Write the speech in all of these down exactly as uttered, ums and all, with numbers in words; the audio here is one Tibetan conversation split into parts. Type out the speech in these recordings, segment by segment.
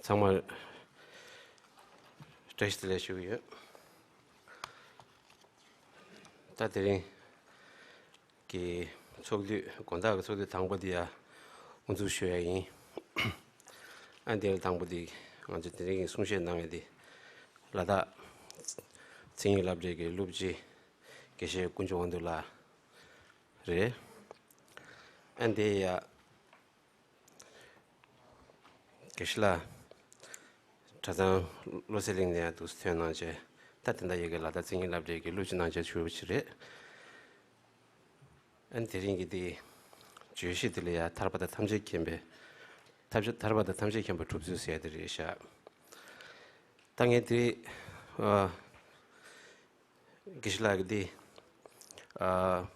ཚང་མར་བཀྲ་ཤིས་བདེ་ལེགས་ཞུ་གི་ཡོད། ད་དེ་རིང་གི་ཚོགས་དུས་དགོང་དག་གི་ཚོགས་དུས་དང་པོ་འདི་ཡ་དབུ་འཛུགས་ཞུ་ཡ་ཡིན། ཨ་འདི་ལ་དང་པོ་འདི་ང་ཚོ་དེ་རིང་གི་གསུང་བཤད་གནང་ཡ་འདི་ལ་དྭགས་མཚན་ཉིད་སློབ་གྲྭའི་གི་སློབ་སྤྱི་དགེ་བཤེས་ཀུན་བྱུང་དབང་འདུས་ལགས་རེད། ཨ་འདི་ཡ། དགེ་བཤེས་ལགས། གྲྭ་ཚང་བློ་གསལ་གླིང་ནས་ཡང་འདུག་སེ་ཐོན་གནང་བྱས། ད་དེ་འདྲ་ཡོད་ཀྱི་ལ་དྭགས་མཚན་ཉིད་སློབ་གྲྭའི་གི་སློབ་སྤྱི་གནང་བྱས་ཞུ་བ་ཞིག་རེད། ཨ་ནི་དེ་རིང་གི་དེ་བརྗོད་གཞི་དེ་ལ་ཡང་ཐར་པ་དང་ཐམས་ཅད་མཁྱེན་པའི་ཐར་ཐར་པ་དང་ཐམས་ཅད་མཁྱེན་པ་གྲུབ་ཚུལ་ཟེར་ཡ་དེ་རེད་ཤག་ད་ངས་དེ་ཨ་དགེ་བཤེས་ལགས་ཀྱི་དེ་ཨ།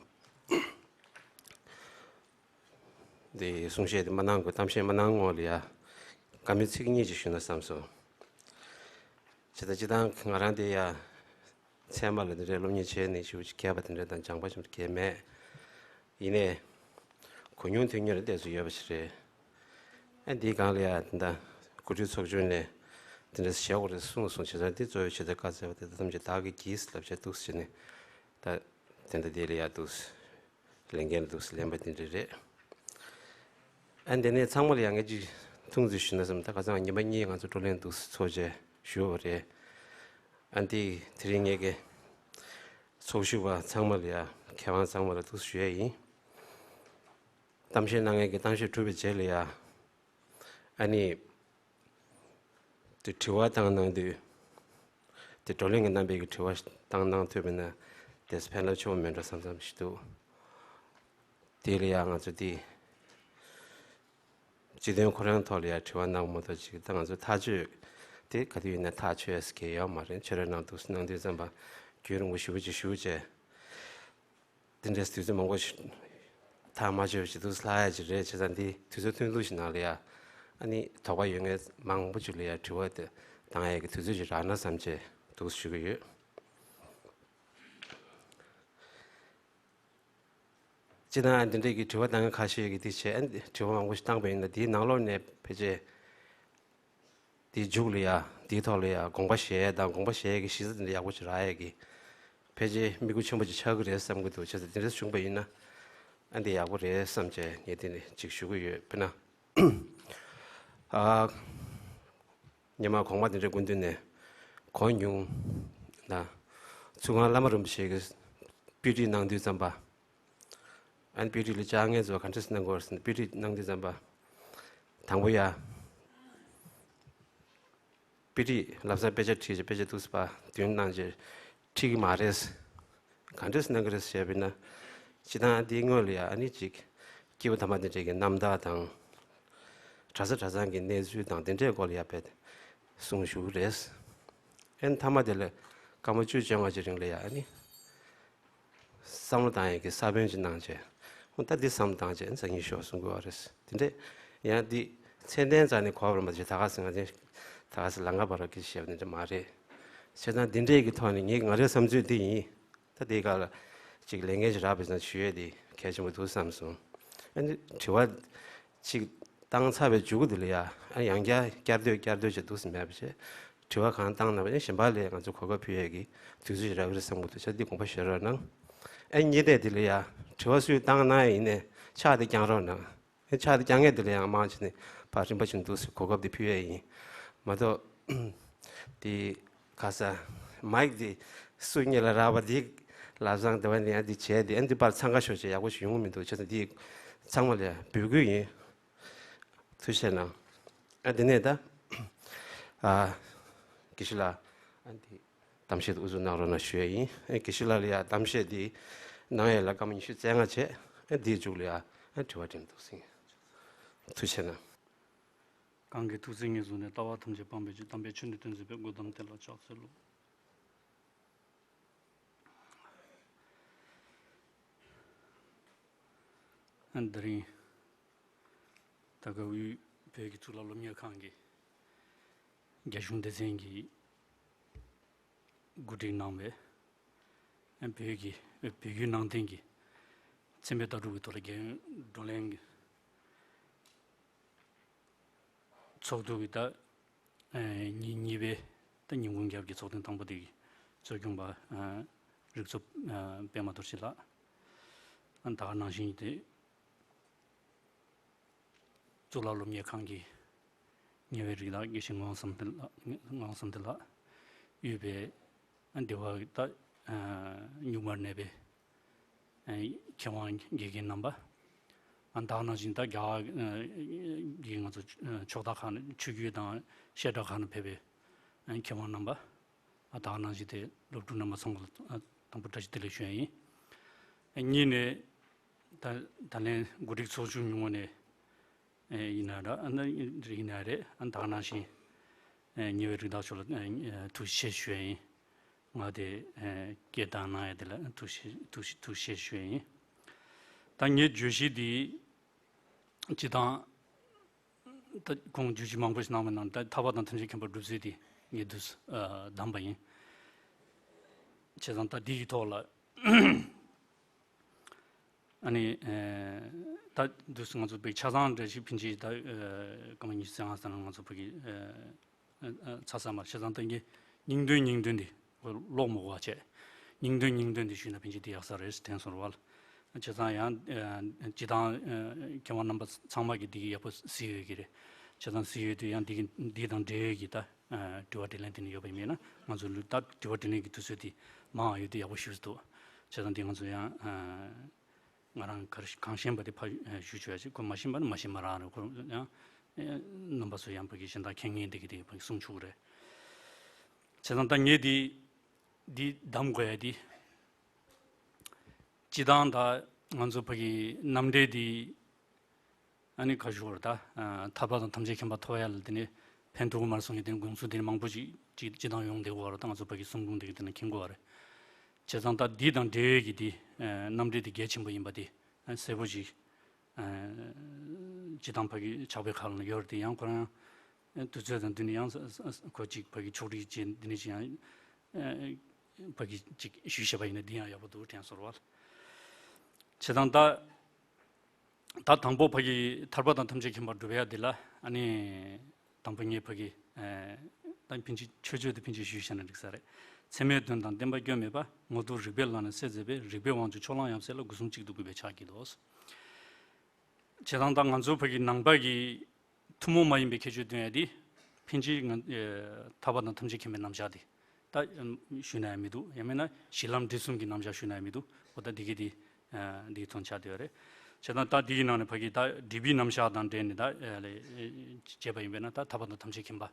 འདི་གསུང་བཤད་འདི་མ་གནང་དགོས། གཏམ་བཤད་མ་གནང་སྔོན་ལ་ཡ་བཀའ་མོལ་ཚིག་གཉིས་ཅིག་ཞུ་ན་བསམ་སོང་། བྱས་ཙང་སྤྱིར་བཏང་ང་རང་འདི་ཡ་ཚད་མ་ལ་འདི་འདྲའི་སློབ་གཉེར་བྱས་ནས་ཞུ་མཁས་པ་དེ་འདྲ་དང་སྦྱངས་པ་ཞིག་གང་མེད། ཡིན་ནའི་གོ་མྱོང་ཐོས་མྱོང་རེ་ཏོག་ཙམ་ཡོད་པ་ཞིག་རེད། ཨ་འདིའི་སྒང་ལ་ཡ་ད་ལྟ་གོ་སྒྲིག་ཚོགས་ཆུང་ནས་འདི་འདྲ་བྱེད་དགོས་རེད་གསུངས་སོང་། བྱས་ཙང་འདི་གཙོ་བོའི་ཆེད་དུ་བཀའ་སྩལ་བ་དེ་ད་ཐམས་ཅད་བདག་གིས་བགྱིས་ལབ་བྱས་འདུག་སེ་བྱས་ནས་ད་དེ་འདྲ་འདི་ལ་ཡ་འདུག་སེ། ལས་འགན་འདུག་སེ་ལེན་པ་དེ་འདྲ་རེད། ཨ་འདི་ནས་ཚང་མ་ལ་ཡང་ངས་ཅིག་ཐུང་ཙམ་ཞུས་ན་བསམ། ད་ཁ་སང་ཉི་མ་གཉིས་ང་ཚོ་བགྲོ་གླེང་འདུག་སེ་ཚོགས་བྱས་ཞུས་པ་རེད། ཨ་འདི་དེ་རིང་ངས་ཀྱི་ཚོགས་ཞུགས་པ་ཚང་མ་ལ་ཡང་མཁས་དབང་ཚང་མ་ལ་འདུག་སེ་ཞུ་ཡ་ཡིན། གཏམ་བཤད་གནང་མཁན་གྱི་གཏམ་བཤད་གྲུབ་པའི་རྗེས་ལ་ཡང་ཨ་ནི། དེ་དྲི་བ་བཏང་གནང་དུས། དེ་བགྲོ་གླེང་གི་རྣམ་པའི་གི་དྲི་བ་བཏང་གནང་ཐུབ་པ་ཡིན་ན་དེས་ཕན་རླབས་ཆེན་པོ་མེད་འགྲོ་བསམ་བསམ་ཞིག་འདུག་དེ་ལ་ཡང་ང་ཚོ་དེ་སྤྱི་དོན་ཁོ་རང་ཐོག་ལ་ཡང་དྲི་བ་གནང་མ་གཏོགས་ཅིག་ད་ང་ཚོ་ཐག་གཅོད་དེ་ག་དུས་ཡིན་ན་ཐག་ཆོད་ཡ་ཟེར་མཁན་ཡོད་མ་རེད། ཆོད་རེ་གནང་འདུག་གནང་དུས་ཙམ་པ་རྒྱུན་རིང་པོ་ཞེ་པོ་ཅིག་ཞུ་བྱས། དེ་འདྲའི་དུས་ཚོད་མང་པོ་ཞིག་ཐག་མ་ཆོད་ཅིག་འདུག་ལྷག་ཡ་ཅིག་རེད། བྱས་ཙང་འདི་དུས་ཚོད་ཐུང་ཐུང་ཞིག་ནང་ལ་ཡ་ཨ་ནི་དོགས་པ་ཡོད་མཁན་མང་པོ་ཅིག་ལ་ཡ་དྲི་བ་དེ་བཏང་ཡ་གི་དུས་ཚོད་ཅིག་རག་ན་བསམ་བྱས་འདུག་ཞུ་གི་ཡོད། སྤྱིར་བཏང་འདི་འདྲའི་གི་དྲི་བ་བཏང་མཁན་ཁ་ཤས་ཀྱིས་འདི་བྱས། ཨ་ནི་དྲི་བ་མང་པོ་ཞིག་བཏང་པ་ཡིན་ན་དེའི་ནང་ལོགས་ནས་ཕལ་ཆེར། དེའི་མཇུག་ལ་ཡ་དེའི་ཐོག་ལ་ཡ་དགོངས་པ་བཞེས་ཡ་དང་དགོངས་པ་བཞེས་ཡ་གི་གཞི་རྩ་དེ་འདྲ་ཡག་པོ་ཅིག་རག་ཡ་གི་ཕལ་ཆེར་དམིགས་ཡུལ་ཆེན་པོ་ཅིག་ཆགས་ཀྱི་རེད་བསམ་གྱི་འདུག་བྱས་ཙང་དེ་འདྲ་བྱུང་པ་ཡིན་ན་ཨ་འདི་ཡག་པོ་རེད་བསམ་བྱས་ངས་དེ་ནས་ཅིག་ཞུ་གི་ཡོད། དཔེར་ན་ཨ་ཉི་མ་གོང་མ་དེ་འདྲའི་སྐུ་མདུན་ནས་གོ་མྱོང་ན་ཚུལ་ཁང་བླ་མ་རིན་པོ་ཆེ་གི་དཔེ་ཁྲིད་གནང་དུས་ཙམ་པ། ཨ་ནི་དཔེ་ཁྲིད་ལ་བཅར་མཁན་ཚོ་ག་འདྲ་སེ་གནང་དགོས་རེད་ཟེར་ན། དཔེ་ཁྲིད་གནང་དུས་ཙམ་པ་དང་པོ་ཡ་དཔེ་ཁྲིད་ལམ་སང་དཔེ་ཆ་ཁྲིད་བྱས་དཔེ་ཆ་འདུག་སེ་ཕར་བསྡུས་གནང་བྱས་ཁྲིད་ཀྱི་མ་རེད། ག་འདྲ་སེ་གནང་གི་རེད་ཟེར་བ་ཡིན་ན། སྤྱིར་བཏང་འདིའི་སྔོན་ལ་ཡ་ཨ་ནི་ཅིག་སྐྱེས་བུ་དམ་པ་དེ་འདྲས་ཀྱི་རྣམ་ཐར་དང་། གྲྭ་ས་གྲྭ་ཚང་གི་གནས་ཚུལ་དང་དེ་འདྲའི་སྐོར་ལ་ཡ་དཔེ་གསུང་བཞུགས་རེད། ཨ་ནི་མཐའ་མ་དེ་ལ་སྐར་མ་བཅུ་བཅོ་ལྔ་ཅིག་རིང་ལ་ཡ་ཨ་ནི། བསམ་བློ་བཏང་ཡས་ཀྱི་ས་བོན་ཅིག་གནང་བྱས། ཨོ་ད་འདི་བསམ་བློ་བཏང་བྱས་འཛམ་གླིང་ཤོག་གསུང་དགོས་པ་རེད། དེ་འདྲས་ཡང་འདི་མཚན་ལྡན་རྩ་ནས་གོ་བར་མ་བྱས། ད་ག་སེ་ང་ཚོ་ད་ག་སེ་ལམ་ཁ་བར་གྱི་བཤད་པ་འདི་འདྲ་མ་རེད། བྱས་ཙང་འདི་འདྲས་ཀྱི་ཐོག་ནས་ངས་ང་རའི་བསམ་ཚུལ་འདི་ཡིན། ད་འདི་ག་ལ་ཅིག་ལས་འགན་ཞིག་རག་པ་ཡིན་ན་ཞུ་ཡས་འདི་གལ་ཆེན་པོ་འདུག་བསམ་སོང་། ཨ་ནི་དྲི་བ་ཅིག་བཏང་ཚར་བའི་མཇུག་དེ་ལ་ཡ་ཨ་ཡང་བསྐྱར་བསྐྱར་ཟློས་བསྐྱར་ཟློས་བྱས་འདུག་སེ་མེད་པ་བྱས། དྲི་བ་གང་བཏང་ན་བ་ནི་གཞན་པ་ལ་ང་ཚོ་གོ་སྐབས་ཕུལ་ཡས་ཀྱི་དུས་ཚོད་ཅིག་རག་གི་རེད་བསམ་གྱི་འདུག་བྱས་ཙང་འདི་དགོངས་པ་བཞེས་རོགས་གནང་། ཨ་གཉིས་ཐད་དེ་ལ་ཡ་དྲི་བ་སུས་བཏང་གནང་ཡིན་ནའི་ཕྱག་དེ་བརྐྱང་རོགས་གནང་། ཨ་ཕྱག་དེ་བརྐྱང་མཁན་དེ་ལ་ཡང་མང་ཆེ་ནས་ཕར་རིམ་པ་བཞིན་འདུག་སེ་གོ་སྐབས་དེ་ཕུལ་ཡས་ཡིན་མ་གཏོགས། དེ་ག་ས་མའིག་དེ་སུ་གཉིས་ལ་རག་པ་དེ་ལབ་སང་དེ་བ་ནས་ཡང་དེ་བྱས་དེ་ཨ་འདི་པར་འཚང་ཁ་ཤོར་བྱས་ཡག་པོ་ཞིག་ཡོང་གི་མི་འདུག་བྱས་ཙང་དེ་ཚང་མ་ལ་ཡ་འབོད་སྐུལ་ཡིན། ཐུགས་རྗེ་གནང་། ཨ་དེ་ནས་ད་ཨ་དགེ་བཤེས་ལགས་ཨ་འདི་གཏམ་བཤད་དབུ་འཛུགས་གནང་རོགས་གནང་ཞུ་ཡས་ཡིན། ཨ་དགེ་བཤེས་ལགས་ལ་ཡ་གཏམ་བཤད་འདི་གནང་ཡས་ལ་སྐར་མ་ཉི་ཤུ་རྩ་ལྔ་བྱས། ཨ་འདིའི་མཇུག་ལ་ཡ་ཨ་དྲི་བ་དྲིས་འདུག་ཟིན། ཐུགས་རྗེ་གནང་། གང་གི་ཐུགས་བརྩེ་ཉེར་བཟུང་ནས། ལྟ་བ་ཐམས་ཅད་སྤང་བའི་ཕྱིར། དམ་པའི་ཆོས་འདི་སྟོན་མཛད་པའི། སྒོ་དམ་དེ་ལ་ཕྱག་འཚལ་ལོ། ཨ་དེ་རིང་ད་ག་དབུས་བོད་ཀྱི་གཙུག་ལག་སློབ་གཉེར་ཁང་གི་རྒྱ་གཞུང་སྡེ་ཚན་གྱིས་གོ་སྒྲིག་གནང་བའི་ཨ་བོད་ཀྱི་ཨ་བོད་བརྒྱུད་ནང་བསྟན་གྱི་མཚན་དཔེ་ལྟ་གྲུབ་ཀྱི་ཐོག་ལ་རྒྱལ་ཡོངས་བགྲོ་གླེང་གི་ཚོགས་འདུ་གི་ད་ ཨ་ཉིན་གཉིས་པའི་ད་ཉིན་གུང་རྒྱབ་ཀྱི་ཚོགས་ཐེངས་དང་པོ་དེ་གི་གཙོ་སྐྱོང་པ་ཨ་རིག་འཚོ་ཨ་པད་མ་རྡོ་རྗེ་ལགས། ཨ་ད་ག་ནང་བཞིན་དེ་གཙུག་ལག་སློབ་གཉེར་ཁང་གི་ཉེ་བའི་རིགས་ལགས། དགེ་བཤེས་ངག་དབང་བསམ་གཏན་ལགས། ངག་དབང་བསམ་གཏན་ལགས། དབུས་པའི་ཨ་འདི་བ་ད་ཨ་སྨྱུག་མར་གནས་པའི་ཨ་མཁས་དབང་དགེ་རྒན་རྣམ་པ། ཨ་ད་ག་ནང་བཞིན་ད་རྒྱ་གར་ཨ་གི་ང་ཚོ་ཨ་ཕྱོགས་མཐའ་ཁག་ནས་ཆོས་བརྒྱུད་དང་བཤད་གྲྭ་ཁག་ནས་ཕེབས་པའི་ཨ་མཁས་དབང་རྣམ་པ། ཨ་ད་ག་ནང་བཞིན་དེ་སློབ་ཕྲུག་རྣམ་པ་ཚང་མ་ལ་ཨ་དང་པོ་བཀྲ་ཤིས་བདེ་ལེགས་ཞུ་ཡ་ཡིན། ཨ་གཉིས་ནས་ད་ད་ལན་གོ་སྒྲིག་ཚོགས་ཆུང་ཉུང་ངུ་ནས་ཨེ་ཡིན་ན་ར། ཨ་ན་ཡིན་ན་རེད། ཨ་ད་ག་ནང་བཞིན་ཨེ་ཉེ་བའི་རིགས་བདག་ཚོ་ལ་ཨེ་ཐུགས་རྗེ་ཆེ་ཞུ་ཡ་ཡིན། ང་དེ་ཨེ་སྐད་བཏང་གནང་ཡ་དེ་ལ་ཐུགས་རྗེ་ཐུགས་རྗེ་ཐུགས་རྗེ་ཆེ་ཞུ་ཡ་ཡིན། ད་ངའི་བརྗོད་གཞི་འདི་སྤྱི་བཏང་ད་ཁོང་བརྗོད་གཞི་མང་པོ་ཞིག་གནང་བའི་ནང་ད་ཐར་པ་དང་ཐམས་ཅད་མཁྱེན་པ་སྒྲུབ་ཚུལ་འདི་ངས་འདུག་སེ་ཨ་བདམས་པ་ཡིན། བྱས་ཙང་ད་འདི་ཡི་ཐོག་ལ་ཨ་ནི་ཨེ་ད་འདུག་སེ་ང་ཚོ་བོད་ཆ་ཚང་འདྲ་ཞིག་ཕིན་ཅི་ད་ཨེ་སྐར་མ་ཉི་ཤུ་རྩ་ལྔ་ཙམ་ལ་ང་ཚོ་བོད་ཀྱི་ཨེ་ཨེ་ཚ་ས་མ་བྱས་ཙང་ད་ངས་སྙིང་དོན་སྙིང་དོན་འདི་ལོག་མ་གོ་བ་བྱས། སྙིང་དོན་སྙིང་དོན་འདི་ཞུས་ན་ཕིན་ཅི་འདི་ཡག་ས་རེད་དྲན་སོང་བ། བྱས་ཙང་ཡང་ཨེ་སྤྱི་བཏང་ཨེ་མཁས་དབང་རྣམ་པ་ཚང་མ་གིས་འདི་གི་ཡག་པོ་གཟིགས་ཡོད་ཀྱི་རེད། བྱས་ཙང་གཟིགས་ཡོད་དུས་ཡང་འདི་གི་འདི་དང་འབྲེལ་ཡོད་ཀྱི་ད་ཨ་དྲི་བ་དྲིས་ལན་དེ་ནི་ཡོད་པ་ཡིན་ན་ང་ཚོ་ལུས་ད་དྲི་བ་དྲིས་ལན་གྱི་དུས་ཚོད་དེ་མང་བ་ཡོད་དུས་ཡག་པོ་ཞུ་ས་འདུག་བྱས་ཙང་འདི་ང་ཚོ་ཡང་ཨ་ང་རང་ག་རེ་གང་ཤེས་པ་དེ་ཕར་ཨ་ཞུ་ཆོག་ཡ་ཅིག་ཁོ་མ་ཤེས་པ་ནི་མ་ཤེས་པ་རང་རེད། ཁོ་ཡང་ཨ་རྣམ་པ་ཚོ་ཡང་ཕ་གི་གཞན་དག་མཁྱེན་མཁན་དེ་གི་དེ་ཕ་གི་གསུང་ཆོག་གི་རེད། བྱས་ཙང་ད་ངས་འདི་འདི་གདམ་དགོས་ཡ་འདི། སྤྱི་བཏང་ད་ང་ཚོ་ཕ་གི་རྣམ་འགྲེལ་འདི་ཨ་ནི་ཁ་ཞུ་བར་ད་ཨ་ཐར་པ་དང་ཐམས་ཅད་མཁྱེན་པ་ཐོབ་ཡ་ལ་དེ་ནི་ཕན་ཐོགས་མ་སོང་ཡ་དེ་ནི་དགོངས་ཚུལ་དེ་ནི་མང་པོ་ཅིག་ཅིག་སྤྱི་བཏང་ཡོང་བསྡད་ཡོད་རེད། ད་ང་ཚོ་ཕ་གི་གསུང་འབུམ་དེ་གི་དེ་ནི་མཁྱེན་དགོས་པ་རེད། བྱས་ཙང་ད་འདི་དང་འབྲེལ་ཡོད་ཀྱི་འདི་ཨ་རྣམ་འགྲེལ་འདི་གལ་ཆེན་པོ་ཡིན་པ་དེ་ཨ་གསལ་པོ་ཅིག་ཨ་སྤྱི་བཏང་ཕ་གི་ཕྱག་དཔེ་ཁག་ལ་ཡོད་རེད་དེ། ཡང་ཁོ་རང་ཨ་དུས་ཚོད་དང་བསྟུན་ནས་ཡང་ས་ས་ས་ཁོ་ཅིག་ཕ་གི་ཕྱོགས་སྒྲིག་བྱས་འདི་ནས་ཅིག་ཡང་ཨ་ཕ་གི་ཅིག་ཞུས་བཞག་པ་ཡིན་ན་འདི་ཡང་ཡག་པོ་འདུག་དྲན་སོང་བ། བྱས་ཙང་ད་ད་དང་པོ་ཕ་གི་ཐར་པ་དང་ཐམས་ཅད་མཁྱེན་པ་སྒྲུབ་ཡ་འདི་ལ་ཨ་ནི་དང་པོ་ངས་ཕ་གི་ཨ་ད་ཕིན་ཅི་ཆོས་སྤྱོད་དེ་ཕིན་ཅི་ཞུས་བཞག་ན་འགྲིག་ས་རེད། ཚད་མའི་དོན་དང་བདེན་པ་སྐྱོན་མེད་པ། ངོ་ཐུག་རིགས་པས་བླངས་ནས་གསལ་མཛད་པའི། རིགས་པའི་དབང་ཕྱུག་ཕྱོགས་གླང་ཡབ་སྲས་ལ། སྒོ་གསུམ་གཅིག་ཏུ་གུས་པས་ཕྱག་བགྱིའོ། བྱས་ཙང་ད་ང་ཚོ་ཕ་གི་ནང་པ་གི་ཐུན་མོང་མ་ཡིན་པའི་ཁྱད་ཆོས་སྟོན་ཡ་དེ་ཕིན་ཅི་ང་ཨེ་ཐར་པ་དང་ཐམས་ཅད་མཁྱེན་པའི་རྣམ་གཞག་དེ་ད་ཞུས་ན་ཡང་མི་འདུག་ཡང་མིན་ན་གཞི་ལམ་འབྲས་གསུམ་གྱི་རྣམ་གཞག་ཞུས་ན་ཡང་མི་འདུག་འོ་ད་འདི་གི་དེ་ཨ་འདིའི་དོན་ཆགས་བསྡད་ཡོད་རེད། བྱས་ཙང་ད་འདི་གི་ནང་ནས་ཕ་གི་ད་སྒྲིབ་པའི་རྣམ་གཞག་དང་འབྲེལ་ནས་ད་ཨ་ལས་བྱས་པ་ཡིན་པས་ན་ད་ཐར་པ་དང་ཐམས་ཅད་མཁྱེན་པ་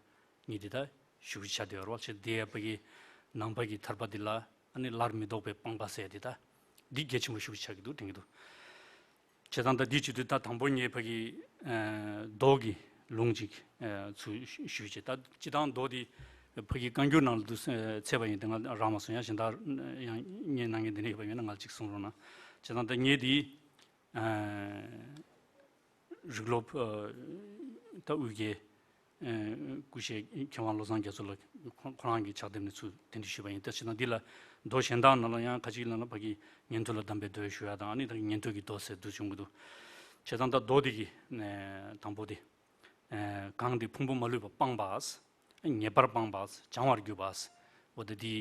གཉིས་དེ་ད་ཞུ་གི་ཆགས་བསྡད་ཡོད་རེད་བ། བྱས་དེ་ཡང་ཕ་གི་ནང་པ་གི་ཐར་པ་འདི་ལ་ཨ་ནི་སླར་མི་ལྡོག་པའི་སྤངས་པ་ཟེར་དེ་ད་འདི་གལ་ཆེན་པོ་ཞུ་གི་ཆགས་ཀྱི་འདུག་དྲན་གྱི་འདུག་བྱས་ཙང་ད་འདི་བྱེད་དུས་ད་དང་པོ་ངས་ཕ་གི་ཨ་མདོ་གི་ལུང་ཅིག་ཨ་ཚུར་ཞུས་བྱས། ད་སྤྱི་བཏང་མདོ་འདི་ཕ་གི་བཀའ་འགྱུར་ནང་ལ་འདུག་ཚེ་ཚེས་པ་ཡིན་ཏེ་ང་རག་མ་སོང་། ཡང་གཞན་དག་ཡང་བརྙན་གནང་མཁན་འདི་ནས་ཡོད་པ་ཡོད་ན་ང་ལ་ཅིག་གསུང་རོགས་གནང་། བྱས་ཙང་ད་ངས་འདི་ཨ་རིགས་སློབ་ཨ་ད་དབུས་རྒྱལ་ཨ་སྐུ་གཞས་མཁས་དབང་བློ་བཟང་རྒྱ་མཚོ་ལགས་ཁོ་ཁོ་རང་གི་ཕྱག་དེབ་ནས་ཚུར་དེ་འདྲ་ཞུས་པ་ཡིན། ད་བྱས་ཙང་འདི་ལ་མདོ་གཞན་དག་ནང་ལ་ཡང་ཁ་ཅིག་ནང་ལ་ཕ་གི་ཉན་ཐོས་ལ་གདམས་པའི་མདོ་ཞུ་ཡ་དང་ཨ་ནི་ད་ཉན་ཐོས་ཀྱི་མདོ་ཟེར་འདུག་བྱུང་གི་འདུག་བྱས་ཙང་ད་མདོ་འདི་གི་ཨ་དང་པོ་དེ། ཨ་གང་དེ་ཕུང་པོ་མ་ལུས་པ་སྤངས་པ། ངེས་པར་སྤངས་པ། བྱང་བར་གྱུར་པ། འོ་ད་འདི་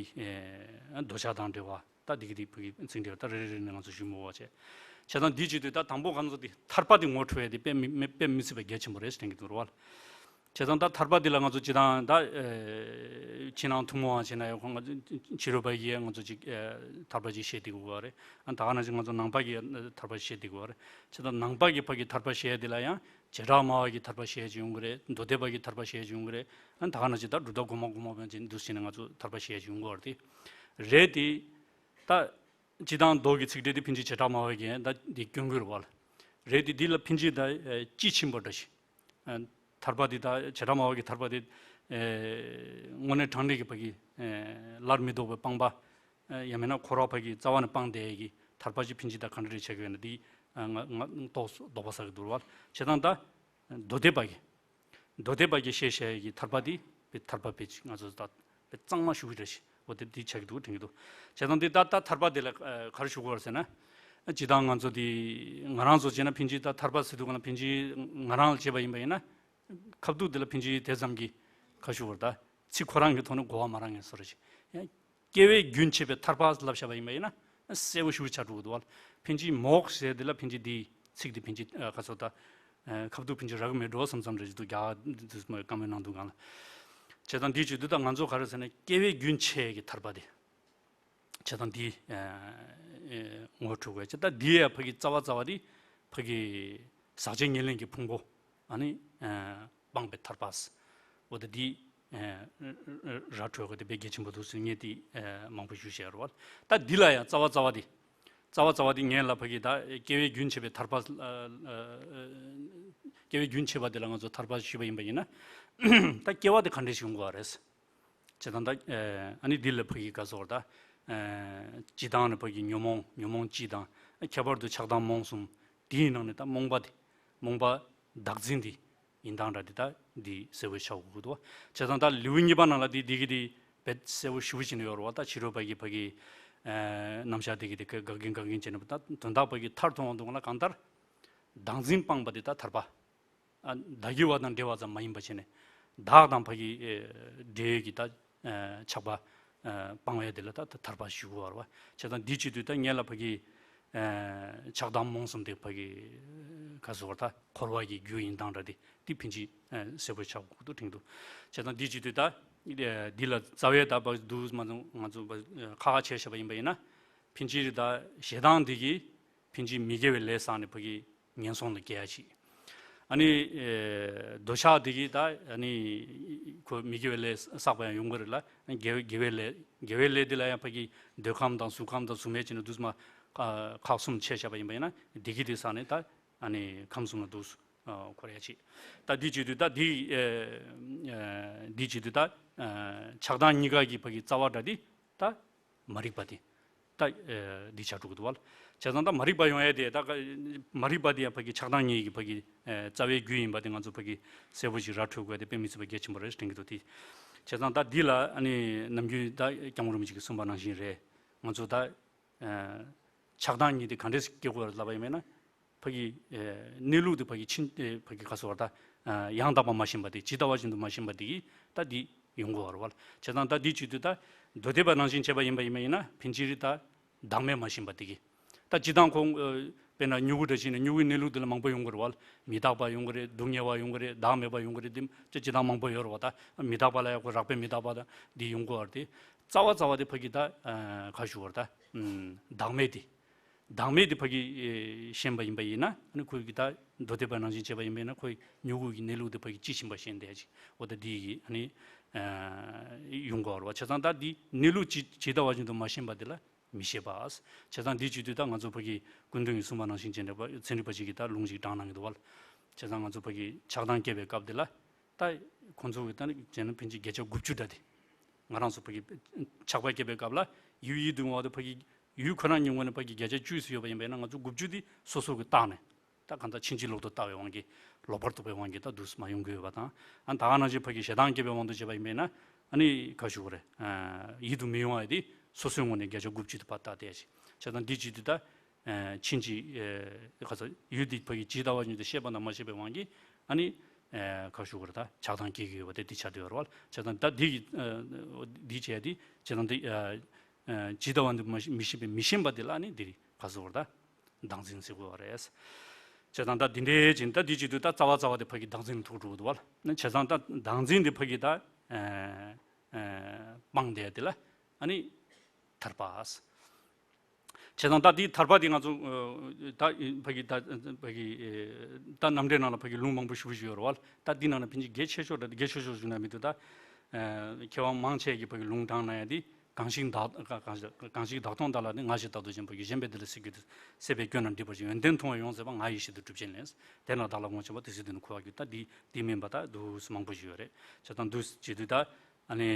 ཨ་འདོད་ཆགས་དང་བྲལ་བ། ད་འདི་གི་འདི་ཕ་གི་ཚིག་འགྲེལ་ད་རེ་རེ་རེ་ནས་ང་ཚོ་ཞུ་མི་འོས་བྱས། བྱས་ཙང་འདི་བྱེད་དུས་ད་དང་པོ་ང་ཚོ་འདི་ཐར་པ་འདི་ངོ་འཕྲོད་ཡ་འདི་དཔེ་མི་མི་དཔེ་མི་སྲིད་པ་གལ་ཆེན་པོ་རེད་དྲན་གྱི་འདུག་རེད་བ། བྱས་ཙང་ད་ཐར་པ་འདི་ལ་ང་ཚོ་སྤྱི་བཏང་ད་ཨ་ཕྱི་ནང་ཐུན་མོང་བ་བྱས་ན་ཡང་ཁོང་ང་ཕྱི་རོལ་པ་ཡིས་ང་ཚོ་ཅིག་ཨ་ཐར་པ་ཅིག་བཤད་བསྡད་ཀྱི་ཡོད་རེད། ཨ་ད་ག་ནང་བཞིན་ང་ཚོ་ནང་པ་གིས་ཐར་པ་བཤད་བསྡད་ཀྱི་ཡོད་རེད། བྱས་ཙང་ནང་པ་གི་ཕ་གི་ཐར་པ་བཤད་ཡ་འདི་ལ་ཡང་བྱེ་བྲག་སྨྲ་བ་གི་ཐར་པ་བཤད་ཀྱི་ཡོང་གི་རེད། མདོ་སྡེ་པ་གི་ཐར་པ་བཤད་ཀྱི་ཡོང་གི་རེད། ཨ་ད་ག་ནང་བཞིན་ད་སྒྲུབ་ཐབས་སྒོ་མང་སྒོ་མང་པོ་ཅིག་འདུག་བྱས་ནས་ང་ཚོ་ཐར་པ་བཤད་ཀྱི་ཡོང་གི་ཡོད་རེད། དེ་རེད་དེ་ད། སྤྱི་བཏང་མདོ་གི་ཚིག་འགྲེལ་དེ་ཕིན་ཅི་བྱེ་བྲག་སྨྲ་བ་གིས་ད་འདི་སྐྱོན་གྱི་རེད་བ། རེད་དེ་འདི་ལ་ཕིན་ཅི་ད་ཨ་དཔྱིས་ཕྱིན་པ་འདྲ་ཞིག་ཨ་ཐར་པ་འདི་ད་བྱེ་བྲག་སྨྲ་བ་གི་ཐར་པ་འདི་ཨ་དངོས་གནས་དྲང་གནས་ཀྱི་ཕ་གི་ཨ་སླར་མི་ལྡོག་པའི་སྤངས་པ། ཨ་ཡང་མིན་ན་འཁོར་བ་ཕ་གི་རྩ་བ་ནས་སྤངས་བསྡད་ཀྱི་ཐར་པ་ཅིག་ཕིན་ཅི་ད་ག་འདྲ་རེ་བྱེད་ཀྱི་ཡོད་ན་འདི་ཨ་ང་ང་རྟོགས་སུ་ལྡོག་པ་ཟ་གི་འདུག་རེད་བ། བྱས་ཙང་ད་མདོ་སྡེ་པ་གི་མདོ་སྡེ་པ་གིས་བཤད་བཤད་ཀྱི་ཐར་པ་འདི་པའི་ཐར་པ་པའི་ཅིག་ང་ཚོ་ད་པའི་གཙང་མ་ཞུ་གི་རེད་ཞེས་འོ་དེ་འདི་ཆགས་ཀྱི་འདུག་དྲན་གྱི་འདུག་བྱས་ཙང་འདི་ད་ད་ཐར་པ་འདི་ལ་ཨ་ག་རེ་ཞུ་དགོས་རེད་ཟེར་ན། ཨ་སྤྱི་བཏང་ང་ཚོ་འདི་ང་རང་ཚོ་བྱས་ན་ཕིན་ཅི་ད་ཐར་པ་ཟེར་དུས་ག་ན་ཕིན་ཅི་ང་རང་ལ་བྱས་པ་ཡིན་པ་ཡིན་ན་ཁ་ཐུག་འདི་ལ་ཕིན་ཅི་དེ་ཙམ་གྱི་ ག་ཞུ་བར་ད་ཚིག་ཁོ་རང་གི་ཐོག་ནས་གོ་བ་མ་རང་ངེས་སོ་རེ་ཞིག་ཡང་སྐྱེ་བའི་རྒྱུན་ཆད་པའི་ཐར་པ་ལབ་བྱ་བ་ཡིན་པ་ཡིན་ན་གསལ་པོ་ཞུ་ཆ་འགྲོ་གི་འདུག་བ། ཕིན་ཅི་མོག་ཟེར་དེ་ལ་ཕིན་ཅི་དེའི་ཚིག་དེ་ཕིན་ཅི་ཁ་ཚོ་ད་ཁབ་ཏུ་ཕིན་ཅི་རག་མེད་འགྲོ་བསམ་བསམ་རེ་ཞིག་འདུག་རྒྱ་དུས་མ་བཀའ་མོལ་གནང་འདུག་གང་ལ། བྱས་ཙང་འདི་བྱེད་དུས་ད་ང་ཚོ་ག་རེ་ཟེར་ན་སྐྱེ་བའི་རྒྱུན་ཆད་ཀྱི་ཐར་པ་དེ། བྱས་ཙང་འདི་ངོ་འཕྲོད་དགོས་བྱས་ད་འདི་ཡ་ཕ་གི་རྩ་བ་རྩ་བ་དེ་ཕ་གི་ཟག་བཅས་ཉེར་ལེན་གྱི་ཕུང་པོ་ཨ་ནི་སྤངས་པའི་ཐར་པ་ཟེར། འོ་ད་འདི་ར་འཕྲོད་དགོས་དེ་དཔེ་གལ་ཆེན་པོ་འདུག་ཟེར་ངས་དེ་མང་པོ་ཞུ་བཤད་རོགས། ད་འདི་ལ་ཡང་རྩ་བ་རྩ་བ་དེ། རྩ་བ་རྩ་བ་དེ་ངས་ལ་ཕ་གི་ད་སྐྱེ་བའི་རྒྱུན་ཆད་པའི་ཐར་པ། སྐྱེ་བའི་རྒྱུན་ཆད་པ་དེ་ལ་ང་ཚོ་ཐར་པ་ཞུས་པ་ཡིན་པ་ཡིན་ན། ད་སྐྱེ་བ་དེ་ག་འདྲས་ཞིག་ཡོང་དགོས་པ་རེད། བྱས་ཙང་ད་ཨ་ནི་འདི་ལ་ཕ་གི་ག་ཟེར་ད། སྤྱི་བཏང་ནས་ཕ་གི་ཉོན་མོངས་ཉོན་མོངས་སྤྱི་དང་ཁྱད་པར་དུ་ཆགས་སྡང་རྨོངས་གསུམ། དེའི་ནང་ནས་ད་རྨོངས་པ་དེ་རྨོངས་པ་བདག་འཛིན་དེ་ཡིན་སྟངས་འདྲ་དེ་ད་འདི་གསལ་པོ་ཆགས་དགོས་ཀྱི་འདུག་བ། བྱས་ཙང་ད་ལེའུ་གཉིས་པ་ནང་ལ་དེ་འདི་གི་དེ་བེད་གསལ་པོ་ཞུ་བཞིན་ཡོད་རེད་བ། ད་ཕྱི་རོལ་པ་གི་ཕ་གི་རྣམ་གཞག་དེ་གི་དེ་ག་གིན་ག་གིན་བྱས་ནས་ད་དོན་དག་ཕ་གི་མཐར་ཐུག་འོང་དུས་ང་ལ་གང་ལྟར་བདག་འཛིན་སྤངས་པ་དེ་ད་ཐར་པ། བདག་གི་བ་དང་འབྲེལ་བ་ཙམ་མ་ཡིན་པ་བྱས་ནས་བདག་དང་ཕ་གི་འབྲེལ་ཡོད་ཀྱི་ད་ཆགས་པ་སྤང་བའི་དེ་ལ་ད་ཐར་པ་ཞུ་དགོས་པ་རེད་བ། བྱས་ཙང་འདི་བྱེད་དུས་ད་ངས་ལ་ཕ་གི་ཆགས་སྡང་རྨོངས་གསུམ་དེ་ཕ་གི་ག་ཟེར་བ་ད་འཁོར་བ་གི་རྒྱུ་ཡིན་སྟངས་འདྲ་དེ་དེ་ཕིན་ཅི་གསལ་པོ་ཆགས་དགོས་འདུག་དྲན་འདུག་བྱས་ཙང་འདི་བྱེད་དུས་ད་འདི་ལ་རྩ་བའི་ད་ཕ་འདུག་མ་ང་ཚོ་ཁ་ཁ་བྱས་བཞག་པ་ཡིན་པ་ཡིན་ན་ཕིན་ཅི་རེད་ད་ཞེ་སྡང་འདི་གི་ཕིན་ཅི་མི་དགེ་བའི་ལས་བསགས་ནས་ཕ་གི་ངན་སོང་ལ་སྐྱེ་ཡ་ཅིག་ཨ་ནི་འདོད་ཆགས་དེ་གིས་ད་ཨ་ནི་ཁོ་མི་དགེ་བའི་ལས་བསགས་པ་ཡང་ཡོང་གི་རེད་ལ། དགེ་བའི་དགེ་བའི་ལས་དགེ་བའི་ལས་དེ་ལ་ཡང་ཕ་གི་འདོད་ཁམས་དང་གཟུགས་ཁམས་དང་གཟུགས་མེད་ཅིག་ནི་འདུག་མ་ཁག་གསུམ་ཕྱེ་བྱས་པ་ཡིན་པ་ཡིན་ན་བདེ་སྐྱིད་དེ་བསགས་ནས་ད་ཨ་ནི་ཁམས་གསུམ་ལ་འདུག་འཁོར་ཡ་ཅིག་ད་འདི་བྱེད་དུས་ད་འདི་འདི་བྱེད་དུས་ད་ཆགས་སྡང་གཉིས་ཀ་གི་ཕ་གི་རྩ་བ་འདྲ་འདི། ད་མ་རིག་པ་དེ། ད་འདི་ཆགས་འགྲོ་གི་འདུག་བ། བྱས་ཙང་ད་མ་རིག་པ་ཡོང་ཡས་དེ་ད་མ་རིག་པ་དེ་ཡང་ཕ་གི་ཆགས་སྡང་གཉིས་ཀྱི་ཕ་གི་རྩ་བའི་རྒྱུ་ཡིན་པ་དེ་ང་ཚོ་ཕ་གི་གསལ་པོ་ཞིག་ར་འཕྲོད་དགོས་དེ་དཔེ་མི་སྲིད་པ་གལ་ཆེན་པོ་རེད་དྲན་གྱི་འདུག་དེ། བྱས་ཙང་ད་འདི་ལ་ཨ་ནི་ནམ་རྒྱུན་ད་སྐྱབས་མགོན་རིན་པོ་ཆེ་གིས་གསུངས་པ་ནང་བཞིན་རེད། ང་ཚོ་ད་ཆགས་སྡང་གཉིས་དེ་ག་འདྲས་སྐྱེ་དགོས་རེད་ལབ་པ་ཡིན་མིན་ན། ཕ་གི་གནས་ལུགས་དེ་ཕ་གི་ཕྱིན་ཕ་གི་ག་ཟེར་བ་ད་ཡང་དག་པ་མ་ཤེས་པ་དེ་ཇི་ལྟ་བ་བཞིན་དུ་མ་ཤེས་པ་དེ་གིས་ད་འདི་ཡོང་གི་ཡོད་རེད་བ། བྱས་ཙང་ད་འདི་བྱེད་དུས་ད་མདོ་སྡེ་པ་ནང་བཞིན་བྱས་པ་ཡིན་པ་ཡིན་པ་ཡིན་ན་ཕན་ཆད་རེད་ད་བདག་མེད་མ་ཤེས་པ་དེ་གིས་ད་སྤྱིར་བཏང་ཁོང་དཔེར་ན་མྱུ་གུ་འདྲ་ཞིག་ནས་མྱུ་གུའི་གནས་ལུགས་དེ་ལ་མང་པོ་ཡོང་གི་རེད་བ། མི་རྟག་པ་ཡོང་གི་རེད། སྡུག་བསྔལ་བ་ཡོང་གི་རེད། བདག་མེད་པ་ཡོང་གི་རེད། དེ་སྤྱིར་བཏང་མང་པོ་ཡོད་རེད་བ། ད་མི་རྟག་པ་ལ་ཡང་ཁོ་རགས་པའི་མི་རྟག་པ་ད་འདི་ཡོང་གི་ཡོད་རེད་དེ་རྩ་བ་རྩ་བ་དེ་ཕ་གི་ད་ག་ཞུ་བར་ད་བདག་མེད་དེ། བདག་མེད་དེ་ཕ་གི་ཨེ་ཤེས་པ་ཡིན་པ་ཡིན་ན་ཨ་ནི་ཁོས་ཀྱི་ད་མདོ་སྡེ་པ་ནང་བཞིན་བྱས་པ་ཡིན་པས་ན་ཁོའི་མྱུ་གུ་གི་གནས་ལུགས་དེ་ཕ་གི་ཅི་ཕྱིན་པ་ཤེས་བསྡད་ཅིག་འོ་ད་འདི་གི་ཨ་ནི་ཨ་ཡོང་གི་ཡོད་རེད་བ། བྱས་ཙང་ད་འདི་གནས་ལུགས་ཇི་ཇི་ལྟ་བ་བཞིན་དུ་མ་ཤེས་པ་དེ་ལ་མི་ཤེས་པ། བྱས་ཙང་འདི་བྱེད་དུས་ད་ང་ཚོ་ཕ་གི་སྐུ་མདུན་གྱིས་གསུངས་པ་ནང་བཞིན་བྱས་ནས་ཚན་རིག་པ་ཅིག་གིས་ད་ལུང་ཅིག་དྲངས་གནང་གི་འདུག་བ། བྱས་ཙང་ང་ཚོ་ཕ་གི་ཆགས་སྡང་སྐྱེས་པའི་སྐབས་དེ་ལ། ད་ཁོང་ཚོ་གི་ད་ནི་བྱས་ན་ཕན་ཆད་བརྒྱ་ཆ་དགུ་བཅུ་འདྲ་དེ། ང་རང་ཚོ་ཕ་གི་ཆགས་པ་སྐྱེས་པའི་སྐབས་ལ་ཡུལ་ཡིད་དུ་འོང་བ་དེ་ཕ་གི་ཡུལ་ཁོ་རང་ཉིད་ངོས་ནས་ཕ་གི་བརྒྱ་ཆ་བཅུ་ཙམ་ཡོད་པ་ཡིན་པས་ན་ང་ཚོ་དགུ་བཅུ་དེ་སོ་སོ་གི་བཏགས་ནས་ད་གང་ལྟར་ཕྱིན་ཅི་ལོག་ཏུ་ལྟ་བའི་དབང་གིས་ལོག་པར་རྟོག་པའི་དབང་གིས་ད་འདུག་སེ་མ་ཡོང་གི་ཡོད་པ་དང་། ཨ་ད་ག་ནང་བཞིན་ཕ་གི་ཞེ་སྡང་སྐྱེས་པའི་དབང་དུ་བྱས་པ་ཡིན་པས་ན་ཨ་ནི་ག་ཞུ་དགོས་རེད། ཡིད་དུ་མི་འོང་བ་དེ་སོ་སོའི་ངོས་ནས་བརྒྱ་ཆ་དགུ་བཅུ་དེ་ཕར་བཏགས་བསྡད་ཅིག་བྱས་ཙང་འདི་བྱེད་དུས་ད། ཕྱིན་ཅི་ཁ་ཚ་ཡུལ་འདི་ཕ་གི་ཇི་ལྟ་བ་ཉིད་དུ་ཤེས་པ་དང་མ་ཤེས་པའི་དབང་གིས་ཨ་ནི་ཁ་ཞུ་བར་ད་ཆགས་སྡང་སྐྱེ་གི་ཡོད་པ་དེ་འདི་ཆགས་བསྡད་ཡོད་རེད་བ། བྱས་ཙང་ད་འདི་གི་འདི་བྱས་ཏེ་བྱས་ཙང་འདི་ཇི་ལྟ་བ་འདི་མ་ཤེས་མི་ཤེས་པའི་མི་ཤེས་པ་འདི་ལ་ཨ་ནི་འདི་ཁ་ཞུ་བར་ད་བདག་འཛིན་ཟེར་དགོས་བ་རེད། བྱས་ཙང་ད་འདི་འདྲའི་ཅིག་ད་འདི་བྱེད་དུས་ད་རྩ་བ་རྩ་བ་དེ་ཕ་གི་བདག་འཛིན་ཐུག་འགྲོ་གི་འདུག་བ། བྱས་ཙང་ད་བདག་འཛིན་འདི་ཕ་གི་ད་སྤངས་བསྡད་དེ་ལ་ཨ་ནི་ཐར་པ། བྱས་ཙང་ད་འདི་ཐར་པ་འདི་ང་ཚོ་ད་ཕ་གི་ད་ཕ་གི་ད་རྣམ་འགྲེལ་ནང་ལ་ཕ་གི་ལུང་མང་པོ་ཞུ་གི་ཡོད་རེད་བ། ད་འདི་ནང་ལ་ཕན་ཆད་གལ་ཆེ་ཤོས་ད་གལ་ཆེ་ཤོས་ཞུ་ན་མི་འདུག་ད་མཁས་དབང་མང་ཆེ་གི་ཕ་གི་ལུང་དྲངས་གནང་ཡ་འདི་གང་ཞིག་བདག་གང་ཞིག་བདག་མཐོང་བདག་ལ་ནི་ང་ཞེས་བདག་ཏུ་འཛིན་པ་ཡི། གཞན་པའི་བདེ་ལ་སྲིད་ཀྱི་དུས། སྲེད་པའི་སྐྱོན་རྣམས་འགྲིབ་པར་བྱེད། ཡོན་ཏན་མཐོང་བས་ཡོངས་ཟད་པ། ང་ཡི་ཤེས་དང་གྲུབ་ཆེན་ལས། དེ་ན་བདག་ལ་དབང་ཆེན་པོ། དེ་སྲིད་དུ་ནི་འཁོར་བར་འགྱུར། ད་འདི་འདི་མིན་པ་ད་འདུག་སེ་མང་པོ་ཞིག་ཡོད་རེད། བྱས་ཙང་འདུག་སེ་བྱེད་དུས་ད་ཨ་ནི།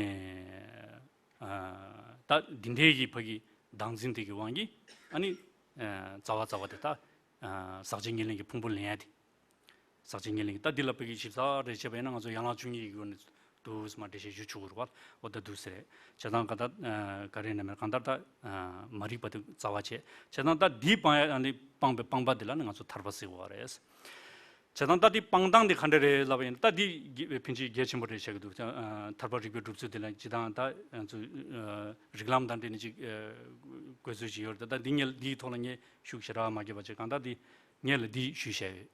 ད་འདི་འདྲའི་གི་ཕ་གི་བདག་འཛིན་དེ་གི་དབང་གིས་ཨ་ནི་རྩ་བ་རྩ་བ་དེ་ད་ཟག་བཅས་ཉེར་ལེན་གྱི་ཕུང་པོ་ལེན་ཡ་དེ། ཟག་བཅས་ཉེར་ལེན་གྱི་ད་འདི་ལ་ཕ་གི་ཞིབ་ཚགས་རེ་བྱས་པ་ཡིན་ན་ང་ཚོ་ཡན་ལག་བཅུ་གཉིས་ཀྱི་སྒོ་ནས་འདུག་སེ་མ་འགྲེལ་བཤད་ཞུ་ཆོག་གི་རེད་བ། འོ་ད་འདུག་སེ་རེད། བྱས་ཙང་ག་ད་ག་རེ་ན་མེད་གང་ལྟར་ད་མ་རིག་པ་དེ་རྩ་བ་བྱས། བྱས་ཙང་ད་འདི་སྤང་ཡ་ཨ་ནི་སྤངས་པའི་སྤངས་པ་དེ་ལ་ནི་ང་ཚོ་ཐར་པ་ཟེར་བ་རེད། བྱས་ཙང་ད་འདི་སྤང་ཐང་འདི་ག་འདྲ་རེད་ལབ་པ་ཡིན་ན། ད་འདི་གི་ཕན་ཆད་གལ་ཆེན་པོ་རེད་བཤད་ཀྱི་འདུག། ཨ། ཐར་པ་རིག་པའི་སྒྲུབ་ཚུལ་འདི་ལ་སྤྱིར་བཏང་ད་ང་ཚོ་ཨ། རིགས་ལམ་དང་འབྲེལ་ནས་ཅིག་ཨ། བཀོད་ཚོད་ཅིག་ཡོད་རེད། ད་འདི་ངས་འདིའི་ཐོག་ལ་ངས་ཤུགས་ཞེ་དྲག་མ་བརྒྱབ་པ་བྱས། གང་ལྟར་འདི་ངས་ལ་འདི་ཞུས་བཞག་ཡོད།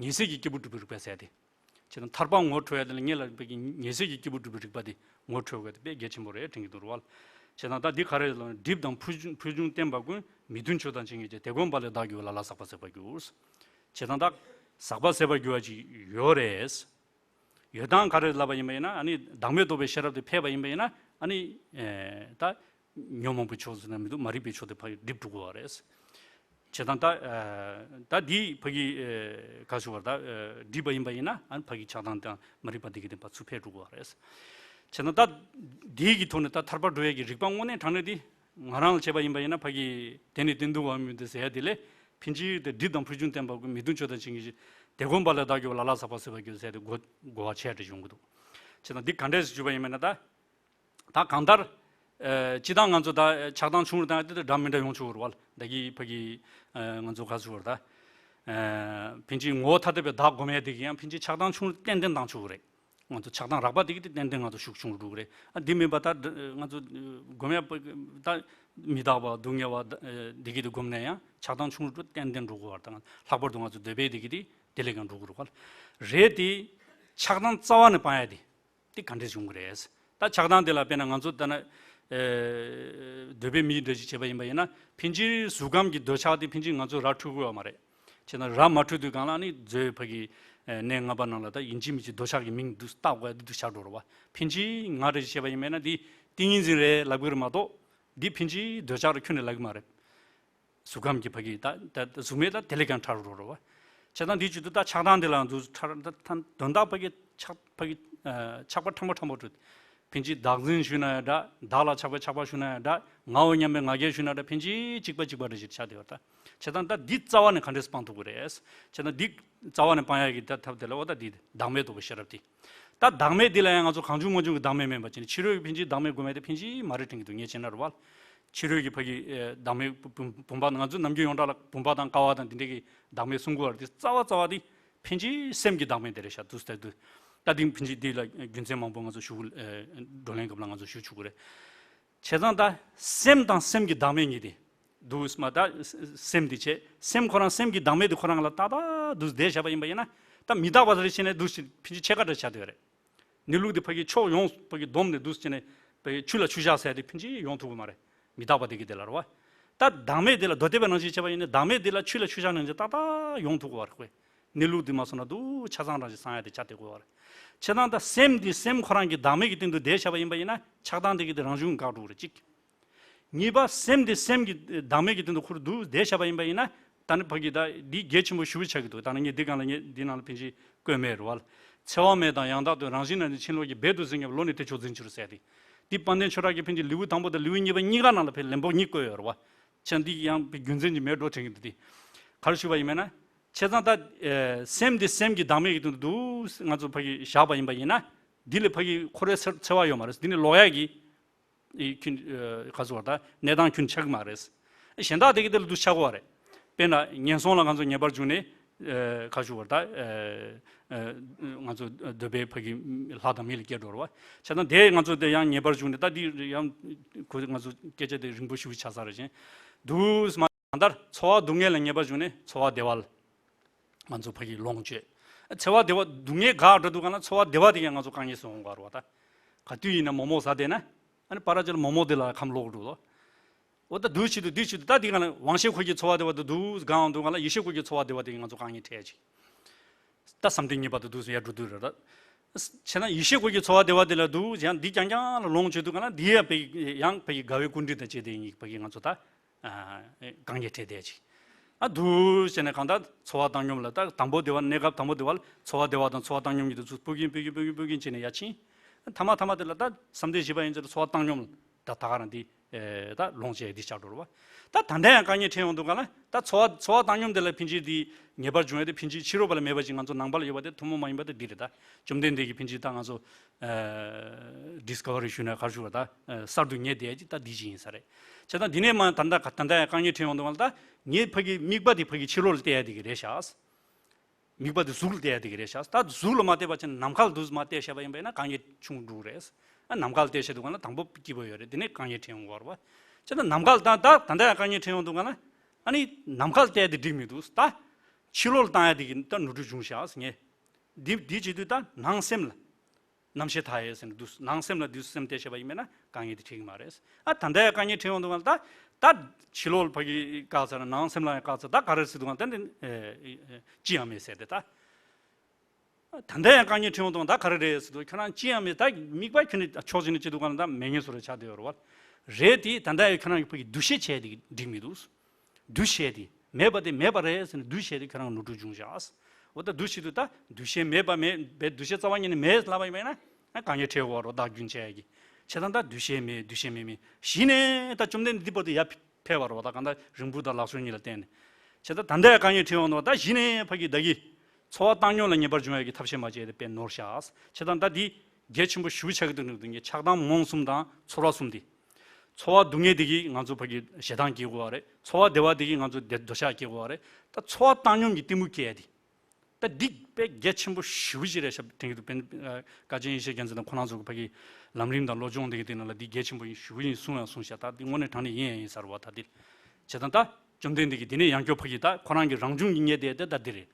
ཉེ་སྲས་ཀྱི་སྐྱེས་བུ་སྒྲུབ་པའི་རིག་པ་ཟེར་ཏེ། བྱས་ཙང་ཐར་པ་ངོ་འཕྲོད་ཡ་དེ་ལ་ངས་ལ་ཕ་གི་ཉེ་སྲས་ཀྱི་སྐྱེས་བུ་སྒྲུབ་པའི་རིག་པ་དེ་ངོ་འཕྲོད་དགོས་དེ་དཔེ་གལ་ཆེན་པོ་རེད་དྲན་གྱི་འདུག་ར་བ། བྱས་ཙང་ད་འདི་ག་རེ་ལབ་ན། སྒྲིབ་དང་ཕུལ་བྱུང་ཕུལ་བྱུང་བརྟེན་པ་ཀུན། མི་མཐུན་ཕྱོགས་དང་བཅས་ངེས་ཀྱང་། དེ་ཀུན་པ་ལས་བདག་གྱུར་པ། ལ་ལ་ཟག་པ་ཟད་པར་འགྱུར། བྱས་ཙང་ད་ཟག་པ་ཟད་པར་འགྱུར་བ་ཅིག་ཡོད་རེད། ཡོད་སྟངས་ག་རེ་ལབ་པ་ཡིན་པ་ཡིན་ན། ཨ་ནི་བདག་མེད་རྟོགས་པའི་ཤེས་རབ་དེ་འཕེལ་བ་ཡིན་པ་ཡིན་ན། ཨ་ནི་ཨེ་ད་ཉོན་མོངས་པའི་ཕྱོགས་ཟེར་ན་མི་འདུག། མ་རིག་པའི་ཕྱོགས་དེ་ཕར་སྒྲིབ་འགྲོ་གི་ཡོད་རེད། བྱས་ཙང་ད་ཨ་ད་འདི་ཕ་གི་ཨ་ག་ཞུ་བར་ད་ཨ་སྒྲིབ་པ་ཡིན་པ་ཡིན་ན། ཨ་ནི་ཕ་གི་ཆགས་སྡང་དང་མ་རིག་པ་འདི་གི་དེ་ཕར་ཚུར་འཕེལ་འགྲོ་གི་ཡོད་རེད། བྱས་ཙང་ད་འདི་གི་ཐོག་ནས་ད་ཐར་པ་འགྲོ་ཡས་ཀྱི་རིག་པ་དངོས་གནས་དྲང་གནས་འདི་ང་རང་ལ་བྱས་པ་ཡིན་པ་ཡིན་ན། ཕ་གི་དེ་ནི་གཏན་དུ་བབ་མིན་ཏེ་ཟེར་ཡ་དེ་ལས་ཕན་ཆད་དེ་སྒྲིབ་དང་ཕུལ་བྱུང་བརྟེན་པ་ཀུན། མི་མཐུན་ཕྱོགས་དང་བཅས་ངེས་ཀྱང་། དེ་ཀུན་པ་ལས་བདག་གྱུར་པ། ལ་ལ་ཟག་པ་ཟད་པར་འགྱུར་ཟེར་ཏེ་གོ་གོ་བ་ཆེ་དྲགས་ཡོང་གི་འདུག། བྱས་ཙང་འདི་ག་འདྲས་སེ་ཞུས་པ་ཡིན་པ་ན། ད་ད་གང་ལྟར་ཨ་སྤྱིར་བཏང་ང་ཚོ་ད་ཆགས་སྡང་ཆུང་རུ་བཏང་ཡ་དེ་དེ་འདྲ་མི་འདྲ་ཡོང་ཆོག་གི་རེད་བ། ད་གི་ཕ་གི་ཨ་ང་ཚོ་ག་ཟེར་བ་རེད། ད་ཨ་ཕན་ཆད་ངོ་བོ་ཐ་དད་པའི་བདག་སྒོམ་ཡ་དེ་གི་ཡང་ཕན་ཆད་ཆགས་སྡང་ཆུང་རུ་ཏན་ཏན་བཏང་ཆོག་གི་རེད། ང་ཚོ་ཆགས་སྡང་རགས་པ་དེ་གི་དེ་ཏན་ཏན་ང་ཚོ་ཤུགས་ཆུང་རུ་འགྲོ་གི་རེད། ཨ་འདི་མིན་པ་ད་ང་ཚོ་སྒོམ་ཡ་ད་མི་རྟག་པ་སྡུག་བསྔལ་བ་ད་འདི་གི་དེ་སྒོམ་ན་ཡང་ཆགས་སྡང་ཆུང་རུ་ཏན་ཏན་འགྲོ་གི་བ། ད་ལྷག་པར་དུ་ང་ཚོ་འདོད་པའི་དེ་གི་དེ་དེ་ལས་ཀྱང་འགྲོ་གི་རེད་བ། རེད་དེ། ཆགས་སྡང་རྩ་བ་ནས་སྤང་ཡ་དེ་དེ་ག་འདྲས་ཡོང་གི་རེད། ད་ཆགས་སྡང་དེ་ལ་དཔེར་ན་ང་ཚོ་ད་ན་ཨེ་འདོད་པའི་མི་འདྲ་ཞིག་བྱས་པ་ཡིན་པ་ཡིན་ན། ཕན་ཆད་གཟུགས་ཁམས་ཀྱི་འདོད་ཆགས་དེ་ཕན་ཆད་ང་ཚོ་ར་འཕྲོད་ཀྱི་ཡོད་མ་རེད། བྱས་ན་ར་མ་འཕྲོད་དུས་སྒང་ལ་ནི་མཛོད་ཕ་གི་ཨེ་གནས་ལྔ་པ་ནང་ལ་ད་ཡིན་གཅིག་མིན་གཅིག་འདོད་ཆགས་ཀྱི་མིང་འདི་བཏགས་དགོས་འདི་འདྲ་ཆགས་འགྲོ་རེད་བ། ཕན་ཆད་ང་རེ་བྱས་པ་ཡིན་པ་ཡིན་ན་འདི་ཏིང་ངེ་འཛིན་རེད་ལབ་ཀྱི་རེད་མ་གཏོགས། འདི་ཕན་ཆད་འདོད་ཆགས་རེད་ཁྱོན་ནས་ལབ་ཀྱི་མ་རེད། གཟུགས་ཁམས་ཀྱི་ཕ་གི་ད་ད་གཟུགས་མེད་ད་དེ་ལས་ཀྱང་ཕྲ་རུ་འགྲོ་རེད་བ། བྱས་ཙང་འདི་བྱེད་དུས་ད་ཆགས་སྡང་འདི་ལ་འདུག་ཕྲ་ད་ད་དོན་དག་ཕ་གི་ཆགས་ཕ་གི་ཨ་ཆགས་པ་ཕྲ་མོ་ཕྲ་མོ་འགྲོ། ཕན་ཆད་བདག་འཛིན་ཞུས་ན་ཡང་འདྲ། བདག་ལ་ཆགས་པའི་ཆགས་པ་ཞུས་ན་ཡང་འདྲ། ངའོ་སྙམ་པའི་ང་རྒྱལ་ཞུས་ན་འདྲ། ཕན་ཆད་གཅིག་པ་གཅིག་པ་རེ་ཞིག་ཆགས་བསྡད་པ་ད། བྱས་ཙང་ད་འདི་རྩ་བ་ནས་ག་འདྲས་སྤང་ཐུབ་ཀྱི་རེད། བྱས་ཙང་འདི་རྩ་བ་ནས་སྤང་ཡག་གི་ད་ཐབས་དེ་ལ་འོ་ད་འདི་བདག་མེད་རྟོགས་པའི་ཤེས་རབ་དེ། ད་བདག་མེད་འདི་ལ་ཡང་ང་ཚོ་གང་བྱུང་མང་བྱུང་གི་བདག་མེད་མིན་པ་བྱས་ནས། ཕྱི་རོལ་གྱི་ཕན་ཆད་བདག་མེད་སྒོམ་ཡ་དེ་ཕན་ཆད་མ་རེད་དྲན་གྱི་འདུག། ངས་བྱས་ན་རེད་བ། ཕྱི་རོལ་གྱི་ཕ་གི་ཨེ་བདག་མེད་བུམ་བུམ་པ་ང་ཚོ་ནམ་རྒྱུན་ཡོངས་གྲགས་ལ་བུམ་པ་དང་ཀ་བ་དང་འདི་འདྲས་ཀྱི་བདག་མེད་གསུང་གི་ཡོད་རེད། དེ་རྩ་བ་རྩ་བ་དེ་ཕན་ཆད་སེམས་ཀྱི་བདག་མེད་དེ་རེད་ཤག་འདུག་སྟེ། འདུག་ད་འདི་ཕན་ཆད་འདི་ལ་རྒྱུ་མཚན་མང་པོ་ང་ཚོ་ཞུ་ཨེ་བགྲོ་གླེང་སྐབས་ལ་ང་ཚོ་ཞུ་ཆོག་གི་རེད། བྱས་ཙང་ད་སེམས་དང་སེམས་ཀྱི་བདག་མེད་གཉིས་དེ་འདུག་སྨ། ད་སེམས་དེ་བྱས། སེམས་ཁོ་རང་སེམས་ཀྱི་བདག་མེད་དེ་ཁོ་རང་ལ་ཏག་ཏག་འདུག་བསྡད་བཞག་པ་ཡིན་པ་ཡིན་ན། ད་མི་རྟག་པ་རེ་བྱས་ནས་འདུག་ཕན་ཆད་ཕྱེད་ཀ་འདྲ་ཆགས་བསྡད་ཡོད་རེད། གནས་ལུགས་དེ་ཕ་གི་ཕྱོགས་ཡོངས་ཕ་གི་བསྡོམས་ནས་འདུག་བྱས་ནས་ཕ་གི་ཆུ་ལ་ཆུ་བཞག་ཟེར་དེ་ཕན་ཆད་ཡོང་ཐུབ་ཀྱི་མ་རེད། མི་རྟག་པ་དེ་གི་དེ་ལ་རེད་བ། ད་བདག་མེད་དེ་ལ་མདོ་སྡེ་པའི་ནང་བཞིན་བྱས་པ་ཡིན་ན། བདག་མེད་དེ་ལ་ཆུ་ལ་ཆུ་བཞག་ནང་བཞིན་ཏག་ཏག་ཡོང་ཐུབ་ཀྱི་བ་རེད་ཁོ། གནས་ལུགས་འདི་མ་སོང་ན་འདུག་ཆ་ཚང་རང་བཞིན་སངས་ཡ་དེ་ཆགས་བསྡད་དགོས་པ་རེད། བྱས་ཙང་ད་སེམས་འདི་སེམས་ཁོ་རང་གི་བདག་མེད་ཀྱི་སྟེང་དུ་བསྡད་བཞག་པ་ཡིན་པ་ཡིན་ན། ཆགས་སྡང་དེ་གི་དེ་རང་བྱུང་འགག་འགྲོ་གི་རེད་གཅིག། གཉིས་པ་སེམས་དེ་སེམས་ཀྱི་བདག་མེད་ཀྱི་སྟེང་དུ་ཁོ་རང་འདུག་བསྡད་བཞག་པ་ཡིན་པ་ཡིན་ན། ད་ནི་ཕ་གི་ད་འདི་གལ་ཆེན་པོ་ཞེ་པོ་ཆགས་ཀྱི་འདུག། ད་ནི་ངས་འདི་སྒང་ལ་ངས་འདི་ནང་ལ་ཕན་ཆད་བཀོད་མེད་རེད་བ། འཚེ་བ་མེད་དང་ཡང་དག་དོན། རང་བཞིན་ནང་ནས་ཕྱིན་ལོག་གི་སྦས་དུ་ཟིན་སྙམ། བློ་ནི་དེ་མཆོག་འཛིན་ཕྱིར་ཟེར་ཏེ། འདི་དཔལ་ལྡན་ཆོས་གྲགས་ཀྱི་ཕན་ཆད་ལེའུ་དང་པོ་དང་ལེའུ་གཉིས་པ་གཉིས་ཀ་ནང་ལ་ཕན་ལན་པོ་གཉིས་བཀོད་ཡོད་རེད་བ། བྱས་ཙང་འདི་ཡང་རྒྱུ་མཚན་ཅིག་མེད་འགྲོ་དྲན་གྱི་འདུག། དེ་ག་རེ་ཞུས་པ་ཡིན་མེད་ན། བྱས་ཙང་ད་ཨེ་སེམས་འདི་སེམས་ཀྱི་བདག་མེད་ཀྱི་སྟེང་དུ་འདུག་ང་ཚོ་ཕ་གི་བཞག་པ་ཡིན་པ་ཡིན་ན། འདི་ལས་ཕ་གི་འཁོར་བའི་འཚེ་འཚེ་བ་ཡོད་མ་རེད། འདི་ནི་ལོག་ཡག་གི་ཨེ་ཁྱོན་ཨེ་ག་ཚོད་བར་ད་གནས་སྟངས་ཁྱོན་ཆགས་ཀྱི་མ་རེད། གཞན་དག་དེ་གི་དེ་ལ་འདུ་ཆགས་ཀྱི་བ་རེད། དཔེར་ན་ངན་སོང་ལ་ང་ཚོ་ངེས་པར་འབྱུང་ནས་ཨེ་ག་ཚོད་བར་ད་ཨེ་ཨེ་ང་ཚོ་འདོད་པའི་ཕ་གི་ལྷ་དང་མི་ལ་སྐྱེ་འགྲོ་རེད་བ། བྱས་ཙང་དེ་ང་ཚོ་དེ་ཡང་ངེས་པར་འབྱུང་ནས། ད་འདི་ཡང་ཁོ་ང་ཚོ་སྐད་ཆ་དེ་རིང་པོ་ཞེ་པོ་ཆགས་ས་རེད་ཅིང་། འདུག་སྨ། གང་ལྟར་ཚོར་བ་སྡུག་བསྔལ་ལ་ངེས་པར་འབྱུང་ནས་ཚོར་བ་བདེ་བ་ལ་ང་ཚོ་ཕ་གི་ལོངས་སྤྱོད། འཚེ་བ་བདེ་བ་སྡུག་བསྔལ་དགའ་འགྲོ་དུས་གང་ལ་ཚོར་བ་བདེ་བ་དེ་ཡང་ང་ཚོ་དཀའ་ངལ་སོང་འོང་ག་རེད་བ། ད་ག་དུས་ཡིན་ན་མོག་མོག་ཟ་བསྡད་ན། ཨ་ནི་པ་ར་ཅལ་མོག་མོག་དེ་ལ་ཁམས་ལོག་འགྲོ་ལོ། འོ་ད་འདུག་བྱེད་དུས་འདུག་བྱེད་དུས་ད་དེ་གང་ལ་དབང་ཤེས་ཁོ་གི་ཚོར་བ་བདེ་བ་དེ་འདུག་གང་འདུག་གང་ལ་ཡིད་ཤེས་ཁོ་གི་ཚོར་བ་བདེ་བ་དེ་ང་ཚོ་དཀའ་ངལ་འཕྲད་ཅིག། ད་བསམ་གཏན་གཉིས་པ་དེ་འདུག་སེ་ཡར་འགྲོ་དུས་རེད་ད། བྱས་ན་ཡིད་ཤེས་ཁོ་གི་ཚོར་བ་བདེ་བ་དེ་ལ་འདུག་ཡང་འདི་རྐྱང་རྐྱང་ལ་ལོངས་སྤྱོད་དུས་གང་ལ་འདི་ཡང་ཕ་གི་ཡང་ཕ་གི་དགའ་བའི་ཀུན་འདུས་དང་བཅས་ཏེ་ཡིན་ཕ་གི་ང་ཚོ་ད། ཨ་དཀའ་ངལ་འཕྲད་བསྡད་ཅིག། ཨ་འདུག་བྱས་ནས་གང་ལྟར་ཚོར་བ་བཏང་སྙོམས་ལ་ད་དང་པོ་བདེ་བ་གནས་སྐབས་དང་པོ་བདེ་བ་ལ་ཚོར་བ་བདེ་བ་དང་ཚོར་བ་བཏང་སྙོམས་གཉིས་དེ་ཚུར་སྤུ་གིན་སྤུ་གིན་སྤུ་གིན་སྤུ་གིན་བྱས་ནས་ཡར་ཕྱིན། ཐ་མ་ཐ་མ་དེ་ལ་ད་བསམ་གཏན་བཞི་པ་ཡན་ཆད་ལ་ཚོར་བ་བཏང་སྙོམས་ལ་ད་ད་ག་རང་འདི་ཨེ་ད་ལོངས་སྤྱད་འདི་ཆགས་འགྲོ་རེད་བ། ད་ད་ལྟ་ཡང་དཀའ་ངལ་འཕྲད་ཡོང་དུས་གང་ལ་ད་ཚོར་བ་ཚོར་བ་བཏང་སྙོམས་དེ་ལ་ཕན་ཆད་འདི་ངེས་པར་འབྱུང་ཡ་དེ་ཕན་ཆད་ཕྱི་རོལ་པ་ལ་མེད་པ་ཅིག་ང་ཚོ་ནང་པ་ལ་ཡོད་པ་དེ་ཐུན་མོང་མ་ཡིན་པ་དེ་འདི་རེད། ད་བཅོམ་ལྡན་འདས་ཀྱི་ཕན་ཆད་ད་ང་ཚོ་ཨ་ཌིས་ཁ་བ་རི་ཞུས་ན་ག་རེ་ཞུ་བ་ད་ཨ་གསར་དུ་ངེས་བསྡད་ཡ་ཅིག་ད་འདི་ཅིག་ཡིན་ས་རེད། བྱས་ཙང་འདི་ནས་མ་ད་ལྟ་ད་ལྟ་ཡང་དཀའ་ངལ་འཕྲད་ཡོང་དུས་གང་ལ་ད་ངའི་ཕ་གི་དམིགས་པ་དེ་ཕ་གི་ཕྱི་རོལ་ལ་བལྟ་ཡ་དེ་གི་རེད་ཤག། དམིགས་པ་དེ་གཟུགས་ལ་གཏད་ཡ་དེ་གི་རེད་ཤག་ད་གཟུགས་ལ་མ་གཏད་པ་བྱས་ན་ནམ་མཁའ་ལ་དུ་མ་གཏད་བཞག་པ་ཡིན་པ་ཡིན་ན་དཀའ་ངལ་ཆུང་འགྲོ་གི་རེད། ཨ་ནམ་མཁའ་ལ་གཏད་བཞག་དུས་གང་ལ་དང་པོ་སྐྱིད་པོ་ཡོད་རེད། དེ་ནས་དཀའ་ངལ་འཕྲད་ཡོང་གི་ཡོད་རེད་བ། བྱས་ན་ནམ་མཁའ་ལ་ད་ད་ད་ལྟ་ཡང་དཀའ་ངལ་འཕྲད་ཡོང་དུས་གང་ལ་ཨ་ནི་ནམ་མཁའ་ལ་གཏད་དེ་འགྲིག་མི་འདུག་ད་ཕྱི་ལོགས་ལ་བཏང་ཡ་དེ་གི་ད་ནོར་འཁྲུལ་བྱུང་ཤག་ཟེར་ངས། འདི་འདི་བྱེད་དུས་ད་ནང་སེམས་ལ། རྣམ་ཤེས་མཐའ་ཡས་ཟེར་ནས་འདུག་ནང་སེམས་ལ་འདུག་སེམས་གཏད་བྱས་པ་ཡིན་པས་ན་དཀའ་ངལ་དེ་འཕྲད་ཀྱི་མ་རེད། ཨ་ད་ལྟ་ཡང་དཀའ་ངལ་འཕྲད་ཡོང་དུས་གང་ལ་ད་ད་ཕྱི་ལོགས་ལ་ཕ་གི་བཀག་ཚར་ནང་སེམས་ལ་ཡང་བཀག་ཚར་ད་ག་རེ་ཟེར་དུས་གང་ལ་ད་འདི་ཅི་ཡང་མེད་ཟེར་ཏེ་ད། ད་ལྟ་ཡང་དཀའ་ངལ་འཕྲད་ཡོང་དུས་གང་ལ་ད་ག་རེ་རེད་ཟེར་དུས་ཁྱོད་རང་ཅི་ཡང་མེད་ད་དམིགས་པ་ཁྱོད་ནི་ཕྱོགས་གཅིག་ནས་བྱེད་དུས་གང་ལ་ད་མེད་མཁན་བཟོ་འདྲ་ཆགས་བསྡད་ཡོད་རེད་བ། རེད་དེ་ད་ལྟ་ཡང་ཁྱོད་རང་གི་ཕ་གི་འདུ་ཤེས་བྱས་དེ་འགྲིག་མི་འདུག་འདུ་ཤེས་དེ་མེད་པ་དེ་མེད་པ་རེད་ཟེར་ནས་འདུ་ཤེས་དེ་ཁྱོད་རང་ནོར་འཁྲུལ་བྱུང་བཞག་འོ་ད་འདུ་ཤེས་དུ་ད་འདུ་ཤེས་མེད་པ་མེད་པའི་འདུ་ཤེས་རྩ་བ་ཉིད་ནས་མེད་ལབ་པ་ཡིན་ན་ཨ་དཀའ་ངལ་འཕྲད་འོ་རོ་བདག་རྒྱུན་ཆད་ཀྱི་བྱས་ཙང་ད་འདུ་ཤེས་མེད་འདུ་ཤེས་མེད་མེད་གཞི་ནས་ད་བཅོམ་ལྡན་འདས་འདི་བར་དུ་ཡར་ཕེབས་པ་རེད་བ། ད་གང་ལྟར་རིང་པོ་དང་ལག་ཆོག་གཉིས་ལ་བརྟེན་ནས་བྱས་ཙང་ད་ལྟ་ཡང་དཀའ་ངལ་འཕྲད་འོང་དུ་བ་ད་གཞི་ནས་ཕ་གི་བདག་གི་འཚོ་བ་བཏང་སྙོམས་ལ་ངེས་པར་འབྱུང་བའི་གི་ཐབས་ཤེས་མ་བྱས་ཏེ་དཔེ་ནོར་བཞག་བྱས་ཙང་ད་འདི་གལ་ཆེན་པོ་ཞེ་པོ་ཆགས་ཀྱི་འདུག་ནས་འདུག་ངས་ཆགས་སྡང་རྨོངས་གསུམ་དང་ཚོར་བ་གསུམ་འདི། ཚོར་བ་སྡུག་བསྔལ་འདི་གིས་ང་ཚོ་ཕ་གི་ཞེ་སྡང་སྐྱེ་དགོས་པ་རེད། ཚོར་བ་བདེ་བ་འདི་གིས་ང་ཚོ་བདེ་འདོད་ཆགས་སྐྱེ་དགོས་པ་རེད། ད་ཚོར་བ་བཏང་སྙོམས་ཀྱི་གཏི་མུག་སྐྱེ་ཡ་འདི། ད་འདི་དཔེ་གལ་ཆེན་པོ་ཞེ་པོ་ཅིག་རེད་ཤག་དྲན་གྱི་འདུག་དཔེར་ན་ཨ་བཀའ་ཆེན་ཡེ་ཤེས་རྒྱལ་མཚན་དང་ཁོ་རང་ཚོ་གི་ཕ་གི་ལམ་རིམ་དང་བློ་སྦྱོང་འདི་གི་སྟེང་ནང་ལ་འདི་གལ་ཆེན་པོ་ཞེ་པོ་ཡིན་གསུང་ཡང་གསུངས་ཤག་ད་འདི་དངོས་གནས་དྲང་གནས་ཡིན་ཡང་ཡིན་ས་རེད་བ། ད་འདི་བྱས་ཙང་ད་བཅོམ་ལྡན་འདས་ཀྱིས་འདི་ནས་ཡང་སྐྱར་ཕ་གི་ད་ཁོ་རང་གི་རང་བྱུང་གི་གནས་དེ་དེ་ད་འདི་རེད།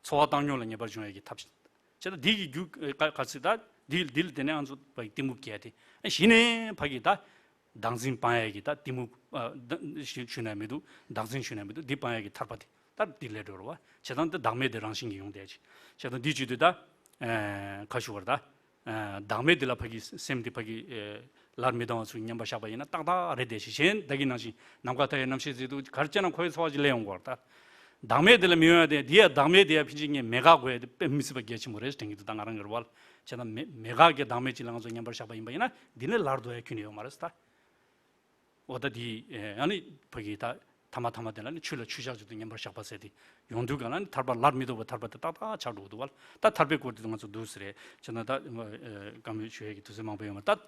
འཚོ་བ་བཏང་སྙོམས་ལ་ངེས་པར་འབྱུང་ཡ་གི་ཐབས་ཤེས། བྱས་ཙང་འདི་གི་རྒྱུ་ག་ག་ཚོད་ད་འདི་འདི་ལ་དེ་ནས་ང་ཚོ་ཕ་གི་གཏི་མུག་སྐྱེ་ཡ་དེ་གཞི་ནས་ཕ་གི་ད། བདག་འཛིན་སྤང་ཡས་ཀྱི་ད་གཏི་མུག་ཨ་ད་ཞུ་ཞུ་ན་མི་འདུག་བདག་འཛིན་ཞུ་ན་མི་འདུག་འདི་སྤང་ཡས་ཀྱི་ཐར་པ་དེ་ད་འདི་ལས་འགྲོ་རུ་བ། བྱས་ཙང་འདི་བདག་མེད་དེ་རང་བཞིན་གྱིས་ཡོང་བསྡད་ཅིག་བྱས་ཙང་འདི་བྱེད་དུས་ད་ཨ་ཁ་ཞུ་བར་ད་ཨ་བདག་མེད་འདི་ལ་ཕ་གི་སེམས་འདི་ཕ་གི་ཨ་སླར་མི་ལྡང་བ་ཚུལ་མཉམ་པར་བཞག་པ་ཡིན་ན་ཏག་ཏག་རེད་བསྡད་ཤིག་གཞན་བདག་གི་ནང་བཞིན་ནམ་མཁའ་མཐའ་ཡས་རྣམ་ཤེས་ཟེར་དུས་གར་བྱས་ན་ཁོའི་འཚོ་བ་ཅིག་ལས་ཡོང་གི་བར་ད། བདག་མེད་འདི་ལ་མི་ཡོང་ཡ་དེ་འདི་ཡ་བདག་མེད་འདི་ཡ་ཕན་ཆད་ངས་མེད་དགག་དགོས་ཡ་དེ་དཔེ་མི་སྲིད་པ་གལ་ཆེན་པོ་རེད་དྲན་གྱི་འདུག་ད་ང་རང་གི་རུ་བ་ལ་བྱས་ན་མེད་མེད་དགག་གི་བདག་མེད་ཅིག་ལ་ང་ཚོ་མཉམ་པར་བཞག་པ་ཡིན་པ་ཡིན་ན་འདི་ནས་སླར་ལྡོག་ཡ་ཁྱོན་ནས་ཡོད་མ་རེད་ད། འོ་ད་འདི་ཨ་ནི་ཕ་གི་ད་ཐ་མ་ཐ་མ་དེ་ལ་ནི་ཆོས་ལ་ཆོས་ཆགས་ཅིག་ཏུ་མཉམ་པར་བཞག་པ་ཟེར་ཏེ་ཡོང་དུས་གང་ལ་ནི་ཐར་པ་སླར་མི་ལྡོག་པའི་ཐར་པ་དེ་ཏག་ཏག་ཆགས་འགྲོ་གི་འདུག་བ། ད་ཐར་པའི་སྐོར་དེ་ང་ཚོ་འདུག་ཟེར་རེད་བྱས་ན་ད་བཀའ་མོལ་ཞུ་ཡས་ཀྱི་དུས་ཚོད་མང་པོ་ཡོད་མ་རེད་ད།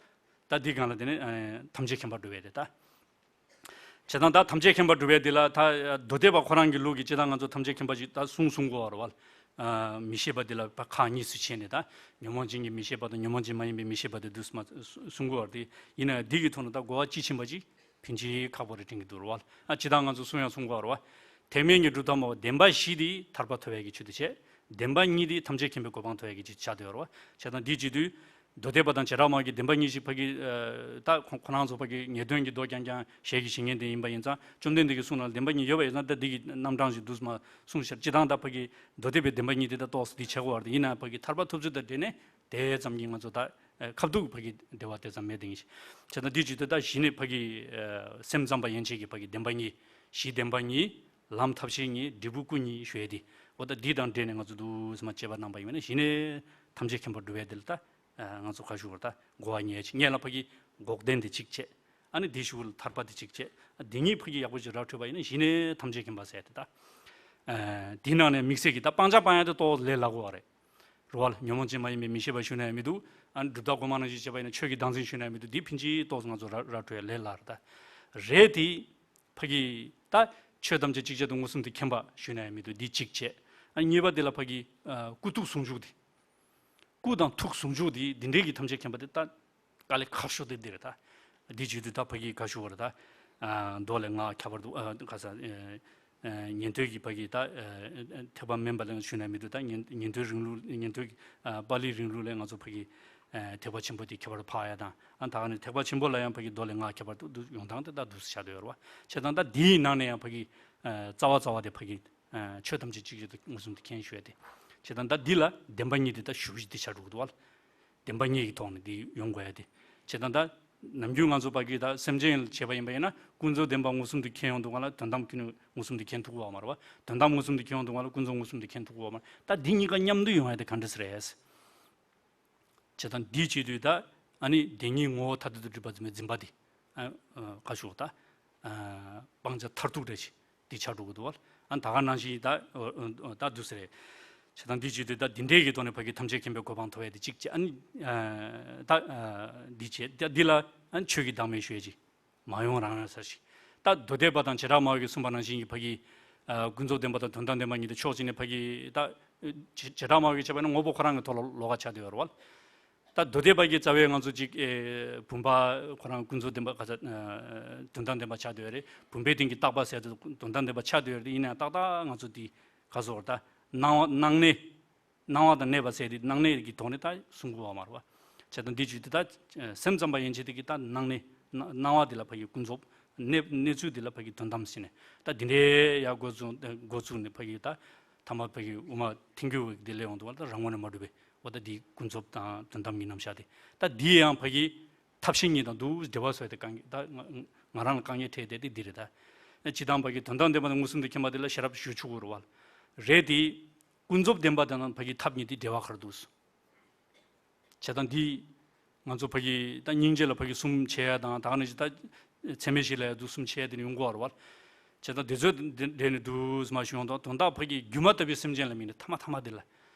ད་འདི་གང་ལ་དེ་ནི་ཨ་ཐམས་ཅད་མཁྱེན་པར་འགྲོ་བས་དེ་ད། བྱས་ཙང་ད་ཐམས་ཅད་མཁྱེན་པར་འགྲོ་བས་འདི་ལ་ད་མདོ་སྡེ་པ་ཁོ་རང་གི་ལུགས་ཀྱི་སྤྱིར་བཏང་ང་ཚོ་ཐམས་ཅད་མཁྱེན་པ་ཞིག་ད་གསུང་གསུང་དགོས་པ་རེད་བ། མི་ཤེས་པ་འདི་ལ་ཁག་གཉིས་སུ་ཕྱེ་ནས་ད་ཉོན་མོངས་ཅན་གྱི་མི་ཤེས་པ་དང་ཉོན་མོངས་ཅན་མ་ཡིན་པའི་མི་ཤེས་པ་དེ་འདུག་སེ་མ་གསུང་དགོས་པ་རེད། ཡིན་ན་ཡང་འདི་གི་ཐོག་ནས་ད་གོ་བ་དཔྱིས་ཕྱིན་པ་ཅིག་ཕན་ཆད་ཁག་པོ་རེད་དྲན་གྱི་འདུག་རེད་བ། ཨ་སྤྱིར་བཏང་ང་ཚོ་གསུང་ཡང་གསུང་དགོས་པ་རེད་བ། ཐེག་དམན་གྱི་སྒྲུབ་ཐབས་སྨྲ་བ་བདེན་པ་བཞི་དེ་ཐར་པ་ཐོབ་པའི་གི་ཆེད་དུ་བྱས། བདེན་པ་གཉིས་དེ་ཐམས་ཅད་མཁྱེན་པའི་གོ་འཕང་ཐོབ་པའི་གི་ཆེད་དུ་ཆགས་བསྡད་ཡོད་རེད་བ། བྱས་ཙང་འདི་བྱེད་དུས། མདོ་སྡེ་པ་དང་བྱེ་བྲག་སྨྲ་བ་གི་བདེན་པ་གཉིས་ཤིག་ཕ་གི་ཨ་ད་ཁོ་ཁོ་རང་ཚོ་ཕ་གི་ངེས་དོན་གྱི་མདོ་རྐྱང་རྐྱང་ཞལ་གྱིས་བཞེས་མཁན་དེ་ཡིན་པ་ཡིན་ཙང་བཅོམ་ལྡན་འདས་ཀྱི་གསུང་ནང་ལ་བདེན་པ་གཉིས་ཡོད་པ་ཡིན་ཙང་ད་འདི་གི་རྣམ་གྲངས་ཤིག་འདུག་སེ་མ་གསུངས་ཤག་སྤྱིར་བཏང་ད་ཕ་གི་མདོ་སྡེ་པའི་བདེན་པ་གཉིས་དེ་ད་ཏོག་ཙམ་འདི་བྱེད་དགོས་པ་རེད། ཡིན་ན་ཕ་གི་ཐར་པ་ཐོབ་ཚུལ་དང་འབྲེལ་ནས་དེ་ཙམ་གྱིས་ང་ཚོ་ད་ཨ་ཁ་ཐུག་ཕ་གི་བདེ་བ་དེ་ཙམ་མེད་དེ་ཡིན་ཞིག་བྱས་ཙང་འདི་བྱེད་དུས་ད་གཞི་ནས་ཕ་གི་ཨ་སེམས་ཙམ་པ་ཡན་ཆད་ཀྱི་ཕ་གི་བདེན་པ་གཉིས། གཞི་བདེན་པ་གཉིས། ལམ་ཐབས་ཤེས་གཉིས། འབྲས་བུ་སྐུ་གཉིས་ཞུ་ཡས་དེ། འོ་ད་འདི་དང་འབྲེལ་ནས་ང་ཚོ་འདུག་སེ་མ་དཔྱད་པ་གནང་པ་ཡིན་ན་གཞི་ནས་ཐམས་ཅད་མཁྱེན་པར་འགྲོ་བས་འདི་ལ་ད་ཨ་ང་ཚོ་ཁ་ཞུ་བར་ད་གོ་བ་ཉལ་ཅིག་ངལ་ལ་ཕ་གི་འགོག་བདེན་དེ་གཅིག་བྱས། ཨ་ནི་དེ་ཞུ་བར་ཐར་པ་དེ་གཅིག་བྱས། ཨ་འདི་གཉིས་ཕ་གི་ཡག་པོ་ཅིག་ར་འཕྲོད་པ་ཡིན་ན་གཞི་ནས་ཐམས་ཅད་མཁྱེན་པ་ཟེར་དེ་ད། ཨ་འདི་ནང་ནས་དམིགས་བསལ་གྱི་ད་སྤང་བྱ་སྤང་ཡ་དེ་ཏོག་ཙམ་ལས་སླ་གོ་བ་རེད། རེད་བ། ཉོན་མོངས་ཅན་མ་ཡིན་པའི་མི་ཤེས་པ་ཞུ་ན་ཡང་མི་འདུག་ཨ་ནི་གྲུབ་མཐའ་གོང་མ་ནང་བཞིན་བྱས་པ་ཡིན་ན་ཆོས་ཀྱི་བདག་འཛིན་ཞུ་ན་ཡང་མི་འདུག་འདི་ཕན་ཆད་ཏོག་ཙམ་ང་ཚོ་ར་ར་འཕྲོད་ཡ་ལས་སླ་རེད་ད། རེད་དེ། ཕ་གི་ད་ཆོས་ཐམས་ཅད་ཅིག་ཅར་དུ་མངོན་སུམ་དུ་མཁྱེན་པ་ཞུ་ན་ཡང་མི་འདུག་འདི་གཅིག་བྱས། ཨ་གཉིས་པ་འདི་ལ་ཕ་གི་ཨ་སྐུ་ཐུགས་ཟུང་འཇུག་འདི། སྐུ་དང་ཐུགས་ཟུང་འཇུག་འདི་འདི་འདྲའི་གི་ཐམས་ཅད་མཁྱེན་པ་འདི་ད་དཀའ་ལས་ཁག་ཤོས་དེ་འདི་རེད་ད། འདི་བྱེད་དུས་ད་ཕ་གི་ག་ཞུ་བ་རེད་ད། ཨ་མདོ་ལས་སྔགས་ཁྱད་པར་དུ་ཨ་ག་ས་ཨ་ཨ་ཉན་ཐོས་ཀྱི་ཕ་གི་ད་ཨ་ཨ་ཐེག་པ་དམན་པ་ལ་ཞུ་ན་མི་འདུག་ད་ཉན་ཉན་ཐོས་རིང་ལུགས་ཉན་ཐོས་ཀྱི་ཨ་པཱ་ལིའི་རིང་ལུགས་ལས་ང་ཚོ་ཕ་གི་ཨ་ཐེག་པ་ཆེན་པོ་དེ་ཁྱད་པར་དུ་འཕགས་ཡ་དང་། ཨ་ད་ག་ནས་ཐེག་པ་ཆེན་པོ་ལ་ཡང་ཕ་གི་མདོ་ལས་སྔགས་ཁྱད་པར་དུ་འདུག་ཡོང་སྟངས་དེ་ད་འདུག་སེ་ཆགས་བསྡད་ཡོད་རེད་བ། བྱས་ཙང་ད་འདིའི་ནང་ནས་ཡང་ཕ་གི་ཨ་རྩ་བ་རྩ་བ་དེ་ཕ་གི་ཨ་ཆོས་ཐམས་ཅད་ཅིག་ཅར་དུ་མངོན་སུམ་དུ་མཁྱེན་ཞུ་ཡ་དེ། བྱས་ཙང་ད་འདི་ལ་བདེན་པ་གཉིས་དེ་ད་ཞུ་བཞི་དེ་ཆགས་འགྲོ་གི་འདུག་བ། བདེན་པ་གཉིས་ཀྱི་ཐོག་ནས་འདི་ཡོང་དགོས་ཡ་དེ། བྱས་ཙང་ད་ནམ་རྒྱུན་ང་ཚོ་ཕ་གི་ད་སེམས་ཅན་ལ་བྱས་པ་ཡིན་པ་ཡིན་ན་ཀུན་རྫོབ་བདེན་པ་མངོན་སུམ་དུ་མཁྱེན་ཡོང་དུས་སྒང་ལ་དོན་དམ་ཀུན་མངོན་སུམ་དུ་མཁྱེན་ཐུབ་ཀྱི་ཡོད་མ་རེད་བ། དོན་དམ་མངོན་སུམ་དུ་མཁྱེན་ཡོང་དུས་སྒང་ལ་ཀུན་རྫོབ་མངོན་སུམ་དུ་མཁྱེན་ཐུབ་ཀྱི་ཡོད་མ་རེད། ད་འདི་གཉིས་ཀ་མཉམ་དུ་ཡོང་ཡ་དེ་ག་འདྲ་སེ་རེད། བྱས་ཙང་འདི་བྱེད་དུས་ད་ཨ་ནི་བདེན་གཉིས་ངོ་བོ་མཐར་ཐུག་ཏུ་གྲུབ་པ་ཙམ་པའི་འཛིན་པ་འདི་ཨ་ཨ་ག་ཞུ་ད་ཨ་སྤང་བྱ་མཐར་ཐུག་རེད་ཅེས་འདི་ཆགས་འགྲོ་གི་འདུག་བ། ཨ་ད་ག་ནང་བཞིན་ད་ཨ་ཨ་ད་འདུག་སེ་རེད། བྱས་ཙང་འདི་བྱེད་དུས་ད་འདི་འདྲའི་གི་ཐོག་ནས་ཕ་གི་ཐམས་ཅད་མཁྱེན་པའི་གོ་འཕང་ཐོབ་ཡ་དེ་གཅིག་བྱས། ཨ་ནི་ཨ་ད་ཨ་འདི་བྱས་ད་འདི་ལ་ཨ་ཆོས་ཀྱི་བདག་མེད་ཞུ་ཡ་ཅིག་མ་ཡོང་རང་ཡོང་ས་ཞིག་ད་མདོ་སྡེ་པ་དང་བྱེ་བྲག་སྨྲ་བ་གིས་གསུངས་པ་ནང་བཞིན་གྱི་ཕ་གི་ ཨ་ཀུན་རྫོབ་བདེན་པ་དང་དོན་དམ་བདེན་པ་གཉིས་དེ་ཕྱོགས་གཅིག་ནས་ཕ་གི་ད་བྱེ་བྱེ་བྲག་སྨྲ་བ་གིས་བྱས་པ་ན་དངོས་པོ་ཁོ་རང་གི་ཐོག་ལ་ལོགས་ཀ་ཆགས་བསྡད་ཡོད་རེད་བ། ད་མདོ་སྡེ་པ་གིས་རྩ་བའི་ང་ཚོ་གཅིག་ཨེ་བུམ་པ་ཁོ་རང་ཀུན་རྫོབ་བདེན་པ་ག་ཚ་ཨ་དོན་དམ་བདེན་པ་ཆགས་བསྡད་ཡོད་རེད། བུམ་པའི་སྟེང་གི་རྟག་པ་ཟེར་དུས་དོན་དམ་བདེན་པ་ཆགས་བསྡད་ཡོད་རེད། ཡིན་ན་ཡང་ཏག་ཏག་ང་ཚོ་དེ་ག་ཟེར་ད་སྣང་བ་སྣང་གནས། སྣང་བ་དང་གནས་པ་ཟེར་དེ་སྣང་གནས་ཀྱི་ཐོག་ནས་ད་གསུང་དགོས་པ་མ་རེད་བ། བྱས་ཙང་འདི་བརྗོད་དེ་ད་སེམས་ཙམ་པ་ཡན་ཆད་དེ་གི་ད་སྣང་གནས་སྣང་སྣང་བ་དེ་ལ་ཕ་གི་ཀུན་རྫོབ་གནས་གནས་ཚུལ་དེ་ལ་ཕ་གི་དོན་དམ་ཟེར་ནས་ད་འདི་འདྲའི་ཡར་འགོ་བཙུགས་འགོ་བཙུགས་ནས་ཕ་གི་ད་ཐ་མ་ཕ་གི་དབུ་མ་ཐེངས་དགུ་པ་དེ་སླེབས་ཡོང་དུས་བ་ད་རང་ངོས་ནས་མ་གྲུབ་པས། འོ་ད་འདི་ཀུན་རྫོབ་དང་དོན་དམ་གཉིས་རྣམ་གཞག་དེ་ད་འདི་ཡང་ཕ་གི་ཐབས་ཤེས་གཉིས་དང་འདུག་འབྲེལ་བ་བཟོས་ཏེ་དཀའ་ངལ་ད་ང་ང་རང་ལ་དཀའ་ངལ་འཕྲད་བསྡད་དེ་འདི་རེད་ད། སྤྱིར་བཏང་ཕ་གི་དོན་དམ་བདེན་པ་དང་མངོན་སུམ་དུ་མཁྱེན་པ་དེ་ལ་ཤེས་རབ་ཞུ་ཆོག་གི་རེད་བ། རེད་དེ། ཀུན་རྫོབ་བདེན་པ་དང་ཕ་གི་ཐབས་གཉིས་དེ་འབྲེལ་བ་ག་རེ་འདུག་བྱས་ཙང་འདི་ང་ཚོ་ཕ་གི་ད་སྙིང་རྗེ་ལ་ཕ་གི་གསུམ་བྱེད་ཡ་དང་ད་ག་ནང་བཞིན་ད་ཚད་མེད་བཞི་ལ་ཡ་འདུག་གསུམ་བྱེད་ཡ་དེ་ནི་ཡོང་གི་རེད་བ། བྱས་ཙང་དེ་ཚོའི་འབྲེལ་ནས་འདུག་སེ་མར་ཞུ་ཡོང་དང་དོན་དག་ཕ་གི་སྒྱུ་མ་ལྟ་བུའི་སེམས་ཅན་ལ་དམིགས་ནས་ཐ་མ་ཐ་མ་དེ་ལ་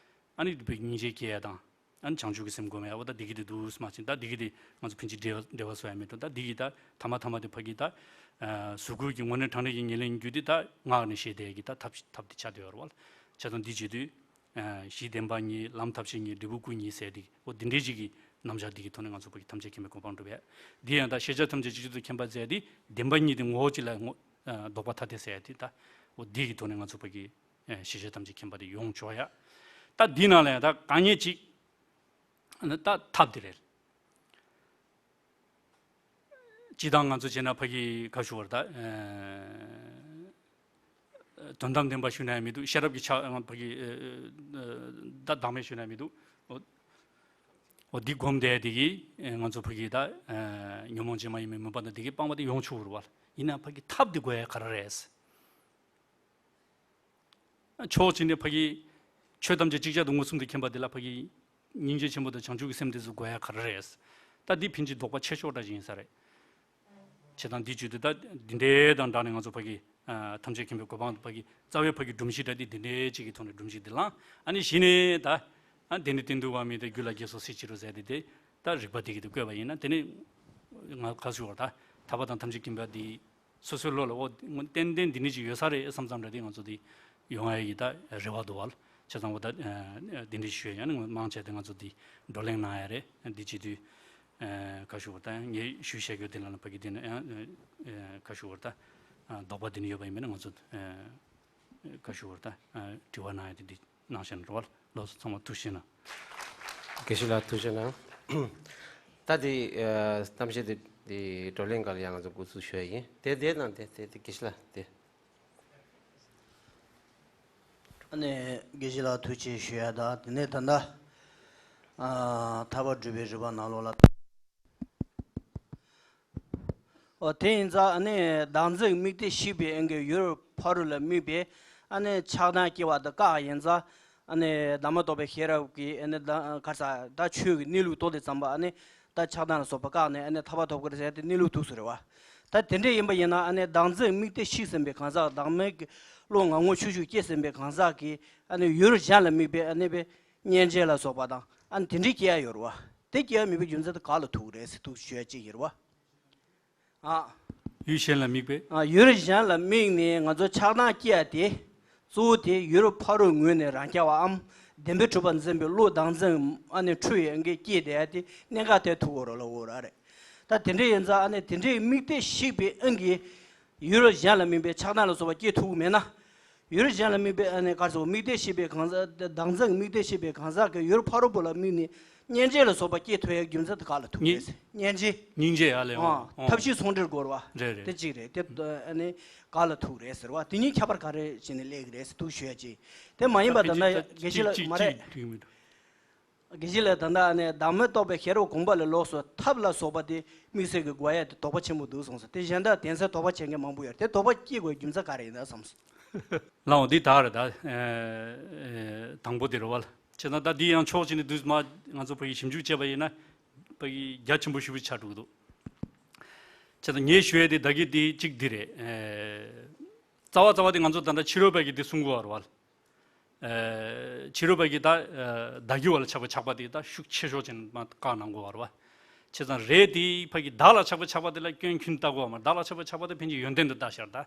ཨ་ནི་ཕ་གི་སྙིང་རྗེ་སྐྱེ་ཡ་དང་། ཨ་ནི་བྱང་ཆུབ་ཀྱི་སེམས་སྒོམ་ཡ་འོ་ད་འདི་གི་དེ་འདུག་སེ་མ་ཕྱིན་ད་འདི་གི་དེ་ང་ཚོ་ཕན་ཆད་འབྲེལ་བ་འབྲེལ་བ་བཟོ་ཡ་མེད་དོ། ད་འདི་གི་ད་ཐ་མ་ཐ་མ་དེ་ཕ་གི་ད་གཟུགས་སྐུ་གི་དངོས་གནས་དྲང་གནས་ཀྱི་ཉེར་ལེན་རྒྱུ་དེ་ད་སྔགས་ནས་བཤད་བསྡད་ཀྱི་ད་ཐབས་ཐབས་དེ་ཆགས་བསྡད་ཡོད་རེད་བ། བྱས་ཙང་འདི་བྱེད་དུས་གཞི་བདེན་པ་གཉིས་ལམ་ཐབས་ཤེས་གཉིས་འབྲས་བུ་སྐུ་གཉིས་ཟེར་དེ་འོ་འདི་འདྲའི་ཅིག་གི་རྣམ་གཞག་འདི་གི་ཐོག་ནས་ང་ཚོ་ཕ་གི་ཐམས་ཅད་མཁྱེན་པའི་གོ་འཕང་སྒྲུབ་ཡ། འདི་ཡང་ད་ཤེས་བྱ་ཐམས་ཅད་གཅིག་གྱུར་དུ་མཁྱེན་པ་མཛད་དེ་བདེན་པ་གཉིས་དེ་ངོ་བོ་གཅིག་ལ་ངོ་ལྡོག་པ་ཐ་དད་ཟེར་ཡ་དེ་ད་འོ་འདི་གི་ཐོག་ནས་ང་ཚོ་ཕ་གི་ཨེ་ཤེས་བྱ་ཐམས་ཅད་མཁྱེན་པ་དེ་ཡོང་ཆོག་ཡ། ད་འདི་ནང་ལ་ཡང་ད་དཀའ་ངལ་གཅིག་ཨ་ནི་ད་ཐབས་དེ་རེད། སྤྱིར་བཏང་ང་ཚོ་བྱས་ན་ཕ་གི་ཁ་ཞུ་བར་ད་ཨེ་དོན་དམ་བདེན་པ་ཞུ་ན་ཡང་མི་འདུག་ཤེས་རབ་ཀྱི་ཆ་ཕ་གི་ཨེ་ད་བདག་མེད་ཞུ་ན་ཡང་མི་འདུག་འོ་འོ་འདི་སྒོམ་བསྡད་དེ་གི་ཨེ་ང་ཚོ་ཕ་གི་ད་ཨེ་ཉོན་མོངས་ཅན་མ་ཡིན་པའི་མུན་པ་དང་དེ་གི་སྤངས་པ་དེ་ཡོང་ཆོག་གི་རེད་བ། ཡིན་ན་ཕ་གི་ཐབས་དེ་དགོས་ཡ་ག་རེ་རེད། ཕྱོགས་གཅིག་ནས་ཕ་གི་ཆོས་ཐམས་ཅད་ཅིག་ཅར་དུ་མངོན་སུམ་དུ་མཁྱེན་པ་དེ་ལ་ཕ་གི་སྙིང་རྗེ་ཆེན་པོ་དང་བྱང་ཆུབ་ཀྱི་སེམས་དེ་ཚོ་དགོས་ཡ་ག་རེ་རེད། ད་འདི་ཕན་ཆད་དོགས་པ་ཆེ་ཤོས་འདྲ་ཞིག་ཡིན་ས་རེད། བྱས་ཙང་འདི་བརྗོད་དུས་ད་འདི་འདྲའི་དང་སྦྲགས་ནས་ང་ཚོ་ཕ་གི་ཨ་ཐམས་ཅད་མཁྱེན་པའི་གོ་འཕང་ཕ་གི་རྩ་བའི་ཕ་གི་སྒྲོམ་གཞི་འདྲ་འདི་འདི་འདྲའི་ཅིག་གི་ཐོག་ནས་སྒྲོམ་གཞི་འདི་བསླངས། ཨ་ནི་གཞི་ནས་ད་ཨ་དེ་ནི་བསྟན་འདུལ་བ་མིན་ཏེ་རྒྱུད་ལ་དགེ་སོགས་སྲིད་ཕྱིར་རོ་ཟེར་ཏེ་དེ་ད་རིགས་པ་འདི་གི་དེ་བཀོད་པ་ཡིན་ན་དེ་ནི་ང་ག་ཞུ་བར་ད་ཐར་པ་དང་ཐམས་ཅད་མཁྱེན་པ་འདི། སོ་སོའི་བློ་ལ་འོ་ཏན་ཏན་འདི་འདྲ་ཅིག་ཡོད་ས་རེད་བསམ་ཙམ་འདྲ་དེ་ང་ཚོ་འདི་ཡོང་ཡ་ཡི་ད་རེ་བ་འདུག་བ། བྱས་ཙང་འོ་ད་འདི་འདྲ་ཞུ་ཡ་ཡང་ནི་མང་ཆེ་དེ་ང་ཚོ་འདི་བགྲོ་གླེང་གནང་ཡ་རེད། འདི་བྱེད་དུས་ཁ་ཞུ་བ་ད་ངས་ཞུས་བཤད་རྒྱུ་དེ་ལ་ནི་ཕ་གི་དེ་ནི་ཁ་ཞུ་བ་ད་དོགས་པ་དེ་ནི་ཡོད་པ་ཡིན་པས་ན་ང་ཚོ་ཁ་ཞུ་བ་ད་དྲི་བ་གནང་ཡ་དེ་འདི། ནང་བཞིན་རོལ་ལོ་སོ་ཚང་མ་ཐུགས་ཤིན་ན། དགེ་བཤེས་ལགས་ཐུགས་ཤིན་ན། ད་དེ་གཏམ་བཤད་དེ་དེ་བགྲོ་གླེང་སྒང་ལ་ཡང་ང་ཚོ་འགོ་ཚུགས་ཞུ་ཡ་ཡིན། དེ་དེ་ནང་དེ་དེ་དེ་དགེ་བཤེས་ལགས་དེ། ཨ་ནི་དགེ་བཤེས་ལགས་ཐུགས་རྗེ་ཆེ་ཞུ་ཡ་ད་དེ་ནས་ད་ལྟ་ཐར་པ་སྒྲུབ་པའི་རིམ་པ་ནང་ལོགས་ལ། འོ་དེ་ཡིན་ཙང་ཨ་ནི་བདག་འཛིན་དམིགས་གཏད་བཤིག་པའི་ཨང་གི་ཡུལ་ཕ་རོལ་ལ་དམིགས་པའི་ཨ་ནི་ཆགས་སྡང་སྐྱེ་བ་དེ་བཀག་ཡིན་ཙང་ཨ་ནི་བདག་མེད་རྟོགས་པའི་ཤེས་རབ་ཀྱིས་ཨ་ནི་ད་ག་རེ་ཟ་ད་ཆོས་ཀྱི་གནས་ལུགས་རྟོགས་དུས་ཙམ་པ་ཨ་ནི་ད་ཆགས་སྡང་ལ་སོགས་པ་བཀག་ནས་ཨ་ནི་ཐར་པ་ཐོབ་ཀྱི་རེད་ཟེར་ཏེ་གནས་ལུགས་ཐུག་སོང་རེད་བ། ད་དེ་འདྲ་ཡིན་པ་ཡིན་ན་ཨ་ནི་བདག་འཛིན་དམིགས་གཏད་བཤིག་ཟིན་པའི་གང་ཟག་བདག་མེད་ཀྱི་བློ་ང་ངོ་ཆུང་ཆུང་སྐྱེས་ཟིན་པའི་གང་ཟག་གིས་ཨ་ནི་ཡུལ་གཞན་ལ་དམིགས་པའི་ཨ་ནི་པའི་སྙན་འཇེབས་ལ་སོགས་པ་དང་ཨ་ནི་དེ་འདྲའི་སྐྱེ་ཡ་ཡོད་རེད་བ། དེ་སྐྱེ་ཡ་མེད་པའི་རྒྱུ་མཚན་དེ་ག་ལ་ཐུག་རེད་ཟེར་ཐུག་ཞུ་ཡ་གཅིག་ཡིན་རེད་བ། ཨ། ཡུལ་གཞན་ལ་དམིགས་པས། ཨ་ཡུལ་གཞན་ལ་དམིགས་ནས་ང་ཚོ་ཆགས་སྡང་སྐྱེ་ཡ་དེ། གཙོ་བོ་དེ་ཡུལ་ཕ་རོལ་ངོས་ནས་རང་རྐྱ་བའམ། བདེན་པའི་གྲུབ་པ་འཛིན་པའི་བློ་བདག་འཛིན་ཨ་ནི་འཁྲུལ་བའི་ཨང་ཀི་སྐྱེས་བསྡད་ཡ་དེ་གནད་འགག་དེ་ཐུག་གོ་རོ་ལ་འོ་ར་རེད། ད་དེ་འདྲ་ཡིན་ཙང་ཨ་ནི་དེ་འདྲའི་དམིགས་གཏད་བཤིག་པའི་ཨང་ཀི། ཡུལ་གཞན་ལ་དམིགས་པའི་ཆགས་སྡང་ལ་སོགས་པ་སྐྱེ་ཐུབ་མེད་ན། ཡུལ་གཞན་ལ་དམིགས་པའི་ཨ་ནི་ག་རེ་ཟེར་དམིགས་གཏད་བཤིག་པའི་གང་ཟག་བདག་འཛིན་དམིགས་གཏད་བཤིག་པའི་གང་ཟག་གིས་ཡུལ་ཕ་རོལ་པོ་ལ་དམིགས་ནས་སྙན་འཇེབས་ལ་སོགས་པ་སྐྱེ་ཐུབ་ཡའི་རྒྱུ་མཚན་དེ་ག་ལ་ཐུག་སྙན་རེད་ཟེར། སྙན་འཇེབས། སྙིང་རྗེ་ཡ་ལས་འོང་། ཨ་ཐབས་ཤེས་ཚོང་འབྲེལ་སྐོར་བ། རེད་རེད། དེ་གཅིག་རེད་དེ་ཨ་ནི་ག་ལ་ཐུག་རེད་ཟེར་བ་དེ་གཉིས་ཁྱད་པར་ག་རེ་བྱས་ནས་སླེབས་ཀྱི་རེད་ཟེར་ཐུག་ཞུ་ཡ་ཅིག་དེ་མ་ཡིན་པ་ད་ལྟ་དགེ་བཤེས་ལགས་མ་རེད། དགེ་བཤེས་ལགས་ད་ལྟ་ཨ་ནི་བདག་མེད་རྟོགས་པའི་ཤེས་རབ་དགོངས་པ་ལས་ལོགས་སུ་ཐབས་ལ་སོགས་པ་དེ་དམིགས་བསལ་གྱི་དགོས་ཡ་དེ་དོགས་པ་ཆེན་པོ་འདུག་གསུངས་སོང་། དེ་གཞན་དག་དེང་སང་དོགས་པ་བྱེད་མཁན་མང་པོ་ཡོད་རེད། དེ་དོགས་པ་སྐྱེ་དགོས་རྒྱུ་མཚན་ག་རེ་ཡིན་ན་བསམ་སོང་། ལའོ་འདི་དག་རེད་ད། དང་པོ་དེ་རེད་བ། བྱས་ན་ད་འདི་ཡང་ཕྱོགས་གཅིག་ནས་འདུས་མ་ང་ཚོ་ཕ་གི་ཞིབ་འཇུག་བྱས་པ་ཡིན་ན་ཕ་གི་རྒྱ་ཆེན་པོ་ཞེ་པོ་ཆགས་འགྲོ་གི་འདུག་བྱས་ན་ངས་ཞུ་ཡ་དེ་ད་གི་དེ་གཅིག་འདི་རེད། རྩ་བ་རྩ་བ་དེ་ང་ཚོ་ད་ལྟ་ཕྱི་རོལ་པ་གི་དེ་གསུང་གི་ཡོད་རེད་བ། ཕྱི་རོལ་པ་གི་ད་བདག་གི་བ་ལ་ཆགས་པ་ཆགས་པ་དེ་ད་ཤུགས་ཆེ་ཤོས་ཅན་མ་བཀག་གནང་གི་ཡོད་རེད་བ། བྱས་ཙང་རེད་དེ་ཕ་གི་བདག་ལ་ཆགས་པ་ཆགས་པ་དེ་ལ་སྐྱོན་ཁྱོན་བལྟ་གི་ཡོད་མ་རེད། བདག་ལ་ཆགས་པ་ཆགས་པ་དེ་ཕན་ཆད་ཡོན་ཏན་དུ་བལྟ་ཤར་ད།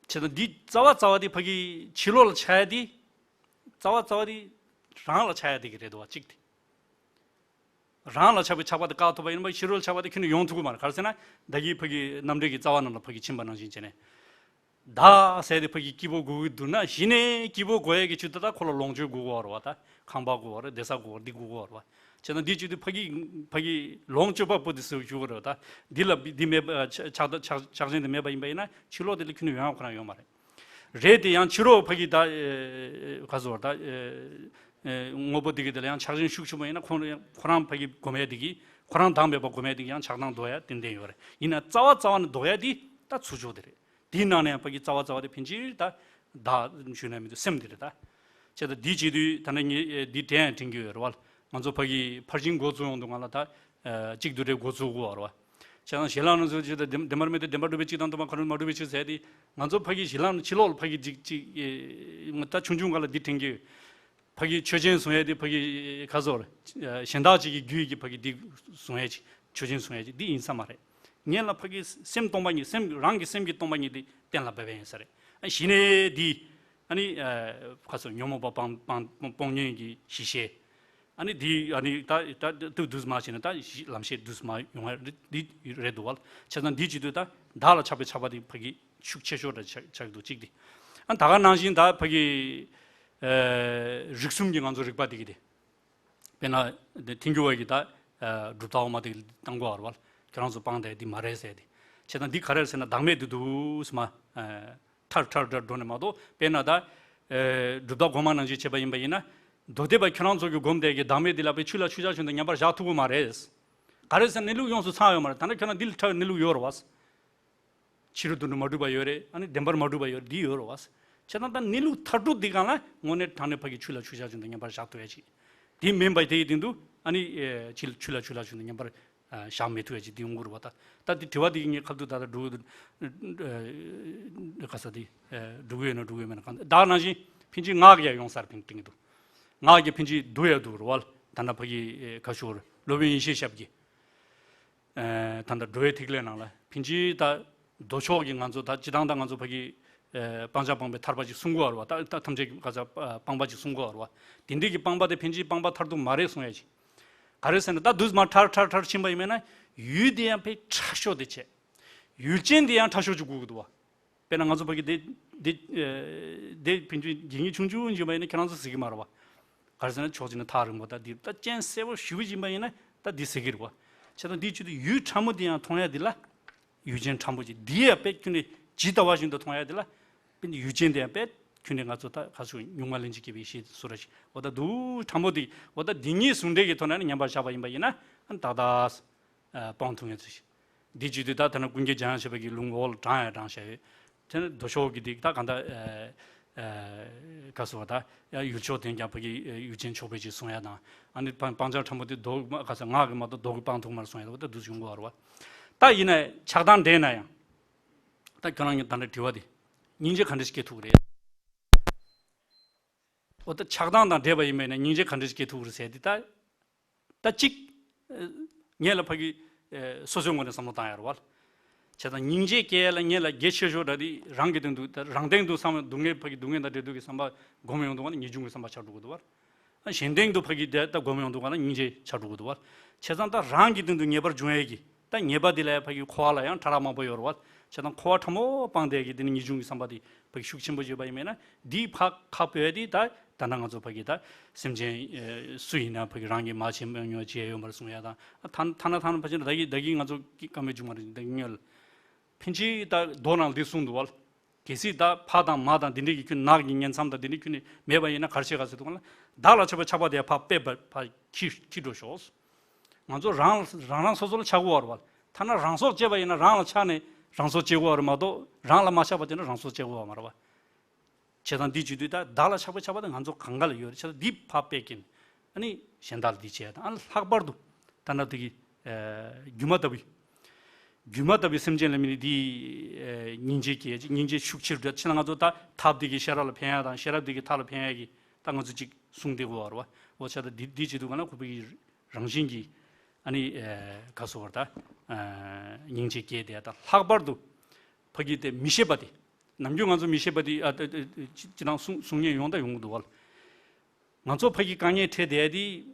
བྱས་ཙང་འདི་རྩ་བ་རྩ་བ་དེ་ཕ་གི་ཕྱི་ལོགས་ལ་ཆགས་ཡ་དེ། རྩ་བ་རྩ་བ་དེ་རང་ལ་ཆགས་ཡ་དེ་གི་རེད་འདུག་བ་གཅིག་དེ། རང་ལ་ཆགས་པའི་ཆགས་པ་དེ་བཀག་ཐུབ་པ་ཡིན་ན་ཕ་གི་ཕྱི་རོལ་ཆགས་པ་དེ་ཁྱོན་ནས་ཡོང་ཐུབ་ཀྱི་མ་རེད། ག་རེ་ཟེར་ན་ད་གིན་ཕ་གི་རྣམ་འགྲེལ་གྱི་རྩ་བ་རྣམས་ལ་ཕ་གི་ཕྱིན་པ་ནང་བཞིན་བྱས་ནས། བདག་ཟེར་དེ་ཕ་གི་སྐྱིད་པོ་དགོས་ཀྱི་འདུག་ན་གཞི་ནས་སྐྱིད་པོ་དགོས་ཡ་གི་ཆེད་དུ་ད་ཁོ་ལ་ལོངས་སྤྱོད་དགོས་ཀྱི་རེད་བ། ད་ཁང་པ་དགོས་ཀྱི་རེད། བསྡད་ས་དགོས་ཀྱི་རེད། འདི་དགོས་ཀྱི་རེད་བ། བྱས་ན་འདི་བྱེད་དུས་ཕ་གི་ཕ་གི་ལོངས་སྤྱོད་པ་པོ་དེ་ཟེར་ཞུ་གི་རེད་བ། ད་འདི་ལ་འདི་མེད་པ་ཆགས་ཆགས་ཆགས་ཆགས་ཆེན་དེ་མེད་པ་ཡིན་པ་ཡིན་ན་ཕྱི་ལོགས་དེ་ལ་ཁྱོན་ནས་ཡོང་ཡ་ཁོ་རང་ཡོད་མ་རེད། རེད་དེ་ཡང་ཕྱི་རོལ་ཕ་གི་ད་ཨེ་ག་ཟེར་ད་ཨེ་ཨེ་དངོས་པོ་དེ་གི་དེ་ལ་ཡང་ཆགས་ཞེན་ཤུགས་ཆེན་པོ་ཡིན་ན་ཁོང་ཁོ་རང་ཕ་གི་སྒོམ་ཡ་དེ་གི་ཁོ་རང་བདག་མེད་པ་སྒོམ་ཡ་དེ་གི་ཡང་ཆགས་སྡང་ལྡོག་ཡ་ཏན་ཏན་ཡོད་རེད། ཡིན་ན་རྩ་བ་རྩ་བ་ནས་ལྡོག་ཡ་དེ་ད་ཚུར་ཕྱོགས་དེ་རེད། དེའི་ནང་ནས་ཡང་ཕ་གི་རྩ་བ་རྩ་བ་དེ་ཕན་ཆད་ད་བདག་ཞུས་ན་མི་འདུག་སེམས་དེ་རེད་ད། བྱས་ཙང་འདི་བྱེད་དུས་ད་ནི་ངས་འདི་དྲན་ཡང་དྲན་གྱི་ཡོད་རེད་བ། ང་ཚོ་ཕ་གི་ཕར་ཕྱིན་འགོ་བཙུགས་ཡོང་དུས་ང་ལ་ད་གཅིག་ཏུ་འདྲེས་འགོ་བཙུགས་དགོས་བ་རེད་བ། བྱས་ཙང་ཞལ་ལག་ནང་ཚུད་ཅིག་ད་བདེན་བདེན་པར་མེད་དེ་བདེན་པར་གྲུབ་པའི་གཅིག་དང་སྟོང་པ་གང་རུང་མ་གྲུབ་པའི་གཅིག་ཟེར་ཏེ། ང་ཚོ་ཕ་གི་ཞལ་ལག་ནང་ཕྱི་ལོགས་ལ་ཕ་གི་གཅིག་གཅིག་ད་ཆུང་ཆུང་སྒང་ལ་འདི་དྲན་གྱི་ཡོད། ཕ་གི་ཆོས་ཅན་བཟུང་ཡས་དེ་ཕ་གི་ག་ཟེར་གཞན་དག་ཅིག་གི་རྒྱུད་ཀྱི་ཕ་གི་འདི་བཟུང་ཡས་ཅིག་ཆོས་ཅན་བཟུང་ཡས་ཅིག་འདི་ཡིན་ས་མ་རེད། ངེད་ལ་ཕ་གི་སེམས་སྟོང་པ་ཉིད་སེམས་རང་གི་སེམས་ཀྱི་སྟོང་པ་ཉིད་དེ་གཏན་ལ་འབེབས་པ་ཡིན་ས་རེད། ཨ་གཞི་ནས་འདི་ཨ་ནི་ག་ཟེར་ཉོན་མོངས་པ་སྤང་སྤང་སྤོང་ཉེན་གྱི་གཞི་ཤེས། ཨ་ནི་འདི་ཨ་ནི་ད་ད་ཏུ་དུས་མ་བྱས་ན་ད་གཞི་ལམ་ཤེས་དུས་མ་ཡོང་བ་འདི་རེད་འདུག་བ། བྱས་ཙང་འདི་བྱེད་དུས་ད་བདག་ལ་ཆགས་པའི་ཆགས་པ་དེ་ཕ་གི་ཤུགས་ཆེ་ཤོས་འདྲ་ཆགས་ཆགས་འདུག་གཅིག་དེ། ཨ་ད་ག་ནང་བཞིན་ད་ཕ་གི་ཨ་རིགས་གསུམ་གྱི་ང་ཚོ་རིག་པ་དེ་གི་དེ། དཔེར་ན་དེ་ཐལ་འགྱུར་བ་གི་ད་ཨ་གྲུབ་མཐའ་འོག་མ་དེ་བཏང་དགོས་བ་རེད་བ། ཁྱོད་རང་ཚོ་སྤང་བསྡད་འདི་མ་རེད་ཟེར་ཏེ། བྱས་ཙང་འདི་ག་རེ་རེད་ཟེར་ན་བདག་མེད་དུ་འདུག་སེ་མ་ཨ་ཁྲར་ཁྲར་ཁྲར་འགྲོ་ནས་མ་གཏོགས། དཔེར་ན་ད་ཨ་གྲུབ་མཐའ་གོང་མ་ནང་བཞིན་བྱས་པ་ཡིན་པ་ཡིན་ན། མདོ་སྡེ་པ་ཁྱོད་རང་ཚོ་གི་སྒོམ་བསྡད་ཀྱི་བདག་མེད་འདི་ལ་པའི་ཆུ་ལ་ཆུ་བྱ་བྱུང་དུ་མཉམ་པར་བཞག་ཐུབ་ཀྱི་མ་རེད། ག་རེ་ཟེར་ན་གནས་ལུགས་ཡོངས་སུ་ཚང་ཡོད་མ་རེད། ད་ནི་ཁྱོད་རང་འདི་ལ་ཁྲ་བའི་གནས་ལུགས་ཡོད་རེད་བ། ཕྱི་རོལ་དུ་འགྲོ་མ་གྲུབ་པ་ཡོད་རེད། ཨ་ནི་བདེན་པར་མ་གྲུབ་པ་ཡོད་རེད། འདི་ཡོད་རེད་བ། བྱས་ཙང་ད་གནས་ལུགས་མཐར་ཐུག་འདི་སྒང་ལ་དངོས་གནས་དྲང་གནས་ཕ་གི་ཆུ་ལ་ཆུ་བཞག་བཞིན་དུ་མཉམ་པར་བཞག་ཐུབ་ཡ་ཅིག་འདི་མིན་པ་དེ་ཡི་སྟེང་དུ་ཨ་ནི་ཨེ་ཆུ་ལ་ཆུ་ལ་ཆུ་ལ་བཞག་ནས་མཉམ་པར་ཨ་བཞག་མི་ཐུབ་ཡ་ཅིག་འདི་ཡོང་གི་རེད་བ། ད་ད་འདི་དྲི་བ་འདི་གི་ངའི་ཁ་ཐུག་ད་ལྟ་འགྲོ་གི་འདུག་ཨ་ག་ས་འདི་ཨེ་འགྲོ་གི་ཡོད་ན་འགྲོ་གི་ཡོད་མེད་ན་གང་། ད་ནང་བཞིན་ཕན་ཆད་ངག་གི་ཡང་ཡོང་སར་ཕན་དྲན་གི་འདུག་ངག་གི་ཕན་ཆད་འདུག་ཡ་འདུག་རེད་བ། ད་ལྟ་ཕ་གི་ཨེ་ག་ཞུ་རེད། སློབ་དཔོན་ཡེ་ཤེས་ཞབས་ཀྱིས། ཨ་ད་ལྟ་འགྲོ་བའི་ཐིག་ལེ་ནང་ལ་ཕན་ཆད་ད་མདོ་ཕྱོགས་ཀྱི་ང་ཚོ་ད་སྤྱི་བཏང་ད་ང་ཚོ་ཕ་གི་ཨ་སྤང་བྱ་སྤངས་པའི་ཐར་པ་ཅིག་གསུང་གི་ཡོད་རེད་བ། ད་ད་ཐམས་ཅད་ཀྱི་ག་ཚ་སྤངས་པ་ཅིག་གསུང་གི་ཡོད་རེད་བ། དེ་འདྲའི་གི་སྤངས་པ་དེ་ཕན་ཆད་སྤངས་པ་མཐར་ཐུག་མ་རེད་གསུང་ཡ་ཅིག་ག་རེ་ཟེར་ན་ད་དུས་མ་ཁྲར་ཁྲར་ཁྲར་ཕྱིན་པ་ཡིན་མིན་ན་ཡུལ་དེ་ཡང་དཔེ་ཕྲ་ཤོས་དེ་བྱས། ཡུལ་ཅན་དེ་ཡང་ཕྲ་ཤོས་ཅིག་དགོས་ཀྱི་འདུག་བ། དཔེར་ན་ང་ཚོ་ཕ་གི་དེ་དེ་ཨེ་དེ་ཕན་ཆད་རྒྱུ་ཉིད་ཆུང་ཆུང་ཡིན་པ་ཡིན་ན་ཁྱེད་རང་ཚོ་གཟིགས་ཀྱི་མ་རེད་བ། ག་རེ་ཟེར་ན་ཕྱོགས་གཅིག་ནས་ཐག་རིང་པོ་ད་འདི་ད་སྤྱན་གསལ་པོ་ཞེ་པོ་ཡིན་པ་ཡིན་ན་ད་འདི་གཟིགས་ཀྱི་རེད་བ། བྱས་ཙང་འདི་ཆུ་དེ་ཡུལ་ཕྲ་མོ་དེ་ཡང་མཐོང་ཡ་དེ་ལ། ཡུལ་ཅན་ཕྲ་མོ་ཅིག་འདི་ཡང་དཔེ་ཁྱོན་ནས་ཇི་ལྟ་བ་བཞིན་དུ་མཐོང་ཡ་དེ་ལ། དཔེ་ཡུལ་ཅན་དེ་ཡང་དཔེ་ཁྱོན་ནས་ང་ཚོ་ད་ག་ཚོད་གཉུག་མ་ལྷན་ཅིག་སྐྱེས་པའི་ཡེ་ཤེས་སུ་ར་ཞིག་འོ་ད་འདུག་ཕྲ་མོ་དེ་འོ་ད་འདི་གཉིས་ཟུང་འབྲེལ་གྱི་ཐོག་ནས་ནི་མཉམ་པར་བཞག་པ་ཡིན་པ་ཡིན་ན་ཨ་ནི་ཏག་ཏག་ཨ་སྤང་ཐུབ་ངེས་ཚུལ་ཞིག་འདི་བྱེད་དུས་ད་ཐ་ན་ཀུན་མཁྱེན་འཇམ་དབྱངས་བཞད་པ་གི་ལུང་འོག་ལ་དྲངས་ཡང་དྲངས་བཞག་ཡོད། དེ་ནི་མདོ་ཕྱོགས་ཀྱི་འདི་ད་གང་ལྟར་ཨ་ཨ་ག་ཟེར་བ་ད་ཡང་ཡུལ་ཕྱོགས་དེ་ཀྱང་ཕ་གི་ཡུལ་ཅན་ཕྱོགས་ཕེད་ཅིག་གསུང་ཡ་དང་ཨ་ནི་སྤང་སྤང་བྱ་ཕྲ་མོ་དེ་མདོ་ག་ཟེར་ངག་གི་མ་གཏོགས་མདོ་གི་སྤང་ཐུབ་མར་གསུང་ཡ་ད་འདུག་ཡོང་གི་བ་རེད་བ། ད་ཡིན་ན་ཆགས་སྡང་འདྲེས་ན་ཡང་། ད་ཁྱོད་རང་གི་ད་ལྟ་དྲི་བ་དེ་སྙིང་རྗེ་ག་འདྲ་ཞིག་སྐྱེ་ཐུབ་ཀྱི་རེད། འོ་ད་ཆགས་སྡང་དང་འདྲེས་པ་ཡིན་པས་ན་སྙིང་རྗེ་ག་འདྲ་ཞིག་སྐྱེ་ཐུབ་ཀྱི་རེད་ཟེར་དེ་ད། ད་གཅིག་ཨ་ངེད་ལ་ཕ་གི་ཨ་སོ་སོའི་ངོས་ནས་བསམ་བློ་བཏང་ཡ་རེད་བ། བྱས་ཙང་སྙིང་རྗེ་སྐྱེ་ཡ་ལ་ངེད་ལ་གལ་ཆེ་ཤོས་འདྲ་དེ་རང་གི་སྟེང་དུ་ད་རང་སྟེང་དུ་བསམ་སྡུག་བསྔལ་ཕ་གི་སྡུག་བསྔལ་དང་འབྲེལ་འདུག་གི་བསམ་པ་སྒོམ་ཡོང་དུས་ང་ནི་ངེས་འབྱུང་གི་བསམ་པ་ཆགས་འགྲོ་གི་འདུག་བ། ཨ་གཞན་སྟེང་དུ་ཕ་གི་དེ་ད་སྒོམ་ཡོང་དུས་ང་ལ་སྙིང་རྗེ་ཆགས་འགྲོ་གི་འདུག་བ། བྱས་ཙང་ད་རང་གི་སྟེང་དུ་ངེས་པར་འབྱུང་ཡས་ཀྱི་ད་ཉེས་པ་དེ་ལ་ཕ་གི་འཁོར་བ་ལ་ཡང་ཕྲ་རགས་མང་པོ་ཡོད་རེད་བ། བྱས་ཙང་འཁོར་བ་ཕྲ་མོ་སྤངས་བསྡད་ཀྱི་དེ་ནི་ངེས་འབྱུང་གི་བསམ་པ་དེ་ཕ་གི་ཤུགས་ཆེན་པོ་ཡོད་པ་ཡིན་མིན་ན་འདིའི་ཕ་ཁ་སྤོས་དེ་ད་ད་ལྟ་ང་ཚོ་ཕ་གི་ད་སེམས་ཅན་ཨེ་སུ་ཡིན་ན་ཕ་གི་རང་གི་མ་བྱས་མ་མྱོང་བྱས་ཡོད་མ་རེད་གསུང་ཡ་དང་ཨ་ཐ་ཐ་ན་ཐ་ན་ཕ་ཆེན་ད་གི་ད་གི་ང་ཚོ་ཀི་ཀ་མེད་བྱུང་མ་རེད་ད་གི་ཉོལ། ཕན་ཆད་ད་མདོ་ནང་འདི་གསུངས་འདུག་བ། གལ་སྲིད་ད་ཕ་དང་མ་དང་འདི་འདྲའི་གི་ཁྱོད་ནག་གི་ཉེ་མཚམས་དང་འདི་འདྲའི་ཁྱོད་ནས་མེད་པ་ཡིན་ན་ག་རེ་བྱེད་ག་ཟེར་དུས་གང་ལ་བདག་ལ་ཆགས་པའི་ཆགས་པ་དེ་ཕ་པས་པ་ཕ་ཁྱི་ཁྱི་འགྲོ་ཤོག་ང་ཚོ་རང་རང་རང་སོ་སོ་ལ་ཆགས་དགོས་བ་རེད་བ། ཐ་ན་རང་སྲོག་བཅད་པ་ཡིན་ན་རང་ལ་ཆགས་ནས་རང་སྲོག་བཅད་དགོས་བ་རེད་མ་གཏོགས་རང་ལ་མ་ཆགས་པ་བྱས་ན་རང་སྲོག་བཅད་དགོས་བ་མ་རེད་བ། བྱས་ཙང་འདི་བྱེད་དུས་ད་བདག་ལ་ཆགས་པའི་ཆགས་པ་དེ་ང་ཚོ་གང་ག་ལ་ཡོད་རེད། བྱས་ཙང་འདི་ཕ་པས་ཀྱིན་ཨ་ནི་གཞན་དག་ལ་འདི་བྱས་དང་ཨ་ནི་ལྷག་པར་དུ་ད་ལྟ་དེ་གི་ཨ་སྒྱུ་མ་ལྟ་བུའི་སྒྱུ་མ་ལྟ་བུའི་སེམས་ཅན་ལ་མི་ནི་འདི་ཨ་སྙིང་རྗེ་སྐྱེ་སྙིང་རྗེ་ཤུགས་ཆེར་འདྲ་ཕྱིན་ན་ང་ཚོ་ད་ཐབས་དེ་གི་ཤེས་རབ་ལ་ཕན་ཡ་དང་ཤེས་རབ་དེ་གི་ཐབས་ལ་ཕན་ཡ་གི་ད་ང་ཚོ་གཅིག་གསུང་དེ་གོ་བ་རེད་བ། འོ་བྱས་ད་འདི་འདི་བྱེད་དུས་ག་ན་ཁོ་པའི་རང་བཞིན་གྱི་ཨ་ནི་ཨ་ག་ཟེར་བ་རེད་ད་ཨ་སྙིང་རྗེ་སྐྱེ་དེ་ད་ལྷག་པར་དུ་ཕ་གི་དེ་མི་ཤེས་པ་དེ། ནམ་རྒྱུན་ང་ཚོ་མི་ཤེས་པ་དེ་ཨ་ཨ་ཨ་ཅི་ཅི་དང་གསུང་གསུང་མཁན་ཡོང་ད་ཡོང་གི་འདུག་བ། ང་ཚོ་ཕ་གི་དཀའ་ངལ་འཕྲད་བསྡད་དེ།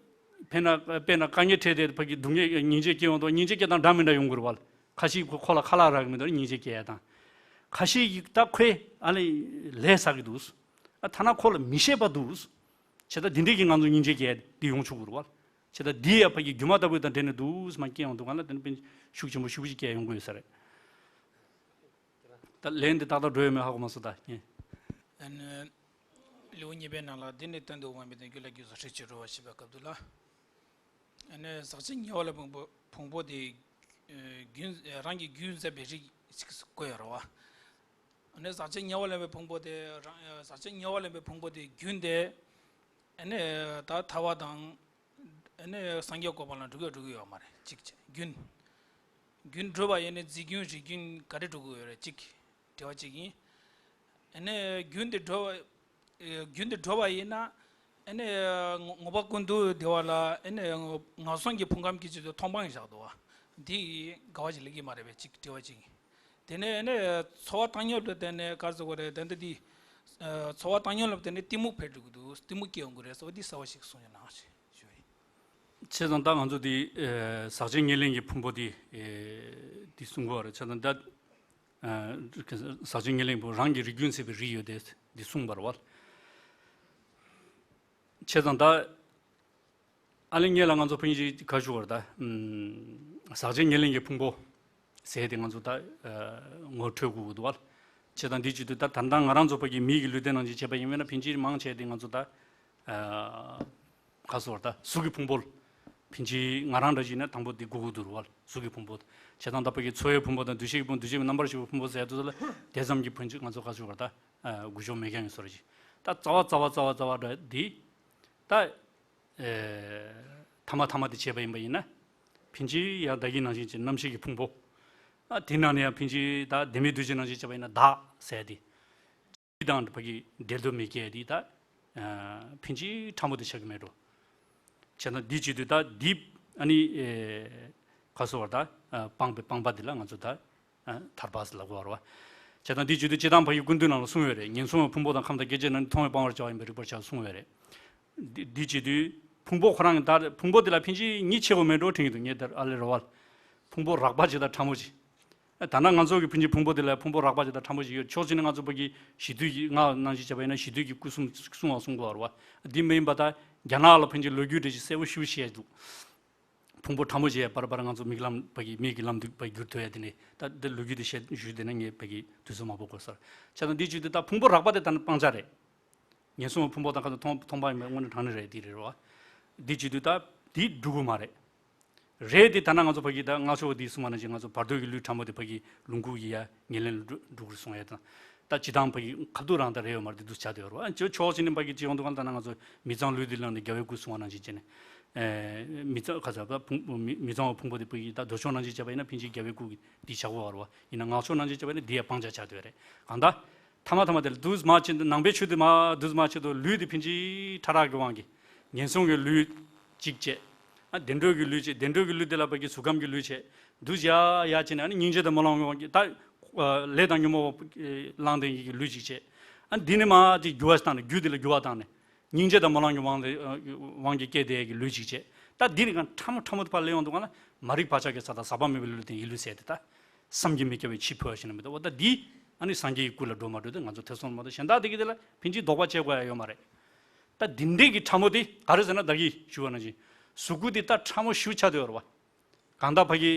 དཔེར་ན་དཔེར་ན་དཀའ་ངལ་འཕྲད་བསྡད་ཕ་གི་སྡུག་བསྔལ་སྙིང་རྗེ་སྐྱེ་ཡོང་དུས་སྙིང་རྗེ་སྐྱེ་དང་འདྲ་མི་འདྲ་ཡོང་གི་རེད་བ། ཁ་ཤས་ཁོ་ཁོ་ལ་ཁ་ལག་རག་གི་མི་འདུག་སྙིང་རྗེ་སྐྱེ་ཡ་དང་། ཁ་ཤས་ཀྱིས་ད་ཁོས་ཨ་ལས་ལས་བསགས་ཀྱི་འདུག་ཨ་ཐ་ན་ཁོ་ལ་མི་ཤེས་པ་འདུག་བྱས་ཙང་འདི་འདྲས་ཀྱིས་ང་ཚོ་སྙིང་རྗེ་སྐྱེ་ཡ་འདི་ཡོང་ཆོག་གི་རེད་བ། བྱས་ཙང་འདི་ཡ་ཕ་གི་སྒྱུ་མ་ལྟ་བུ་དང་འབྲེལ་ནས་འདུག་སེ་མ་སྐྱེ་ཡོང་དུས་གང་ལ་དེ་ནི་དཔེ་ཤུགས་ཆེན་པོ་ཤུགས་ཆེ་སྐྱེ་ཡོང་གི་ཡོད་ས་རེད། ད་ལན་འདི་ཏག་ཏག་འགྲོ་ཡོད་མེད་ཧ་གོ་མ་སོང་ད་ངས། ཨ་ནི། ལེའུ་གཉིས་པའི་ནང་ལ་འདི་ནི་གཏན་དུ་དབང་མེད་དང་རྒྱུད་ལ་རྒྱུ་སོགས་ཧྲིལ་གྱིས་འགྲོ་བ་ཞེས་པའི་སྐབས་དུ་ལ། ཨ་ནི་ཟག་བཅས་ཉེ་བ་ལ་ཕུང་པོ་ཕུང་པོ་དེ། རྒྱུན་རང་གི་རྒྱུན་ཟད་པའི་རིགས་ཤིག་བཀོད་ཡོད་རེད་བ། ཨ་ནི་ཟག་བཅས་ཉེ་བ་ལ་ཕུང་པོ་དེ་རང་ཟག་བཅས་ཉེ་བ་ལ་ཕུང་པོ་དེ་རྒྱུན་དེ། ཨ་ནི་ད་ཐར་པ་དང་། ཨ་ནི་སངས་རྒྱས་གོ་འཕང་ལ་འགྲོ་གི་འགྲོ་གི་ཡོད་མ་རེད་གཅིག་བྱས་རྒྱུན། རྒྱུན་འགྲོ་བ་ཡིན་ནི་རྫས་རྒྱུན་རིགས་རྒྱུན་ག་རེ་འགྲོ་གི་ཡོད་རེད་གཅིག་དྲི་བ་གཅིག་ཡིན། ཨ་ནི་རྒྱུན་དེ་འགྲོ་བ། རྒྱུན་དེ་འགྲོ་བ་ཡིན་ན། ཨ་ནི་ངོ་བོ་ཀུན་ཏུ་བདེ་བ་ལ་ཨ་ནི་ངན་སོང་གི་ཕུང་ཁམས་ཀྱི་ཆེད་དུ་མཐོང་སྤང་བཞག་འདུག་བ། འདི་དགའ་བ་ཞིག་ལེགས་ཀྱི་མ་རེད་པས་གཅིག་དྲི་བ་གཅིག་ཡིན། དེ་ནས་ཨ་ནི་ཚོར་བ་བཏང་སྙོམས་ལ་བརྟེན་ནས་ག་རེ་ཟེར་དགོས་རེད་དེ་འདྲ་འདི། ཚོར་བ་བཏང་སྙོམས་ལ་བརྟེན་ནས་གཏི་མུག་འཕེལ་འགྲོ་གི་འདུག་གཏི་མུག་སྐྱེ་ཡོང་གི་རེད་ཟེར་བ་འདི་གསལ་བོ་ཞིག་གསུངས་ཡོད་ན་ཞུ་ཡིན། བྱས་ཙང་ད་ང་ཚོ་འདི་ཟག་བཅས་ཉེར་ལེན་གྱི་ཕུང་པོ་འདི་འདི་གསུང་གི་ཡོད་རེད་བྱས་ཙང་ད། ཟག་བཅས་ཉེར་ལེན་ཕུང་པོ་རང་གི་རིགས་རྒྱུན་ཟད་པའི་རིགས་ཡོད་དེ་འདི་གསུངས་པ་རེད་བ། བྱས་ཙང་ད། ཨ་ལེ་ངེད་ལ་ང་ཚོ་ཕིན་ཅི་ག་ཞུ་བར་ད། ཟག་བཅས་ཉེར་ལེན་གྱི་ཕུང་པོ་ཟེར་ཏེ་ང་ཚོ་ད་ངོ་འཕྲོད་དགོས་ཀྱི་འདུག་བ། བྱས་ཙང་འདི་བྱེད་དུས་ད་ད་ལྟ་ང་རང་ཚོ་ཕ་གི་མི་གི་ལུས་རྟེན་ནང་བཞིན་བྱས་པ་ཡིན་ན་ཕིན་ཅི་མང་ཆེ་དེ་ང་ཚོ་ད། ག་སོར་ད་གཟུགས་ཀྱི་ཕུང་པོ། ཕིན་ཅི་ང་རང་འདྲ་ཞིག་ན་དང་པོ་འདི་དགོས་ཀྱི་འདུག་བ། གཟུགས་ཀྱི་ཕུང་པོ། བྱས་ཙང་ད་ཕ་གི་ཚོར་བའི་ཕུང་པོ་དང་འདུ་ཤེས་ཀྱི་ཕུང་འདུ་བྱེད་ཀྱི་རྣམ་པར་ཤེས་པའི་ཕུང་པོ་ཟེར་དུས་ལ་དེ་ཙམ་གྱི་ཕིན་ཅི་ང་ཚོ་ག་ཞུ་བར་ད། དགུ་ཤོག་མེད་མཁན་གྱི་སོར་ཞིག་ད་རྩ་བ་རྩ་བ་རྩ་བ་རྩ་བ་འདྲ་འདི། ད། ཐ་མ་ཐ་མ་དེ་བྱས་པ་ཡིན་པ་ཡིན་ན། ཕིན་ཅི་ཡང་བདག་གི་ནང་བཞིན་གྱི་རྣམ་ཤེས་ཀྱི་ཕུང་པོ། ཨ་དེ་ནང་ནས་ཡང་ཕིན་ཅི་ད་བདེན་པའི་འདུ་བྱེད་ནང་བཞིན་བྱས་པ་ཡིན་ན་བདག་ཟེར་ཏེ། ཕིན་ཅི་དང་ཕ་གི་འབྲལ་འདོད་མི་སྐྱེ་དེ་ད། ཕིན་ཅི་ཕྲ་མོ་དེ་ཆགས་ཀྱི་མེད་འགྲོ། བྱས་ན་འདི་བྱེད་དུས་ད་འདི་ཨ་ནི། ག་སོ་བར་ད། སྤངས་པའི་སྤངས་པ་འདི་ལ་ང་ཚོ་ད། ཐར་པ་ཟེར་ལབ་དགོས་རེད་བ། བྱས་ཙང་འདི་བྱེད་དུས་སྤྱིར་བཏང་ཕ་གི་ཀུན་བཏུས་ནང་ལ་གསུངས་ཡོད་རེད། ངན་སོང་བའི་ཕུང་པོ་དང་ཁམས་དང་སྐྱེ་མཆེད་རྣམས་ནི་མཐོང་བས་སྤང་བར་བྱ་བ་ཡིན་པས་རིག་པར་བྱ་གསུངས་ཡོད་རེད། འདི་འདི་བྱེད་དུས་ཕུང་པོ་ཁོ་རང་གི་ད་ཕུང་པོ་འདི་ལ་ཕིན་ཅི་གཉིས་ཆེ་བོ་མེད་འགྲོ་དྲན་གྱི་འདུག་ངས་དེར་ཨ་ལེ་རེད་བ། ཕུང་པོ་རགས་པ་ཅིག་དང་ཕྲ་མོ་ཅིག་ད་ལྟ་ང་ཚོ་གི་ཕིན་ཅི་ཕུང་པོ་འདི་ལ་ཕུང་པོ་རགས་པ་ཅིག་དང་ཕྲ་མོ་ཅིག་ཡོད། ཕྱོགས་གཅིག་ནས་ང་ཚོ་ཕ་གི་གཞི་དུས་ཀྱི་ང་ནང་བཞིན་བྱས་པ་ཡིན་ན་གཞི་དུས་ཀྱི་སྐུ་གསུམ་གསུང་བ་གསུང་དགོས་རེད་བ། འདི་མ་ཡིན་པ་ད་རྒྱ་ནག་ལ་ཕིན་ཅི་ལོ་རྒྱུས་འདྲ་ཞིག་གསལ་པོ་ཞེ་པོ་བཤད་འདུག་ཕུང་པོ་ཕྲ་མོ་ཞེས་པར་པར་ང་ཚོ་མིག་ལམ་ཕ་གི་མིག་གི་ལམ་དུ་ཕ་གི་བསྒྱུར་ཐུབ་ཡ་དེ་ནི་ད་འདི་ལོ་རྒྱུས་དེ་བཤད་ཞུས་དེ་ནི་ངས་ཕ་གི་དུས་ཚོད་མང་པོ་འགོར་སོང་། བྱས་ཙང་འདི་བྱེད་དུས་ད་ཕུང་པོ་རགས་པ་དེ་ད་ནི་སྤང་བྱ་རེད། ངན་སོང་བའི་ཕུང་པོ་དང་ཁ་ཚོ་མཐོང་མཐོང་པ་ཡིན་པའི་དངོས་གནས་དྲང་གནས་རེད་འདི་རེད་བ། འདི་བྱེད་དུས་ད་འདི་འགྲུབ་ཀྱི་མ་རེད། རེད་དེ་ད་ནི་ང་ཚོ་ཕ་གི་ད་སྔགས་ཕྱོགས་འདི་གསུང་བ་ནང་བཞིན་ང་ཚོ་བར་དོ་གི་ལུས་ཕྲ་མོ་དེ་ཕ་གི་ལོངས་སྐུ་ཡི་ཡ་ཉེར་ལེན་ལ་འགྲོ་འགྲོ་དགོས་གསུང་ཡ་དང་། ད་སྤྱིར་བཏང་ཕ་གི་ཁ་ཐུག་རང་ད་རེད་ཡོད་མ་རེད་འདི་འདུག་ཆགས་བསྡད་ཡོད་རེད་བ། ཕྱོགས་གཅིག་ནས་ཕ་གི་སྤྱི་ཡོངས་འདུག་ག་ད་ནི་ང་ཚོ་མི་གཙང་ལུས་འདི་བླངས་ནས་རྒྱལ་བའི་སྐུ་གསུང་བ་ནང་བཞིན་བྱས་ནས། མི་གཙང་ཁ་ཚ་བ་ཕུང་མི་མི་གཙང་བ་ཕུང་པོ་དེ་ཕ་གི་ད་མདོ་ཕྱོགས་ནང་བཞིན་བྱས་པ་ཡིན་ན་ཕིན་ཅི་རྒྱལ་བའི་སྐུ་གི་འདི་ཆགས་པ་རེད་བ། ཡིན་ན་སྔགས་ཕྱོགས་ནང་བཞིན་བྱས་པ་ཡིན་ན་འདི་ཡ་སྤང་བྱ་ཆགས་བསྡད་ཡོད་རེད། གང་ལྟར། ཐ་མ་ཐ་མ་དེ་ལ་འདུག་མ་བྱེད་ནང་པའི་ཆོས་དེ་མ་འདུག་མ་བྱེད་དུ་ལུས་དེ་ཕིན་ཅི་ཕྲ་རགས་ཀྱི་དབང་གིས། ངན་སོང་གི་ལུས་གཅིག་བྱས། ཨ་བདེ་འགྲོ་གི་ལུས་བྱས་བདེ་འགྲོ་གི་ལུས་དེ་ལ་ཕ་གི་གཟུགས་ཁམས་ཀྱི་ལུས་བྱས། འདུག་ཡ་ཡ་བྱས་ནས་ཨ་ནི་སྙིང་རྗེ་དང་སྨོན་ལམ་གྱི་དབང་གིས་ད། ལས་དང་ཉོན་མོངས་པ་བླངས་ཏེ་གི་ལུས་གཅིག་བྱས། ཨ་འདི་ནི་མ་དེ་འགྱུར་བ་བཏང་ནས་རྒྱུ་དེ་ལ་འགྱུར་བ་བཏང་ནས། སྙིང་རྗེ་དང་སྨོན་ལམ་གྱི་དབང་དེ་དབང་གིས་སྐྱེས་ཏེ་གི་ལུས་གཅིག་བྱས། ད་འདི་ནི་གང་ཕྲ་མོ་ཕྲ་མོ་དེ་ཕར་ལས་ཡོང་དུས་གང་ལ་མ་རིག་བག་ཆགས་ཀྱི་ས་དང་ཟག་པ་མེད་པའི་ལུས་ལ་བརྟེན་ཡིད་ལུས་ཟད་དེ་ད། བསམ་གྱིས་མི་ཁྱབ་པའི་འཆི་འཕོ་བ་ཞིག་ན་མི་འདུག་བ། ད་འདི་ཨ་ནི་སངས་རྒྱས་ཀྱི་སྐུ་ལ་འགྲོ་མ་འགྲོ་དེ་ང་ཚོ་ཐེ་ཚོམ་མ་གཏོགས་གཞན་དག་དེ་གི་དེ་ལ་ཕིན་ཅི་དོགས་པ་བྱེད་དགོས་ཡ་ཡོད་མ་རེད། ད་འདི་འདྲས་ཀྱི་ཕྲ་མོ་དེ་ག་རེ་ཟེར་ན་བདག་གིས་ཞུ་བ་ནང་བཞིན་གཟུགས་སྐུ་དེ་ད་ཕྲ་མོ་ཞེ་པོ་ཆགས་བསྡད་ཡོད་རེད་བ། གང་ལྟར་ཕ་གི།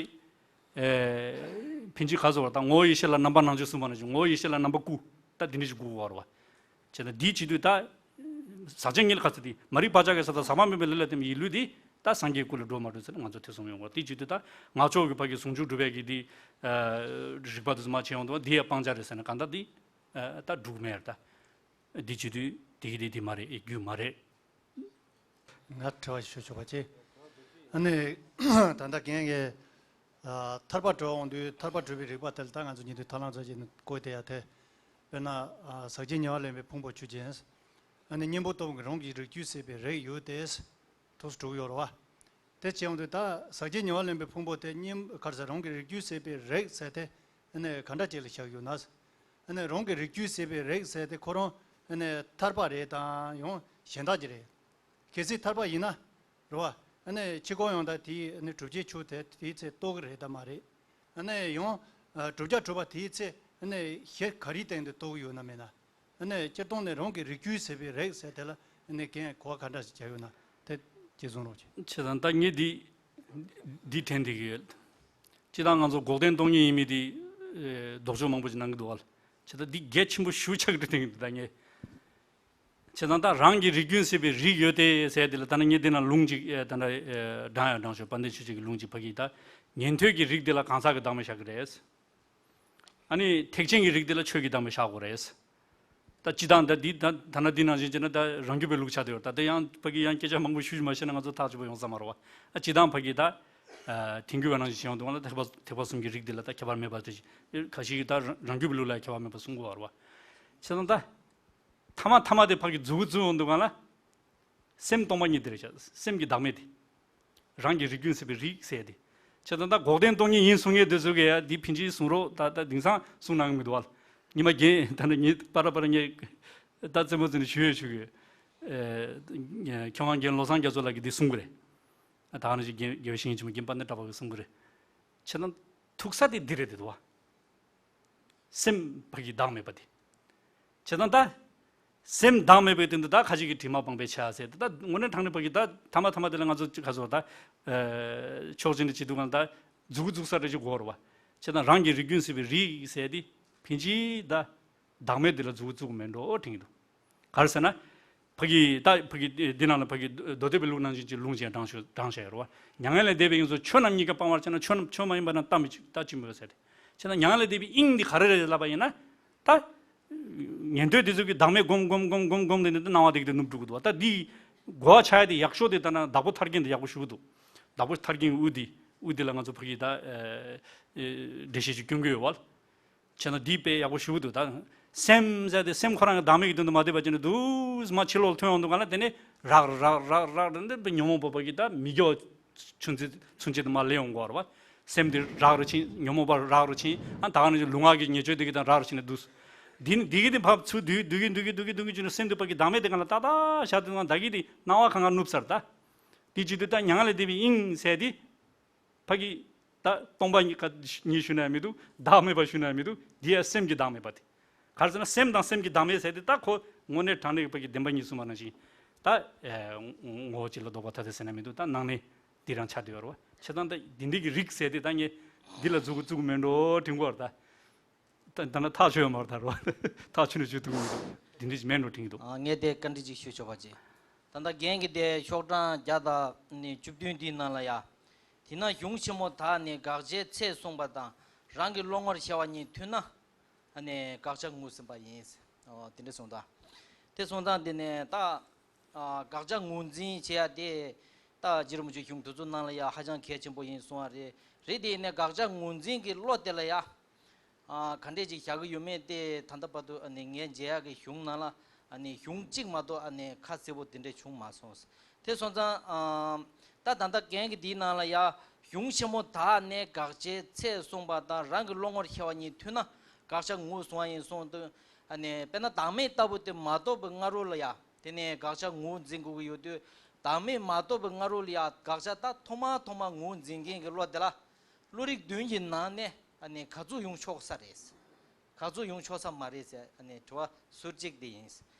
ཕིན་ཅི་ག་ཟེར་བ་ད་ངོ་བོ་ཡེ་ཤེས་ལ་རྣམ་པ་སྣང་མཆེད་གསུངས་པ་ནང་བཞིན་ངོ་བོ་ཡེ་ཤེས་ལ་རྣམ་པ་སྐུ་ད་འདི་འདྲས་ཞིག་དགོས་ཀྱི་ཡོད་རེད་བ། བྱས་ན་འདི་བྱེད་དུས་ད། ཟག་བཅས་ཉེར་ལེན་ག་ཚོད་དེ་མ་རིག་བག་ཆགས་ཀྱི་ས་དང་ཟག་པ་མེད་པའི་ལུས་ལ་བརྟེན་པའི་ཡིད་ལུས་དེ་ད་སངས་རྒྱས་སྐུ་ལ་འགྲོ་མ་འགྲོ་ཟེར་ན་ང་ཚོ་ཐེ་ཚོམ་ཡོང་གི་ཡོད་རེད། དེ་བྱེད་དུས་ད་སྔགས་ཕྱོགས་ཀྱི་ཕ་གི་ཟུང་འཇུག་སྒྲུབ་པའི་གི་དེ། རིག་པ་དེ་ཚོ་མ་བྱས་ཡོང་དུས་འདི་ཡ་སྤང་བྱ་རེད་ཟེར་ན་གང་ལྟར་འདི། ད་འགྲུབ་མེད་རེད་ད། འདི་བྱེད་དུས་དེ་གི་དེ་དེ་མ་རེད་རྒྱུ་མ་རེད། ང་དྲི་བ་ཞིག་ཞུ་ཆོག་པ་ཅི། ཨ་ནི། ད་ལྟ་རྒན་གྱིས། ཐར་པ་འགྲོ་འོང་དུས་ཐར་པ་སྒྲུབ་པའི་རིགས་པ་དེ་ལ་ད་ང་ཚོ་ཉིན་དུས་ཐར་ལམ་ཚོ་ཅིག་ནི་བཀོད་དེ་ཡ་དེ། དཔེར་ན། ཟག་བཅས་ཉེ་བར་ལེན་པའི་ཕུང་པོ་ཆོས་ཅན། ཨ་ནི་གཉེན་པོ་སྟོབས་ཀྱིས་རང་གི་རིགས་རྒྱུད་ཟད་པའི་རེག་ཡོད་དེ། ཐུགས་སུ་གྲུབ་ཡོད་རེད་བ། དེ་བྱས་འོང་དུས་ད་ཟག་བཅས་ཉེ་བར་ལེན་པའི་ཕུང་པོ་དེ་གཉེན་གར་ཟེར་རང་གི་རིགས་རྒྱུད་ཟད་པའི་རེག་ཟེར་དེ། ཨ་ནི་ག་འདྲ་ཅིག་ལ་བཞག་ཡོད་ན། ཨ་ནི་རང་གི་རིགས་རྒྱུད་ཟད་པའི་རིགས་ཟེར་དེ་ཁོ་རང་ཨ་ནི་ཐར་པ་རེད་དམ་ཡང་གཞན་དག་ཅིག་རེད། གལ་སྲིད་ཐར་པ་ཡིན་ན། རེད་བ། ཨ་ནི་ཕྱི་ཁོག་ཡང་དག་དེའི་ཨ་ནི་གྲུབ་ཆའི་ཆོས་དེ་དེའི་ཚེ་རྟོགས་ཀྱི་རེད་དམ་མ་རེད། ཨ་ནི་ཡང་བསྒྲུབ་བྱ་གྲུབ་པ་དེའི་ཚེ་ཨ་ནི་གཞི་ག་རེའི་སྟེང་དུ་རྟོགས་ཀྱི་ཡོད་ན་མེད་ན། ཨ་ནི་སྤྱིར་བཏང་ནས་རང་གི་རིགས་རྒྱུད་ཟད་པའི་རིགས་ཟེར་དེ་ལ་ཨ་ནི་རྒན་གོ་བ་ག་འདྲ་ཞིག་བྱ་ཡོད་ན་དེ་ཅིག་གསུང་རོགས་གྱིས། བྱས་ཙང་ད་ངས་འདི་འདི་དྲན་བསྡད་ཀྱི་ཡོད། སྤྱིར་བཏང་ང་ཚོ་འགོག་བདེན་སྟོང་ཉིད་ཡིན་མིན་དེ་ལྡོག་ཕྱོགས་མང་པོ་ཞིག་གནང་གི་འདུག་བ། བྱས་ཙང་འདི་གལ་ཆེན་པོ་ཞེ་པོ་ཆགས་ཀྱི་འདུག་དྲན་གྱི་འདུག་ད་ངས། བྱས་ཙང་ད་རང་གི་རིགས་རྒྱུད་ཟད་པའི་རིགས་ཡོད་དེ་ཟེར་དེ་ལ་ད་ནི་ངས་འདི་ན་ལུང་ཅིག་ད་ལྟ་བགྲང་ཡང་བགྲང་ཤོག་པཎ་ཆེན་ཆོས་རྗེ་གི་ལུང་ཅིག་ཕ་གི་ད་ཉན་ཐོས་ཀྱི་རིགས་དེ་ལ་གང་ཟག་གི་བདག་མེད་བཞག་གི་རེད། ཨ་ནི་ཐེག་ཆེན་གྱི་རིགས་དེ་ལ་ཆོས་ཀྱི་བདག་མེད་བཞག་དགོས་རེད། ད་སྤྱི་བཏང་ད་འདི་ད་ད་ན་འདི་ནང་བཞིན་བྱས་ན་ད་རང་རྒྱུད་པའི་ལུགས་ཆགས་བསྡད་ཡོད། ད་དེ་ཡང་ཕ་གི་ཡང་སྐད་ཆ་མང་པོ་ཞུ་ཞུ་མ་ཤེས་ན་ང་ཚོ་ཐག་ཆོད་པོ་ཡོང་ས་མ་རེད་བ། ཨ་སྤྱི་བཏང་ཕ་གི་ད་ཨ་དེང་རྒྱུད་པ་ནང་བཞིན་བྱས་ཡོང་དུས་ང་ལ་ཐེག་པ་ཐེག་པ་གསུམ་གྱི་རིགས་འདི་ལ་ད་ཁྱད་པར་མེད་པ་དེ་ཁ་ཤས་ཀྱིས་ད་རང་རྒྱུད་པའི་ལུགས་ལ་ཁྱད་པར་མེད་པ་གསུང་གི་ཡོད་རེད་བ། བྱས་ཙང་ད་ཐ་མ་ཐ་མ་དེ་ཕ་གི་མཛུབ་གུ་བཙུགས་ཡོང་དུས་ང་ལ། སེམས་སྟོང་པ་ཉིད་དེ་རེད་བྱ། སེམས་ཀྱི་བདག་མེད་དེ། རང་གི་རིགས་རྒྱུད་ཟད་པའི་རིགས་ཟེར་དེ། བྱས་ཙང་ད་འགོག་བདེན་སྟོང་ཉིད་ཡིན་གསུང་མཁན་དེ་ཚོ་གིས་ཡ་འདི་ཕིན་ཅི་གསུང་རོགས་ད་ད་དེང་སང་གསུང་གནང་གི་མི་འདུག་བ། ཉི་མ་རྒན་ད་ནི་ངས་པ་ར་པ་ར་ངས་ད་རྩེད་མོ་རྩེ་ནས་ཞུ་ཡས་ཞུ་གི། ཨེ། མཁས་དབང་རྒན་བློ་བཟང་རྒྱ་མཚོ་ལགས་ཀྱིས་འདི་གསུང་གི་རེད། ད་ག་ནང་བཞིན་རྒན་རྒྱལ་བའི་བཤེས་གཉེན་ཆེན་མོ་རྒན་པཎྜི་ཏ་གྲགས་པ་གིས་གསུང་གི་རེད། བྱས་ཙང་ཐུག་ས་དེ་འདི་རེད་དེ་འདུག་བ། སེམས་ཕ་གི་བདག་མེད་པ་དེ། བྱས་ཙང་ད། སེམས་བདག་མེད་པའི་སྟེང་དུ་ད་ཁ་ཅིག་གིས་དྲི་མ་སྤངས་པའི་ཆ་ཟེར་ད་ད་དངོས་གནས་དྲང་གནས་ཕ་གི་ད་ཐ་མ་ཐ་མ་དེ་ལ་ང་ཚོ་ཅིག་ག་ཚོད་ད། ཕྱོགས་གཅིག་ནས་བྱེད་དུས་གང་ད་མཛུབ་གུ་བཙུགས་ས་རེ་ཅིག་དགོས་རེད་བ། བྱས་ཙང་རང་གི་རིགས་རྒྱུད་ཟད་པའི་རིགས་ཟེར་དེ་ཕིན་ཅི་ད། བདག་མེད་དེ་ལ་མཛུབ་གུ་བཙུགས་མེད་འགྲོ་དྲན་གྱི་འདུག་ག་རེ་ཟེར་ན། ཕ་གི་ད་ཕ་གི་འདི་ནང་ལ་ཕ་གི་མདོ་སྡེ་པའི་ལུགས་ནང་བཞིན་གྱི་ལུང་ཅན་དྲངས་ཤོག་དྲངས་བཞག་ཡོད་རེད་བ། མྱ་ངན་ལས་འདས་པའི་དབྱིངས་སུ་ཆོས་རྣམས་ཉིད་ཀྱང་སྤང་བར་བྱས་ན་ཆོས་རྣམས་ཆོས་མ་ཡིན་པ་རྣམས་ལྟ་མི་ཆོག་ལྟ་ཅི་སྨོས་ཟེར་ཏེ། བྱས་ན་མྱ་ངན་ལས་འདས་པའི་དབྱིངས་འདི་ག་རེ་རེད་ལབ་པ་ཡིན་ན། ད། ཉན་ཐོས་དེ་ཚོ་གིས་བདག་མེད་སྒོམ་སྒོམ་སྒོམ་སྒོམ་སྒོམ་དེ་ནི་སྣང་བ་དེ་གི་དེ་ནུབ་འགྲོ་གི་འདུག་བ། ད་འདི་གོ་བ་ཆགས་ཡ་དེ་ཡག་ཤོས་དེ་ད་ན་བདག་པོ་ཐར་རྒྱན་དེ་ཡག་པོ་ཞུ་གི་འདུག་བདག་པོ་ཐར་རྒྱན་དབུ་དེ་དབུ་དེ་ལ་ང་ཚོ་ཕ་གི་ད་འགྲེལ་བཤད་ཅིག་སྐྱོན་གི་ཡོད་བ། བྱས་ན་འདི་དཔེ་ཡག་པོ་ཞུ་གི་འདུག་ད་སེམས་ཟེར་དེ་སེམས་ཁོ་རང་གི་བདག་མེད་ཀྱི་དོན་དུ་མ་བསྡད་པ་བྱས་ན་དུས་མ་ཕྱི་ལོགས་ལ་ཐོན་ཡོང་དུས་ག་ལ་དེ་ནས་རག་རག་རག་རག་རག་འདི་ཉོན་མོངས་པ་ཕ་གི་ད་མི་དགེ་བ་ཚུན་ཆད་ཚུན་ཆད་དུ་མ་ལས་ཡོང་གི་ཡོད་རེད་བ། སེམས་འདི་རག་རུ་ཕྱིན། ཉོན་མོངས་པ་རག་རུ་ཕྱིན། ཨ་ད་ག་ནང་བཞིན་ལུས་ངག་གི་ཉེས་སྤྱོད་འདི་གི་དང་རག་རུ་ཕྱིན་ནས་འདུག་འདི་ནི་འདི་གི་དེ་ཕབ་ཚུར་འདུས་འདུས་གི་འདུས་གི་འདུས་གི་འདུས་གི་བྱས་ནས་སེམས་འདི་ཕ་གི་བདག་མེད་དེ་གང་ལ་ཏག་ཏག་བཞག་དུས་ན་ད་གི་དེ་སྣང་བ་གང་ག་ནུབ་ཚར་ད། དེ་བྱེད་དུས་ད་མྱ་ངན་ལས་འདས་པའི་དབྱིངས་ཟེར་དེ། ཕ་གི་ད་སྟོང་པ་ཉིད་ཀ་ཉིད་ཞུ་ན་ཡང་མི་འདུག་བདག་མེད་པ་ཞུ་ན་ཡང་མི་འདུག་འདི་ཡང་སེམས་ཀྱི་བདག་མེད་པ་དེ། ག་རེ་ཟེར་ན་སེམས་དང་སེམས་ཀྱི་བདག་མེད་ཟེར་དེ་ད་ཁོ་དངོས་གནས་དྲང་གནས་ཀྱི་ཕ་གི་བདེན་པ་གཉིས་གསུངས་པ་ནང་བཞིན་ད་ངོ་བོ་གཅིག་ལ་ལྡོག་པ་ཐ་དད་ཟེར་ན་མི་འདུག་ད་ནང་གནས་འདི་རང་ཆགས་བསྡད་ཡོད་རེད་བ། བྱས་ཙང་ད་འདི་འདི་གི་རིགས་ཟེར་དེ་ད་ངས་འདི་ལ་མཛུབ་གུ་བཙུགས་མེད་འགྲོ་དྲན་གྱི་ཡོད་རེད་ད། ད་ད་ན་ཐག་ཆོད་ཡོད་མ་རེད་ད་རེད་བ། ཐག་ཆོད་ནས་ཞུ་ཐུབ་ཀྱི་མི་འདུག་འདི་འདྲ་ཞིག་མེད་འགྲོ་དྲན་གྱི་འདུག་ཨ། ངས་དེ་བཀའ་འདྲི་ཅིག་ཞུ་ཆོག་པ་ཅིག་ད་ལྟ་རྒན་གྱིས་དེ་ཤོག་གྲངས་བརྒྱ་དང་ནི་བཅུ་བདུན་འདིའི་ནང་ལ་ཡ། དེས་ན་གཞུང་ཆེན་མོ་དག་ནི་དགག་བྱའི་ཚད་གསུངས་པ་དང་རང་གི་བློ་ངོར་ཤར་བ་གཉིས་མཐུན་ན། ཨ་ནི་དགག་བྱ་ངོས་ཟིན་པ་ཡིན། ཨོ་དེ་འདྲ་གསུངས་དང་། དེ་གསུངས་དང་དེ་ནས་ད། ཨ་དགག་བྱ་ངོས་འཛིན་བྱེད་ཡ་དེ། ད་རྗེ་རིན་པོ་ཆེ་གཞུང་དེ་ཚོ་ནང་ལ་ཡ་ཧ་ཅང་གལ་ཆེན་པོ་ཡིན་གསུངས་པ་རེད། རེད་དེ་ཡིན་ནའི་དགག་བྱ་ངོས་འཛིན་གྱི་བློ་དེ་ལ་ཡ། ཨ་ག་འདྲས་ཅིག་བཞག་གི་ཡོད་མེད་དེ་ད་ལྟ་བར་དུ་ཨ་ནི་ངས་མཇལ་ཡག་གི་གཞུང་ནང་ལ་ཨ་ནི་གཞུང་གཅིག་མ་གཏོགས་ཨ་ནི་ཁ་གསལ་པོ་དེ་འདྲས་བྱུང་མ་སོང་། དེ་སོང་ཙང་ཨ་ད་ད་ལྟ་རྒན་གྱི་འདིའི་ནང་ལ་ཡ་གཞུང་ཆེན་མོ་དག་ནས་དགག་བྱའི་ཚད་གསུངས་པ་དང་རང་གི་བློ་ངོར་ཤར་བ་གཉིས་མཐུན་ན་དགག་བྱ་ངོས་བཟུང་བ་ཡིན་གསུངས་དུས་ཨ་ནི་དཔེར་ན་བདག་མེད་ལྟ་བུ་དེ་མ་རྟོགས་པའི་སྔ་རོལ་ལ་ཡ་དེ་ནས་དགག་བྱ་ངོས་འཛིན་དགོས་ཀྱི་ཡོད་དུས་བདག་མེད་མ་རྟོགས་པའི་སྔ་རོལ་ལ་ཡ་དགག་བྱ་ད་ཐོག་མ་ཐོག་མ་ངོས་འཛིན་མཁན་གྱི་བློ་དེ་ལ། བློ་རིག་བདུན་གྱི་ནང་ནས་ཨ་ནི་ག་ཚོད་ཡོང་ཆོག་ས་རེད། ག་ཚོད་ཡོང་ཆོག་ས་མ་རེད་ཟེར་ཨ་ནི་དྲི་བ་ཟུར་གཅིག་དེ་ཡིན།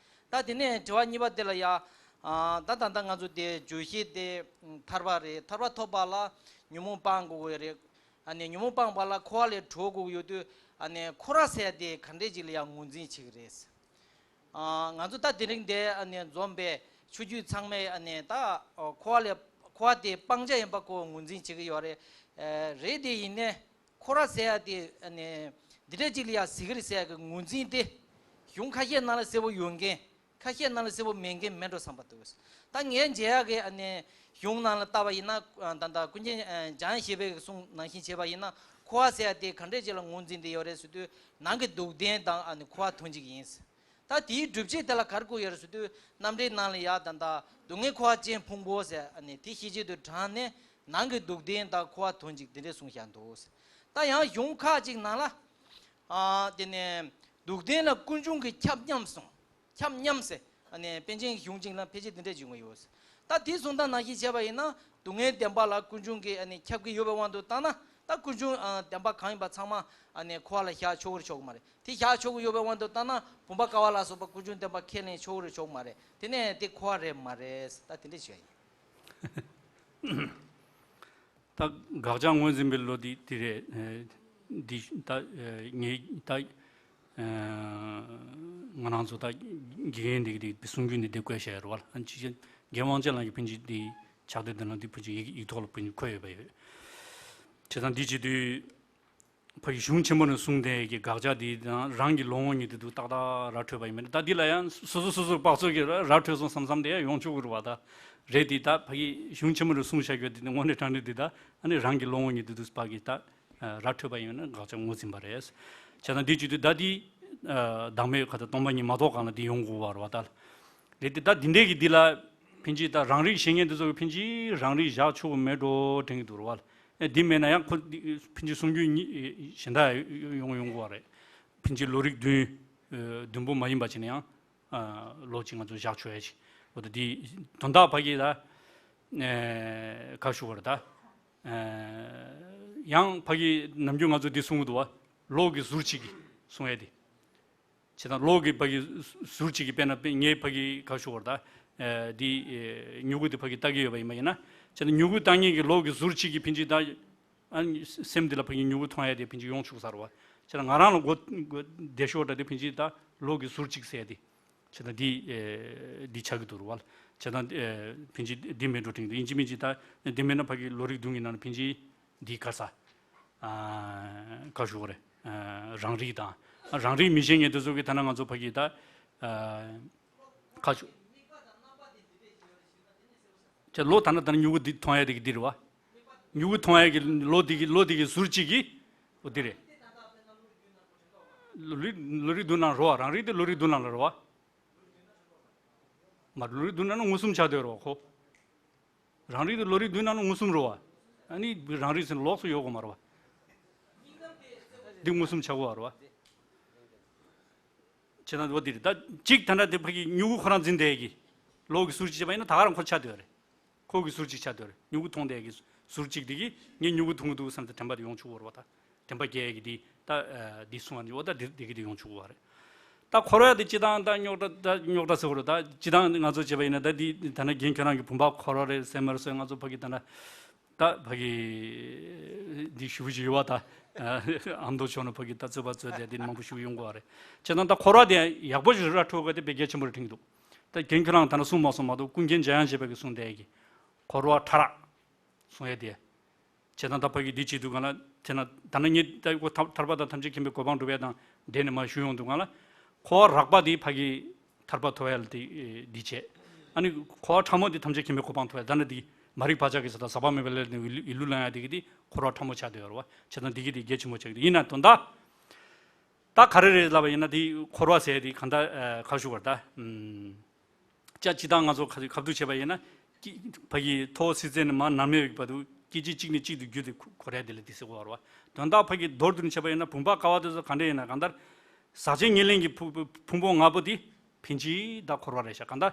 ད་དེ་ནས་དྲི་བ་གཉིས་པ་དེ་ལ་ཡ། ཨ་ད་ད་ལྟ་ང་ཚོ་དེ་བརྗོད་གཞི་དེ་ཐར་པ་རེད། ཐར་པ་ཐོབ་པ་ལ་ཉོན་མོངས་སྤང་དགོས་ཀྱི་རེད། ཨ་ནི་ཉོན་མོངས་སྤངས་པ་ལ་འཁོར་བ་ལས་གྲོལ་དགོས་ཀྱི་ཡོད་དུས་ཨ་ནི་འཁོར་བ་ཟེར་དེ་ག་འདྲས་ཅིག་ལ་ཡ་ངོས་འཛིན་བྱེད་ཀྱི་རེད། ཨ་ང་ཚོ་ད་དེ་རིང་འདིར་ཨ་ནི་འཛོམས་པའི་ཆོས་བརྒྱུད་ཚང་མས་ཨ་ནི་ད་འཁོར་བ་ལས་འཁོར་བ་དེ་སྤང་བྱ་ཡིན་པ་ཁོ་ངོས་འཛིན་བྱེད་ཀྱི་ཡོད་རེད། ཨ་རེད་དེ་ཡིན་ནའི་འཁོར་བ་ཟེར་ཡ་དེ་ཨ་ནི་འདི་འདྲ་ཅིག་ལ་ཡ་ཟེར་གྱི་རེད་ཟེར་ཡ་གི་ངོས་འཛིན་དེ་གཞུང་ཁ་ཤས་ནང་ལ་གསལ་པོ་ཡོད་མཁན་ཁ་ཤས་ནང་ལ་གསལ་པོ་མེད་མཁན་མེད་འགྲོ་བསམ་པ་འདུག་ད་ངས་མཇལ་ཡ་གི་ཨ་ནི་གཞུང་ནང་ལ་བལྟ་བ་ཡིན་ན་ད་ལྟ་ཀུན་མཁྱེན་འཇམ་དབྱངས་བཞད་པའི་གསུང་ནང་བཞིན་བྱས་པ་ཡིན་ན་འཁོར་བ་ཟེར་ཡ་དེ་ག་འདྲས་ཅིག་ལ་ངོས་འཛིན་བསྡད་ཡོད་རེད་ཟེར་དུས་ནང་གི་སྡུག་བདེན་དང་ཨ་ནི་འཁོར་བ་དོན་གཅིག་ཡིན། ད་དེའི་སྒྲུབ་བྱེད་དེ་ལ་ག་རེ་བཀོད་ཡོད་རེད་ཟེར་དུས་རྣམ་འགྲེལ་ནང་ལ་ཡ་ད་ལྟ་སྡུག་བསྔལ་འཁོར་བ་ཅན་ཕུང་པོ་ཟེར་ཨ་ནི་དེ་ཤེས་བྱེད་དུ་དྲངས་ནས་ནང་གི་སྡུག་བདེན་དང་འཁོར་བ་དོན་གཅིག་དེ་འདྲས་གསུངས་བཞག་འདུག་ད་ཡང་གཞུང་ཁག་ཅིག་ནང་ལ་ཨ་དེ་ནས་ སྡུག་བདེན་ལ་ཀུན་འབྱུང་གི་ཁྱབ་མཉམ་གསུངས། ཁྱབ་མཉམ་ཟེར། ཨ་ནི་པཎ་ཆེན་གྱི་གཞུང་གཅིག་ལ་ཕལ་ཆེར་འདི་འདྲས་བྱུང་གི་ཡོད། ད་དེ་གསུང་སྟངས་ནང་བཞིན་བྱས་པ་ཡིན་ན་སྡུག་བསྔལ་བདེན་པ་ལ་ཀུན་འབྱུང་གི་ཨ་ནི་ཁྱབ་ཀྱི་ཡོད་པའི་དབང་དུ་བཏང་ན། ད་ཀུན་འབྱུང་ཨ་བདེན་པ་གང་ཡིན་པ་ཚང་མ་ཨ་ནི་འཁོར་བ་ལ་བཞག་ཆོག་གི་རེད་ཆོག་གི་མ་རེད། དེ་བཞག་ཆོག་གི་ཡོད་པའི་དབང་དུ་བཏང་ན་བུམ་པ་ཀ་བ་ལ་སོགས་པ་ཀུན་འབྱུང་བདེན་པ་ཁས་ལེན་ཆོག་གི་རེད་ཆོག་གི་མ་རེད། དེ་ནས་དེ་འཁོར་བ་རེད་མ་རེད། ད་དེ་འདྲས་བྱས་ཡིན། ད་དགག་བྱ་ངོས་འཛིན་པའི་བློ་འདི་འདི་རེད། ཨེ། འདི་ད་ཨེ་ངས་ད་ཨེ་ང་རང་ཚོ་ད་དགེ་རྒན་འདི་འདི་གསུང་རྒྱུན་འདི་འདི་བཀོད་བཞག་ཡོད་རེད་བ། ཨ་ཅི་ཅི་རྒན་དབང་ཆེན་ལགས་ཀྱིས་ཕན་ཆད་འདི་ཕྱག་དེབ་འདི་ནང་འདི་ཕན་ཆད་ཡིག་ཡིག་ཐོག་ལ་ཕན་ཆད་འཁོད་ཡོད་པ་ཡོད། བྱས་ཙང་འདི་བྱེད་དུས། ཕ་གི་གཞུང་ཆེན་མོ་ནས་གསུངས་དེ་གི་དགག་བྱ་དེ་དང་རང་གི་ལོ་ངོ་གཉིས་དེ་དུ་ཏག་ཏག་ར་འཕྲོད་པ་ཡིན་མིན། ད་འདི་ལ་ཡང་སོ་སོ་སོ་སོ་དཔག་ཚོད་ཀྱི་ར་ར་འཕྲོད་སོང་བསམ་བསམ་དེ་ཡོང་ཆོག་གི་རེད་བ། ད་རེད་དེ་ད་ཕ་གི་གཞུང་ཆེན་མོ་ནས་གསུངས་བཞག་ཡོད་དེ་དངོས་གནས་དྲང་གནས་དེ་ད་ཨ་ནི་རང་གི་ལོ་ངོ་གཉིས་དེ་དུ་ཕ་གི་ད་ར་འཕྲོད་པ་ཡིན་ན་དགག་བྱ་ངོས་འཛིན་པ་རེད། བྱས་ཙང་འདི་བྱེད་དུས་ད་འདི་བདག་མེད་ཁ་ད་སྟོང་པ་ཉིད་མ་རྟོགས་གང་ལ་འདི་ཡོང་དགོས་པ་རེད་བ། ད་རེད་དེ་ད་འདི་འདྲས་ཀྱི་འདི་ལ་ཕན་ཆད་ད་རང་རིག་བཤད་མཁན་དེ་ཚོ་གི་ཕན་ཆད་རང་རིག་བཞག་ཆོག་གི་མེད་འགྲོ་དྲན་གི་འདུག་རེད་བ། ཨེ་འདི་མེད་ན་ཡང་ཁོ་འདི་ཕན་ཆད་གསུང་རྒྱུན་གཉིས་གཞན་དག་ཡོང་ཡོང་གི་བ་རེད། ཕན་ཆད་ལོ་རིགས་བདུན། ཨེ་བདུན་པོ་མ་ཡིན་པ་བྱས་ན་ཡང་། ཨ་ལོ་གཅིག་ང་ཚོ་བཞག་ཆོག་ཡ་ཅིག་འོ་ད་འདི་དོན་དག་ཕ་གི་ད། ཨེ་ཁ་ཤུ་བ་རེད་ད། ཨེ་ཡང་ཕ་གི་ནམ་རྒྱུན་ང་ཚོ་འདི་གསུང་གི་འདུག་བ། ལོ་གི་ཟུར་གཅིག་གི་གསུང་ཡ་འདི། བྱས་ཙང་ལོ་གི་ཕ་གི་ཟུར་གཅིག་གི་དཔེར་ན་དཔེ་ངའི་ཕ་གི་ཁ་ཤོར་བ་ད། ཨེ་འདི་ཨེ་མྱུ་གུ་འདི་ཕ་གི་ལྟ་གི་ཡོད་པ་ཡིན་པ་ཡིན་ན། བྱས་ན་མྱུ་གུ་ལྟ་མཁན་གྱི་ལོ་གི་ཟུར་གཅིག་གི་ཕན་ཆད་ད། ཨ་ནི་སེམས་འདི་ལ་ཕ་གི་མྱུ་གུ་མཐོང་ཡ་དེ་ཕན་ཆད་ཡོང་ཆོག་ས་རེད་བ། བྱས་ན་ང་རང་ལ་མགོ་མགོ་བདེ་ཤོར་ད་དེ་ཕན་ཆད་ད་ལོ་གི་ཟུར་གཅིག་ཟེར་ཡ་དེ། བྱས་ན་འདི་ཨེ་འདི་ཆགས་ཀྱི་འདུག་རེད་བ། བྱས་ན་ཨེ་ཕན་ཆད་འདི་མེད་འགྲོ་དྲན་གྱི་འདུག་ཡིན་གཅིག་མིན་གཅིག་ད་འདི་མེད་ན་ཕ་གི་ལོ་རིགས་བདུན་གྱི་ནང་ན་ཕན་ཆད། འདི་ག་ས། ཨ་ག་ཞུ་བ་རེད། ཨ་རང་རིག་དང་། ཨ་རང་རིག་མི་ཤེས་མཁན་དེ་ཚོ་གི་ཐ་ན་ང་ཚོ་ཕ་གི་ད། ཨ་ག་ཞུ། ཁྱེད་ལོ་ད་ན་ད་ན་མྱུ་གུ་འདི་མཐོང་ཡ་དེ་གི་འདི་རེད་བ། མྱུ་གུ་མཐོང་ཡ་གི་ལོ་འདི་གི་ལོ་འདི་གི་ཟུར་གཅིག་གི། འོ་འདི་རེད། ལོ་རིག་ལོ་རིགས་བདུན་ནང་རེད་བ། རང་རིག་དེ་ལོ་རིགས་བདུན་ནང་ལ་རེད་བ། མ་ལོ་རིགས་བདུན་ནང་ན་མངོན་སུམ་ཆགས་བསྡད་རེད་བ་ཁོ། རང་རིག་དེ་ལོ་རིགས་བདུན་ནང་ན་མངོན་སུམ་རེད་བ། ཨ་ནི་རང་རིག་ཟེར་ན་ལོགས་སུ་ཡོད་དགོས་མ་རེད་བ། འདི་མངོན་སུམ་ཆགས་དགོས་བ་རེད་བ། བྱས་ན་འོ་འདི་རེད་ད། གཅིག་ད་ལྟ་དེ་ཕ་གི་མྱུ་གུ་ཁོ་རང་འཛིན་བསྡད་ཀྱི། ལོ་གི་ཟུར་གཅིག་བྱས་པ་ཡིན་ན་ད་ག་རང་ཁོ་ཆགས་བསྡད་རེད། ཁོ་གི་ཟུར་གཅིག་ཆགས་བསྡད་རེད། མྱུ་གུ་མཐོང་བསྡད་ཀྱི་ཟུར་གཅིག་དེ་གི་ངས་མྱུ་གུ་མཐོང་གི་འདུག་བསམ་སྟེ་དྲན་པ་དེ་ཡོང་ཆོག་གི་རེད་བ་ད། དྲན་པ་སྐྱེ་ཡ་གི་དེ་ད་འདི་གསུང་བ་འདི་འོ་ད་འདི་འདི་གི་དེ་ཡོང་ཆོག་གི་བ་རེད། ད་འཁོར་བ་དེ་སྤྱི་བཏང་ད་རྙོག་དྲ་ད་རྙོག་དྲ་ཟེར་བ་རེད་ད། སྤྱི་བཏང་ང་ཚོ་བྱས་པ་ཡིན་ན་ད་འདི་ད་ནི་རྒན་ཁྱོད་རང་གི་བུམ་པ་འཁོར་བ་རེད་ཟེར་མ་རེད་ཟེར། ང་ཚོ་ཕ་གི་ད་ན། ད་ཕ་གི་འདི་ཞུ་བཞི་ཡོད་བ་ད། ཨ་མདོ་ཕྱོགས་ནས་ཕ་གི་ད་རྩོད་པ་རྩོད་བསྡད་འདི་མང་པོ་ཞིག་ཡོང་གི་བ་རེད། བྱས་ཙང་ད་འཁོར་བ་དེ་ཡག་པོ་ཞིག་ར་འཕྲོད་དགོས་དེ་དཔེ་གལ་ཆེན་པོ་རེད་དྲན་གྱི་འདུག་ད་རྒན་ཁྱོད་རང་ད་ན་གསུང་མ་སོང་མ་གཏོགས་ཀུན་མཁྱེན་འཇམ་དབྱངས་བཞད་པ་གི་གསུང་དེ་གི་འཁོར་བ་ཕྲ་རགས་གསུང་ཡས་དེ། བྱས་ཙང་ད་ཕ་གི་འདི་བྱེད་དུས་གང་ལ་དེ་ན་ད་ན་ངས་ད་ཁོ་ཐར་ཐར་པ་དང་ཐམས་ཅད་མཁྱེན་པའི་གོ་འཕང་སྒྲུབ་ཡས་དང་འབྲེལ་ནས་མ་ཞུ་ཡོང་དུས་གང་ལ། འཁོར་བ་རགས་པ་དེ་ཕ་གི་ཐར་པ་ཐོབ་ཡ་ལ་དེ་འདི་བྱས། ཨ་ནི་འཁོར་བ་ཕྲ་མོ་དེ་ཐམས་ཅད་མཁྱེན་པའི་གོ་འཕང་ཐོབ་ཡ་ད་ན་དེ་མ་རིག་བག་ཆགས་ཀྱི་ས་དང་ཟག་པ་མེད་པའི་ལས་ནི་ཡིད་ལུས་ལེན་ཡ་དེ་གི་དེ་འཁོར་བ་ཕྲ་མོ་ཆགས་བསྡད་ཡོད་རེད་བ། བྱས་ཙང་དེ་གི་དེ་གལ་ཆེན་པོ་ཆགས་ཀྱི་འདུག་ཡིན་ན་དོན་དག་ད་ག་རེ་རེད་ལབ་པ་ཡིན་ན་དེ་འཁོར་བ་ཟེར་དེ་གང་ལྟར་ཁ་ཞུ་བར་ད། ཅག་སྤྱི་བཏང་ང་ཚོ་ཁ་ཁ་བསྡུ་བྱས་པ་ཡིན་ན། སྐྱེ་ཕ་གི་ཐོག་སྲིད་རྩེ་ནས་མར་ནམ་ཡོད་པ་དུ་སྐྱེ་རྒྱུད་གཅིག་ནས་གཅིག་ཏུ་བརྒྱུད་དེ་འཁོར་ཡ་དེ་ལ་དེ་ཟེར་གོ་བ་རེད་བ། དོན་དག་ཕ་གི་མདོར་བསྡུས་ནས་བྱས་པ་ཡིན་ན་བུམ་པ་ཀ་བ་དེ་ཚོ་ག་འདྲ་ཡིན་ན་གང་ལྟར། ཟག་བཅས་ཉེར་ལེན་གྱི་ཕུང་ཕུང་པོ་ལྔ་པོ་དེ་ཕན་ཆད་ད་འཁོར་བ་རེད་ཤག་གང་ལྟར།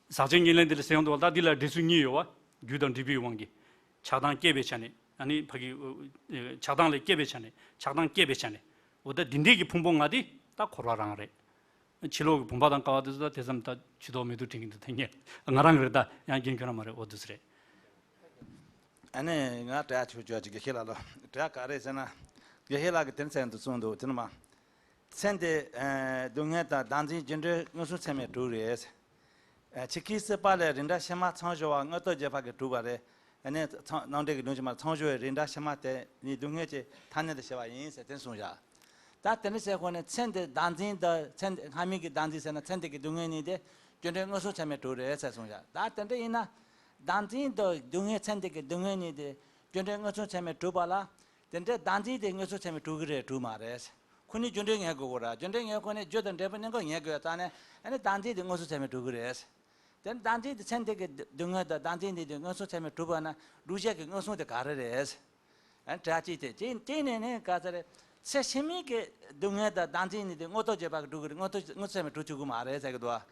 ཟག་བཅས་ཉེར་ལེན་དེ་ལ་ཟེར་ཡོང་དུས་ད་འདི་ལ་འདྲེས་ཚུལ་གཉིས་ཡོད་བ། རྒྱུ་དང་འབྲས་བུའི་དབང་གིས། ཆགས་སྡང་སྐྱེས་པའི་ཆ་ནས་ཨ་ནི་ཕ་གི་ཆགས་སྡང་ལས་སྐྱེས་པའི་ཆ་ནས་ཆགས་སྡང་སྐྱེས་པའི་ཆ་ནས། འོ་ད་འདི་འདྲས་ཀྱི་ཕུང་པོ་ལྔ་དེ་ད་འཁོར་བ་རང་རེད། ཕྱི་ལོགས་ཀྱི་བུམ་པ་དང་ཀ་བ་དེ་ཚོ་ད་དེ་ཙམ་ད་ཇུས་གཏོགས་མི་འདུག་དྲན་གྱི་འདུག་ད་ངས་ང་རང་གི་རེད་ད་ཡང་རྒན་ཁྱོད་རང་མ་རེད་འོ་དུས་རེད། ཨ་ནི་ང་དྲི་བ་ཆུ་ཆོག་ཅིག་དགེ་བཤེས་ལགས་ལ་དྲི་བ་ག་རེ་ཟེར་ན། དགེ་བཤེས་ལགས་ཀྱིས་དེ་ཚན་དུ་གསུངས་འདུག་དེ་ནི་མ། ཚེ་འདིའི་སྡུག་བསྔལ་དང་བདག་འཛིན་རྒྱུ་འབྲས་མངོན་སུམ་ཚད་མས་གྲུབ་རེད། ཆོས་སྐུའི་སྲིད་པ་ལས་རིགས་འདྲ་ཕྱི་མ་མཚམས་སྦྱོར་བ་མངོན་རྟོགས་རྒྱས་པ་གིས་གྲུབ་པ་རེད། ཨ་ནི་མཚམས་རྣམ་འགྲེལ་གྱི་ལུང་ཕྱི་མ་མཚམས་སྦྱོར་བའི་རིགས་འདྲ་ཕྱི་མ་དེ་ནི་སྡུག་བསྔལ་གྱི་ཐ་སྙད་དུ་བྱས་པ་ཡིན་ཟེར་དེ་གསུངས་བཞག་ད་དེ་འདྲ་བྱས་ཁོ་ནས་ཚེ་འདིའི་བདག་འཛིན་དང་ཚེ་འདི་སྔ་མའི་གི་བདག་འཛིན་ཟེར་ན་ཚེ་འདི་གི་སྡུག་བསྔལ་གཉིས་དེ་རྒྱུ་འབྲས་མངོན་སུམ་ཚད་མས་གྲུབ་རེད་ཟེར་གསུངས་བཞག་ད་དེ་འདྲ་ཡིན་ན། བདག་འཛིན་དང་སྡུག་བསྔལ་ཚེ་འདི་གི་སྡུག་བསྔལ་གཉིས་དེ་རྒྱུ་འབྲས་མངོན་སུམ་ཚད་མས་གྲུབ་པ་ལ། དེ་འདྲའི་བདག་འཛིན་དེ་མངོན་སུམ་ཚད་མས་གྲུབ་ཀྱི་རེད་གྲུབ་མ་རེད། ཁོ་ནི་རྒྱུ་འབྲས་ངེས་དགོས་ཀྱི་རེད། རྒྱུ་འབྲས་ངེས་ཁོ་ནི་རྒྱུ་དང་འབྲས་བུ་གཉིས་ཀ་ངེས་དགོས་ཙང་ནས་ཨ་ནི་བདག་འཛིན་དེ་མངོན་སུམ་ཚད་མས་གྲུབ་ཀྱི་རེད། དེ་ནི་བདག་འཛིན་དེ་ཚེ་འདི་གི་སྡུག་བསྔལ་དང་བདག་འཛིན་འདི་དེ་མངོན་སུམ་ཚད་མས་གྲུབ་པ་ན་སྒྲུབ་བྱེད་ཀྱི་མངོན་སུམ་དེ་ག་རེ་རེད། ཨ་ནི་དྲི་བ་གཅིག་དེ་གཅིག་གཅིག་ནས་ནི་ག་ཚ་རེད། ཚེ་ཕྱི་མའི་གི་སྡུག་བསྔལ་དང་བདག་འཛིན་གཉིས་དེ་མངོན་རྟོགས་རྗེས་དཔག་གིས་སྒྲུབ་ཀྱི་རེད། མངོན་རྟོགས་མངོན་རྟོགས་ཆ་མེད་སྒྲུབ་ཐུབ་ཀྱི་མ་རེད་ཟེར་གྱི་འདུག་བ།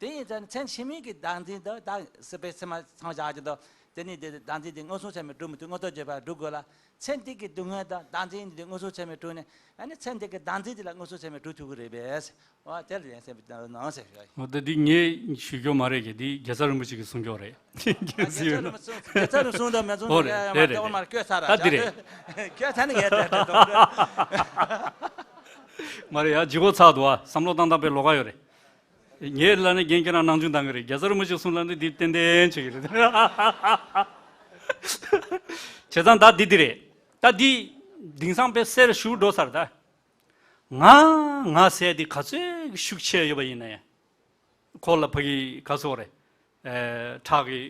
དེ་ཡིན་ཙང་ནི་ཚེ་ཕྱི་མའི་གི་བདག་འཛིན་དང་བདག་སྲིད་པའི་ཚད་མ་ཚང་བཞག་གི་འདུག་དེ་ནི་དེ་བདག་འཛིན་དེ་མངོན་སུམ་ཚད་མས་སྒྲུབ་མི་ཐུབ། མངོན་རྟོགས་རྗེས་དཔག་སྒྲུབ་དགོས་ལ། ཚེ་འདི་གི་སྡུག་བསྔལ་དང་བདག་འཛིན་གཉིས་དེ་མངོན་སུམ་ཚད་མས་སྒྲུབ་ནས། ཨ་ནི་ཚེ་འདི་གི་བདག་འཛིན་དེ་ལ་མངོན་སུམ་ཚད་མས་སྒྲུབ་ཐུབ་ཀྱི་རེད་པས། འོ་དེ་ལ་ཡང་སེམས་པའི་གནང་ཟེར་ཞུ་ཡ་ཡིན། འོ་ད་འདི་ངས་ཞུ་རྒྱུ་མ་རེད་ཀྱི། འདི་རྒྱལ་ཚབ་རིན་པོ་ཆེ་གིས་གསུང་རྒྱུ་རེད། རྒྱལ་ཚབ་རིན་པོ་ཆེ་གསུང་དང་མ་གསུང་། ཨོ་རེད་རེད་རེད། ད་ལྟ་བར་མར་བསྐྱོད་ཚར་ར། ད་འདི་རེད། བསྐྱོད་ཚར་ནི་ངས་དེ་འདྲ་འགྲོ་འགྲོ། མ་རེད་ཡ། ལྗིད་ཁོག་ཚ་འདུག་ཨ། བསམ་བློ་བཏང་སྟངས་དཔེ་ལོགས་ཀ་ཡོད་རེད། ངས་ལབ་ནས་རྒན་ཁྱེད་རང་ནང་ཆུང་བཏང་གི་རེད། རྒྱལ་ཚབ་རིན་པོ་ཆེ་གསུང་ལབ་ནས་འདི་ཏན་ཏན་བྱེད་ཀྱི་རེད། བྱས་ཙང་ད་འདི་འདི་རེད། ད་འདི་དེང་སང་དཔེ་གསལ་ཞུ་འགྲོ་ཚར་ད། ང་ང་ཟེར་དེ་ག་ཚོད་ཀྱི་ཤུགས་ཆེ་ཡོད་པ་ཡིན་ན་ཡང་། ཁོ་ལ་ཕ་གི་ག་ཚོད་རེད། ཨེ། ཁྲག་གི་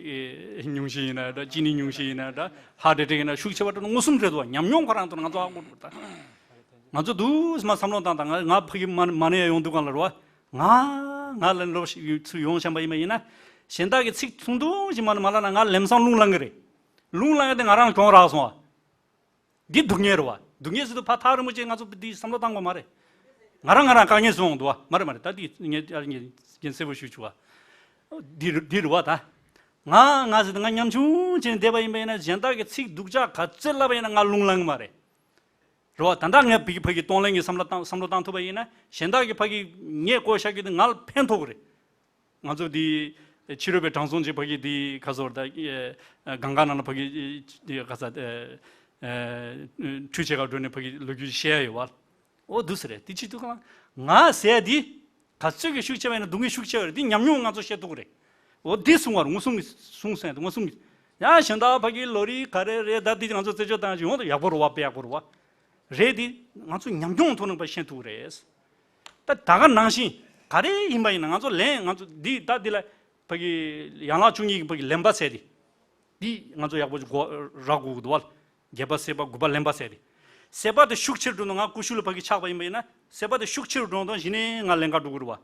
ཨེ་ཉུང་ཤས་ཡིན་ན་འདྲ། ཅི་ནི་ཉུང་ཤས་ཡིན་ན་འདྲ། ཧརཊ་ཨེ་ཊེག་ཡིན་ན། ཤུགས་ཆེ་བ་འགྲོ་ན་མངོན་སུམ་རེད་འདུག་བ། ཉམས་མྱོང་ཁོ་རང་ཐོག་ནས་ང་ཚོ་ཧ་གོ་འདུག་ད། ང་ཚོ་འདུག་སེ་མར་བསམ་བློ་བཏང་དང་། ང་ང་ཕ་གི་མ་མ་ཎི་ཡ་ཡོང་དུས་སྒང་ལ་རེད་བ། ང་ང་ལ་ལོ་ཞིག་ཚུར་ཡོང་བཞིན་པ་ཡིན་པ་ཡིན་ན། གཞན་དག་གིས་ཚིག་ཐུང་ཐུང་ཞིག་མ་ནི་མ་ལབ་ན་ང་ལམ་སང་རླུང་ལངས་གི་རེད། རླུང་ལངས་ཡ་དེ་ང་རང་གྱོང་རག་སོང་བ། འདི་སྡུག་བསྔལ་རེད་བ། སྡུག་བསྔལ་ཟེར་དུས་ཕར་ཐག་རིང་པོ་ཅིག་ང་ཚོ་འདི་བསམ་བློ་བཏང་དགོས་མ་རེད། ང་རང་ང་རང་དཀའ་ངལ་བཟོ་འོང་འདུག་བ། མ་རེད་མ་རེད། ད་འདི་ངས་ཨ་ངས་རྒྱན་གསལ་པོ་ཞུ་བཅུག་བ། འདི་རུ་འདི་རུ་བ་ད། ང་ང་ཟེར་དུས་ང་ཉམ་ཆུང་བྱས་ནས་བསྡད་པ་ཡིན་པ་ཡིན་ན། གཞན་དག་གིས་ཚིག་སྡུག་ཅག་ག་ཚོད་ལབ་པ་ཡིན་ན་ང་རླུང་ལངས་གི་མ་རེད། རེད་བ། ད་ལྟ་ངས་ཕ་གི་ཕ་གི་གཏོང་ལེན་གྱི་བསམ་བློ་བཏང་བསམ་བློ་བཏང་ཐུབ་པ་ཡིན་ན། གཞན་དག་གིས་ཕ་གི་ངས་བཀོལ་བཞག་རྒྱུ་དེ་ང་ལ་ཕན་ཐོགས་ཀྱི་རེད། ང་ཚོ་འདི་ཕྱི་རོལ་པའི་དྲང་སྲོང་གཅིག་ཕ་གི་འདི་ག་ཚོད་རེད་ད། ཨེ། གང་ག་ནང་ལ་ཕ་གི་འདི་ག་ཚོད་ཨེ་ཁྲུས་བྱེད་གར་འགྲོ་ནས་ཕ་གི་ལོ་རྒྱུས་བཤད་ཡ་ཡོད་བ། འོ་འདུག་སེ་རེད། དེ་བྱེད་དུས་སྒང་ང་ཟེར་འདི་ག་ཚོད་ཀྱི་ཤུགས་ཆེ་བ་ཡིན་ན། སྡུག་བསྔལ་ཤུགས་ཆེ་བ་རེད། འདི་ཉམས་མྱོང་ང་ཚོ་ཤེས་ཐུབ་ཀྱི་རེད། འོ་འདི་གསུང་བར་མངོན་སུམ་གྱིས་གསུང་སེམས་དེ་མངོན་སུམ་གྱིས། ཡང་གཞན་དག་ཕ་གི་ལོ་རེ་ག་རེ་རེད། ད་འདི་ང་ཚོ་རྩད་གཅོད་བཏང་ཡོང་དུས་ཡག་པོ་རེད་བ། དཔེ་ཡག་པོ་རེད་བ། རེད། འདི་ང་ཚོ་ཉམས་མྱོང་ཐོག་ནས་ཕར་ཤེས་ཐུབ་ཀྱི་རེད། ད་ད་ག་ནང་བཞིན་ག་རེ་ཡིན་པ་ཡིན་ན། ང་ཚོ་ལན་ང་ཚོ་འདི་ད་འདི་ལ་ཕ་གི་ཡན་ལག་བཅུ་གཉིས་ཀྱི་ཕ་གི་ལེན་པ་ཟེར་དེ། འདི་ང་ཚོ་ཡག་པོ་ཅིག་གོ་རག་དགོས་ཀྱི་འདུག་བ། རྒྱས་པ་གསལ་བ་དགུ་པ་ལེན་པ་ཟེར་དེ། གསལ་བ་དེ་ཤུགས་ཆེར་འགྲོ་ན། ང་ཀུ་ཤུ་ལ་ཕ་གི་ཆགས་པ་ཡིན་པ་ཡིན་ན། གསལ་བ་དེ་ཤུགས་ཆེར་འགྲོ་དང་གཞི་ནས་ང་ལེན་ག་འགྲོ་གི་རེད་བ།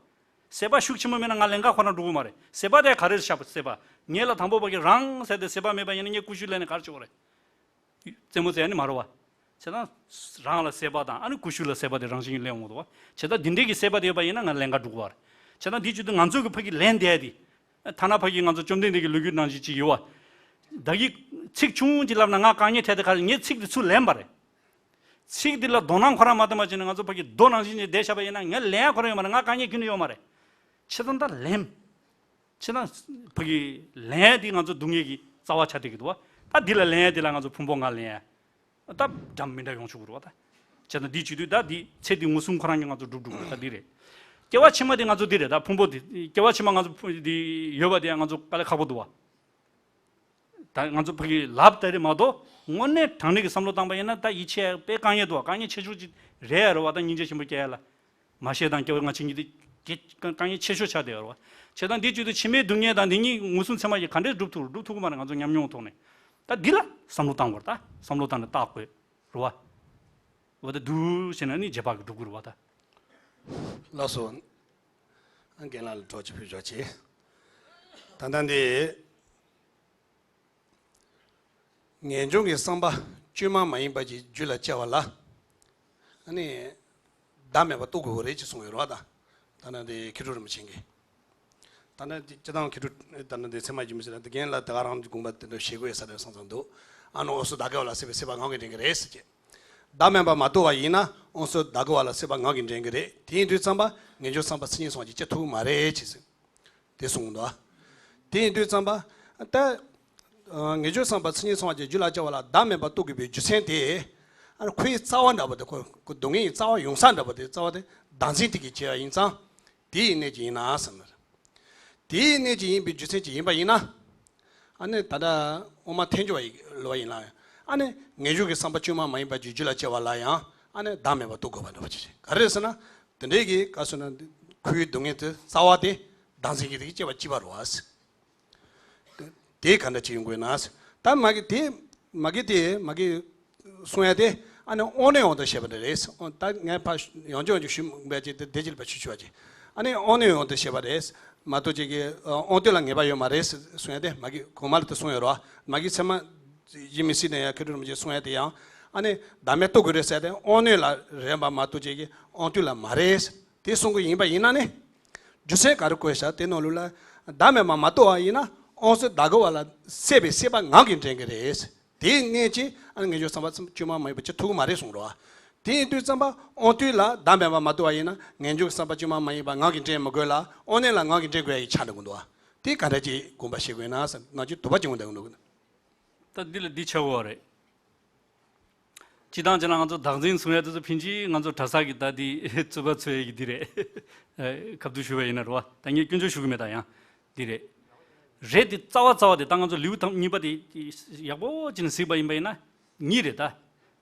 གསལ་བ་ཤུགས་ཆེན་པོ་མེད་ན་ང་ལེན་ག་ཁོ་རང་འགྲོ་གི་མ་རེད། གསལ་བ་དེ་ག་རེ་ཆགས་པ། གསལ་བ་ངེད་ལ་དང་པོ་ཕ་གི་རང་ཟེར་དེ་གསལ་བ་མེད་པ་ཡིན་ན་ངས་ཀུ་ཤུ་ལེན་ནས་ག་རེ་བྱེད་དགོས་རེད། རྩེད་མོ་རྩེ་ནི་མ་རེད་བ། བྱས་ཙང་རང་ལ་གསལ་བ་དང་ཨ་ནི་ཀུ་ཤུ་ལ་གསལ་བ་དེ་རང་བཞིན་གྱིས་ལེན་འོང་འདུག་བ། བྱས་ཙང་འདི་འདྲའི་གི་གསལ་བ་དེ་ཡོད་པ་ཡིན་ན་ང་ལེན་ག་འགྲོ་གི་བ་རེད། བྱས་ཙང་འདི་བྱེད་དུས་ང་ཚོ་གི་ཕ་གི་ལན་འདེབས་དེ། ཐ་ན་ཕ་གི་ང་ཚོ་བཅོམ་ལྡན་འདས་ཀྱི་ལོ་རྒྱུས་ནང་བཞིན་ཅིག་ཡོད་བ། བདག་གིས་ཚིག་ཆུང་ཅིག་ལབ་ན་ང་དཀའ་ངལ་འཕྲད་དེ། ག་རེ་ངས་ཚིག་དེ་ཚུར་ལེན་པ་རེད། ཚིག་འདི་ལ་དོ་སྣང་ཁོ་རང་མ་བཏང་བ་བྱས་ནས་ང་ཚོ་ཕ་གི་རྡོ་ནང་བཞིན་ཅིག་བསྡད་བཞག་པ་ཡིན་ན་ངས་ལན་ཡང་ཁོ་རང་ཡོད་མ་རེད། ང་དཀའ་ངལ་ཁྱོན་ནས་ཡོད་མ་རེད། བྱས་ཙང་ད་ལན། བྱས་ན་ཕ་གི་ལན་འདི་ང་ཚོ་སྡུག་བསྔལ་གྱི་རྩ་བ་ཆགས་བསྡད་ཀྱི་འདུག་བ། ད་འདི་ལ་ལན་འདི་ལ་ང་ཚོ་ཕུང་པོ་ལྔ་ལེན་ཡ། ད་འདྲ་མི་འདྲ་ཡོང་ཆོག་གི་རེད་བ་ད། བྱས་ན་འདི་བྱེད་དུས་ད་འདི་ཚེ་འདི་མངོན་སུམ་ཁོ་རང་གིས་ང་ཚོ་སྒྲུབ་སྒྲུབ་དགོས་ད་འདི་རེད། སྐྱེ་བ་ཕྱི་མ་འདི་ང་ཚོ་འདི་རེད། ད་ཕུང་པོ་འདི་སྐྱེ་བ་ཕྱི་མ་ང་ཚོ་ཕུང་འདི་ཡོད་པ་འདི་ཡང་ང་ཚོ་དཀའ་ལས་ཁག་པོ་འདུག་བ། ད་ང་ཚོ་ཕ་གི་ལབ་ད་རེད་མ་གཏོགས་དངོས་གནས་དྲང་གནས་ཀྱི་བསམ་བློ་བཏང་པ་ཡིན་ན་ད་ཡིད་ཆེས་དཔེ་དཀའ་ངལ་འདུག་བ། དཀའ་ངལ་ཆེ་ཤོས་ཅིག་རེད་ཡ་རེད་བ། ད་སྙིང་རྗེ་ཆེན་པོ་སྐྱེ་ཡ་ལ། མ་ཤེས་དང་སྐྱེ་བ་སྔ་ཕྱི་གཉིས་དེ་དཀའ་ངལ་ཆེ་ཤོས་ཆགས་བསྡད་ཡོད་རེད་བ། བྱས་ཙང་འདི་བརྒྱུད་དུ་ཕྱི་མའི་སྡུག་བསྔལ་དང་འདི་གཉིས་མངོན་སུམ་ཚད་མ་ཡིས་ག་འདྲས་སྒྲུབ་ཐུབ་སྒྲུབ་ཐུབ་ཀྱི་མ་རེད། ང་ཚོ་ཉམས་མྱོང་ཐོག་ནས། ད་འདི་ལ་བསམ་བློ་བཏང་དགོས་རེད། ད་བསམ་བློ་བཏང་ནས་བརྟག་དགོས་རེད་བ། འོ་ད་འདུག་བྱས་ན་ནི་རྗེས་དཔག་གིས་སྒྲུབ་དགོས་རེད་བ་ད། ལགས་སོ། རྒན་ལགས་ལ་གྲོགས་ཀྱི་ཕུལ་ཆོག་ཅིག་ད་ལྟ་འདི། ངེས་འབྱུང་གི་བསམ་པ་བཅོས་མ་མ་ཡིན་པ་ཅིག་རྒྱུད་ལ་སྐྱེ་བ་ལ། ཨ་ནི། བདག་མེད་པ་རྟོགས་དགོས་པ་རེད་ཅེས་གསུངས་ཡོད་རེད་བ་ད། ད་ནི་འདི་མཁས་གྲུབ་རིན་པོ་ཆེ་གིས། ད་ནི་འདི་སྤྱིར་བཏང་མཁས་གྲུབ་ད་ནི་འདི་ཚད་མ་རྒྱུན་མི་ཟེར་ན་འདི་རྒན་ལ་ད་ག་རང་གི་དགོངས་པ་དེ་འདྲ་བཞེས་དགོས་ཡོད་ས་རེད་བསམ་བསམ་འདུག་ཨ་ནི་འོ་སོ་བདག་གི་བ་ལ་སྲིད་པའི་སྲེད་པ་ངང་གིས་འདྲེན་གྱི་རེད་ཟེར་གྱི། བདག་མེད་པ་མ་རྟོགས་པ་ཡིན་ན་འོ་སོ་བདག་གི་བ་ལ་སྲེད་པ་ངང་གིས་འདྲེན་གྱི་རེད། དེ་ཡིན་དུས་ཙམ་པ་ངེས་འབྱུང་བསམ་པ་མཚན་ཉིད་ཚང་བ་ཅིག་སྐྱེ་ཐུབ་ཀྱི་མ་རེད་ཅེས་ཟེར། དེ་གསུངས་འདུག་དེ་ཡིན་དུས་ཙམ་པ། ད། ཨ། ངེས་འབྱུང་བསམ་པ་མཚན་ཉིད་ཚང་བ་ཅན་རྒྱུད་ལ་སྐྱེ་བ་ལ་བདག་མེད་པ་རྟོགས་དགོས་པའི་རྒྱུ་མཚན་དེ། ཨ་ནི་ཁོའི་རྩ་བ་འདྲ་པོ་དེ་ཁོ་ཁོ་སྡུག་བསྔལ་གྱི་རྩ་བ་ཡོང་ས་འདྲ་པོ་དེ་རྩ་བ་དེ་བདག་འཛིན་དེ་གིས་བྱས་པ་ཡིན་ཙང་། དེའི་གནད་ཀྱིས་ཡིན་ན་བསམ་ན། དེའི་གནད་ཀྱིས་ཡིན་པའི་རྒྱུ་མཚན་ཅིག་ཡིན་པ་ཡིན་ན། ཨ་ནི་ད་ལྟ་དབུ་མ་ཐལ་འགྱུར་བ་ཡི་ལོ་བ་ཡིན་ལ། ཨ་ནི་ངེས་འབྱུང་གི་བསམ་པ་བཅོས་མ་མ་ཡིན་པ་ཅིག་རྒྱུད་ལ་སྐྱེ་བ་ལ་ཡང་ཨ་ནི་བདག་མེད་པ་རྟོགས་དགོས་པ་འདྲ་པོ་ཅིག་རེད། ག་རེ་རེད་ཟེར་ན། དེ་འདྲའི་གི་ག་ཟེར་ན། ཁོའི་སྡུག་བསྔལ་དེ་རྩ་བ་དེ་བདག་འཛིན་གྱི་དེ་གིས་སྐྱེ་བ་གཅིག་པ་རེད་བ། དེ་ག་འདྲ་ཅིག་ཡོང་དགོས་ན། ད་མ་གི་དེ་མ་གི་དེ་མ་གི་གསུང་ཡ་དེ་ཨ་ནི་དབང་རྣོན་དབང་དུ་བྱས་པ་འདྲ་རེད། ད་ངས་ཕར་ཡང་བསྐྱར་ཡང་བསྐྱར་ཞུ་འབད་ཅིག་དེ་དེ་ཅིག་ལ་ཕར་ཞུ་ཆོག་ཅིག་ཨ་ནི་དབང་རྣོན་དབང་དུ་བྱས་པ་རེད། མ་གཏོགས་ཅིག་གི་དབང་རྟུལ་ལ་ངེས་པ་ཡོད་མ་རེད་གསུང་ཡ་དེ་མ་གི་གོང་མ་ལ་དེ་གསུངས་ཡོད་རེད་བ། མ་གི་ཚད་མ་ཡིན་མིན་སྲིད་ནས་ཡང་མཁས་གྲུབ་རིན་པོ་ཆེས་གསུང་ཡ་དེ་ཡང་ ཨ་ནི་བདག་མེད་རྟོགས་དགོས་རེད་ཟེར་ཏེ་དབང་རྣོན་ལ་རེད་པ་མ་གཏོགས་ཅིག་གི་དབང་དུས་ལ་མ་རེད། དེ་གསུང་གི་ཡིན་པ་ཡིན་ན་ནི། རྒྱུ་མཚན་ག་རེ་བཀོད་བཞག་དེ་ནང་ལོགས་ལ་བདག་མེད་པ་མ་རྟོགས་པ་ཡིན་ན་དབང་རྩོལ་བདག་གི་བ་ལ་སད་པའི་སད་པ་ངང་གིས་འདྲེན་གྱི་རེད། དེའི་གནད་ཀྱིས་ཨ་ནི་ངེས་འབྱུང་བསམ་པ་བཅོས་མ་མ་ཡིན་པ་ཅིག་ཐུག་གི་མ་རེད་གསུངས་རོ། དེ་ཡིན་དུས་ཙམ་པ་དབང་དུས་ལ་བདག་མེད་པ་མ་རྟོགས་པ་ཡིན་ན་ངེས་འབྱུང་གི་བསམ་པ་བཅོས་མ་མ་ཡིན་པ་ངང་གིས་འདྲེན་མི་དགོས་ལ་དབང་རྣོན་ལ་ངང་གིས་འདྲེན་དགོས་ཡ་ཡི་ཆ་འདྲ་གི་འདུག་དེ་ག་འདྲ་ཅིག་དགོངས་པ་བཞེས་དགོས་ན་ཟེར་ན་ཅིག་དུ་བ་ཅིག་འོང་བསྡད་གི་འདུག་ད་འདི་ལ་འདི་ཆགས་ཀྱི་ཡོད་རེད། སྤྱི་བཏང་བྱས་ན་ང་ཚོ་བདག་འཛིན་བཟུང་ཡ་དེ་ཚོ་ཕན་ཆད་ང་ཚོ་གྲྭ་ས་གི་ད་འདི་རྩོད་པ་རྩོད་ཡ་གི་འདི་རེད། ཁ་བསྡུ་ཞུ་བ་ཡིན་ན་རེད་བ། ད་ངས་སྐྱོན་བརྗོད་ཞུ་གི་མེད་ད་ཡང་འདི་རེད། རེད་དེ་རྩ་བ་རྩ་བ་དེ་ད་ང་ཚོ་ལེའུ་དང་གཉིས་པ་དེ་ཡག་པོ་བྱས་ནས་གཟིགས་པ་ཡིན་པ་ཡིན་ན་གཉིས་རེད་ད།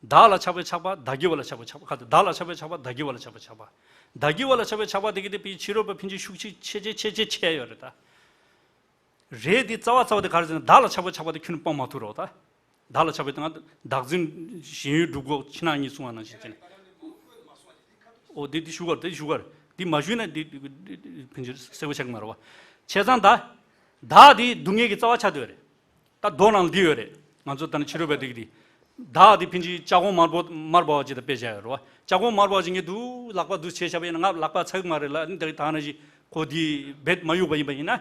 བདག་ལ་ཆགས་པས་ཆགས་པ་བདག་གི་བ་ལ་ཆགས་པས་ཆགས་པ་ཁ་དེ་བདག་ལ་ཆགས་པས་ཆགས་པ་བདག་གི་བ་ལ་ཆགས་པས་ཆགས་པ། བདག་གི་བ་ལ་ཆགས་པས་ཆགས་པ་དེ་གི་དེ་པའི་ཕྱི་རོལ་པ་ཕན་ཆད་ཤུགས་ཆེ་ཆེ་ཆེ་ཆེ་ཆེ་ཡོད་རེད་ད། རེད་དེ་རྩ་བ་རྩ་བ་དེ་ག་རེ་ཟེར་ན་བདག་ལ་ཆགས་པ་ཆགས་པ་དེ་ཁྱོན་ནས་སྤང་མ་ཐུབ་རོགས་ད། བདག་ལ་ཆགས་པའི་སྟེང་ང་བདག་འཛིན་ཞེན་ཡུལ་སྒྲུབ་དགོས་ཕྱི་ནང་གཉིས་གསུང་བ་ནང་བཞིན་བྱས་ནས། ཨོ་དེ་དེ་ཞུ་གར་དེ་ཞུ་གར་དེ་མ་ཞུས་ན་དེ་ཕན་ཆད་གསལ་པོ་ཆགས་ཀྱི་མ་རེད་བ། བྱས་ཙང་ད། བདག་དེ་སྡུག་བསྔལ་གྱི་རྩ་བ་ཆགས་བསྡད་ཡོད་རེད། ད་མདོ་ནང་ལ་འདི་ཡོད་རེད། ང་ཚོ་ད་ནི་ཕྱི་རོལ་པའི་སྡིག་དེ། བདག་དེ་ཕན་ཆད་ལྕགས་གོང་དམར་པོ་དམར་པོ་ཅིག་དང་དཔེ་བཞག་ཡོད་རེད་བ། ལྕགས་གོང་དམར་པོ་ཅིག་ངས་འདུག་ལག་པ་འདུག་བྱས་བཞག་པ་ཡིན་ན་ང་ལག་པ་ཚ་གི་མ་རེད་ལ་ནི་ད་ད་ནང་བཞིན་ཁོ་དེ་རྦད་མ་གཡུག་པ་ཡིན་པ་ཡིན་ན།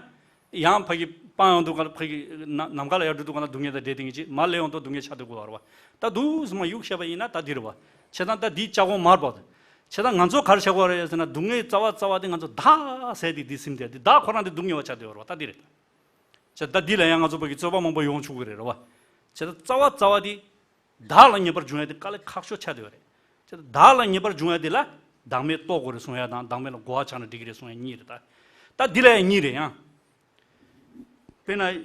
ཡང་ཕ་གི་སྤང་ཡོང་དུས་ག་ལ་ཕ་གི་ན་ནམ་མཁའ་ལ་ཡར་འགྲོ་དུས་ག་ལ་སྡུག་བསྔལ་དང་འདྲེས་དེ་ངེས་ཅིག་མར་སླེབས་ཡོང་དུས་སྡུག་བསྔལ་ཆགས་སྡོད་དགོས་བ་རེད་བ། ད་འདུག་སེ་མར་གཡུག་བཞག་པ་ཡིན་ན་ད་འདི་རེད་བ། བྱས་ཙང་ད་འདི་ལྕགས་གོང་དམར་པོ་དང་། བྱས་ཙང་ང་ཚོ་ག་རེ་བྱ་དགོས་རེད་ཟེར་ན་སྡུག་བསྔལ་རྩ་བ་རྩ་བ་དེ་ང་ཚོ་བདག་ཟེར་དེ་འདི་སེམས་དེ་འདི་བདག་ཁོ་རང་དེ་སྡུག་བསྔལ་བ་ཆགས་སྡོད་བ་རེད་བ་ད་འདི་རེད་ད། བྱས་ད་འདི་ལ་ཡང་ང་ཚོ་ཕ་གི་རྩོད་པ་མང་པོ་ཡོང་ཆོག་གི་རེད་རེད་བ། བྱས་ད་རྩ་བ་རྩ་བ་དེ། བདག་ལ་ངེས་པར་འབྱུང་ཡ་དེ་དཀའ་ལས་ཁག་ཤོས་ཆགས་བསྡད་ཡོད་རེད། བྱས་ད་བདག་ལ་ངེས་པར་འབྱུང་ཡ་དེ་ལ་བདག་མེད་རྟོགས་དགོས་རེད་གསུང་ཡ་དང་བདག་མེད་ལ་གོ་བ་ཆགས་ན་འགྲིག་གི་རེད་གསུང་ཡ་གཉིས་རེད་ད། ད་འདི་ལ་ཡང་གཉིས་རེད་ཡང་། དཔེར་ན། ཨེ།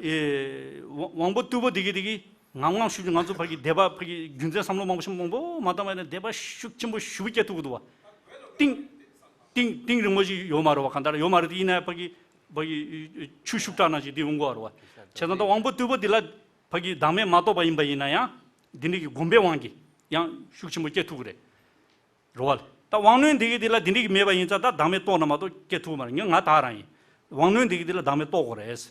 དབང་དབང་པོ་རྟུལ་པོ་དེ་གི་དེ་གི་ངམ་ངམ་ཤུགས་ཀྱིས་ང་ཚོ་ཕ་གི་སྡེ་པ་ཕ་གི་རྒྱུ་མཚན་བསམ་བློ་མང་པོ་ཞིག་མང་པོ་མ་བཏང་བ་ཡིན་ན་སྡེ་པ་ཤུགས་ཆེན་པོ་ཞེ་པོ་སྐྱེ་ཐུབ་ཀྱི་འདུག་བ། གཏིང་། གཏིང་གཏིང་རིང་པོ་ཞིག་ཡོད་མ་རེད་བ། གང་ལྟར་ཡོད་མ་རེད་དེ་ཡིན་ན་ཕ་གི་ཕ་གི་ཆུ་ཤུགས་དྲག་ནང་བཞིན་དེ་ཡོང་གི་རེད་བ། བྱས་ཙང་ད་དབང་པོ་རྟུལ་པོ་འདི་ལ་ཕ་གི་བདག་མེད་མ་རྟོགས་པ་ཡིན་པ་ཡིན་ན་ཡང་འདི་འདྲ་གི་སྒོམ་པའི་དབང་གིས་ཡང་ཤུགས་ཆེན་པོ་སྐྱེ་ཐུབ་ཀྱི་རེད། རེད་བ། ད་དབང་རྣོན་དེ་གི་དེ་ལ་དེ་འདྲ་གི་མེད་པ་ཡིན་ཙང་ད་བདག་མེད་རྟོགས་ན་མ་གཏོགས་སྐྱེ་ཐུབ་མ་རེད། ངས་ང་ད་རང་ཡིན། དབང་རྣོན་དེ་གི་དེ་ལ་བདག་མེད་རྟོགས་དགོས་རེད། རེད་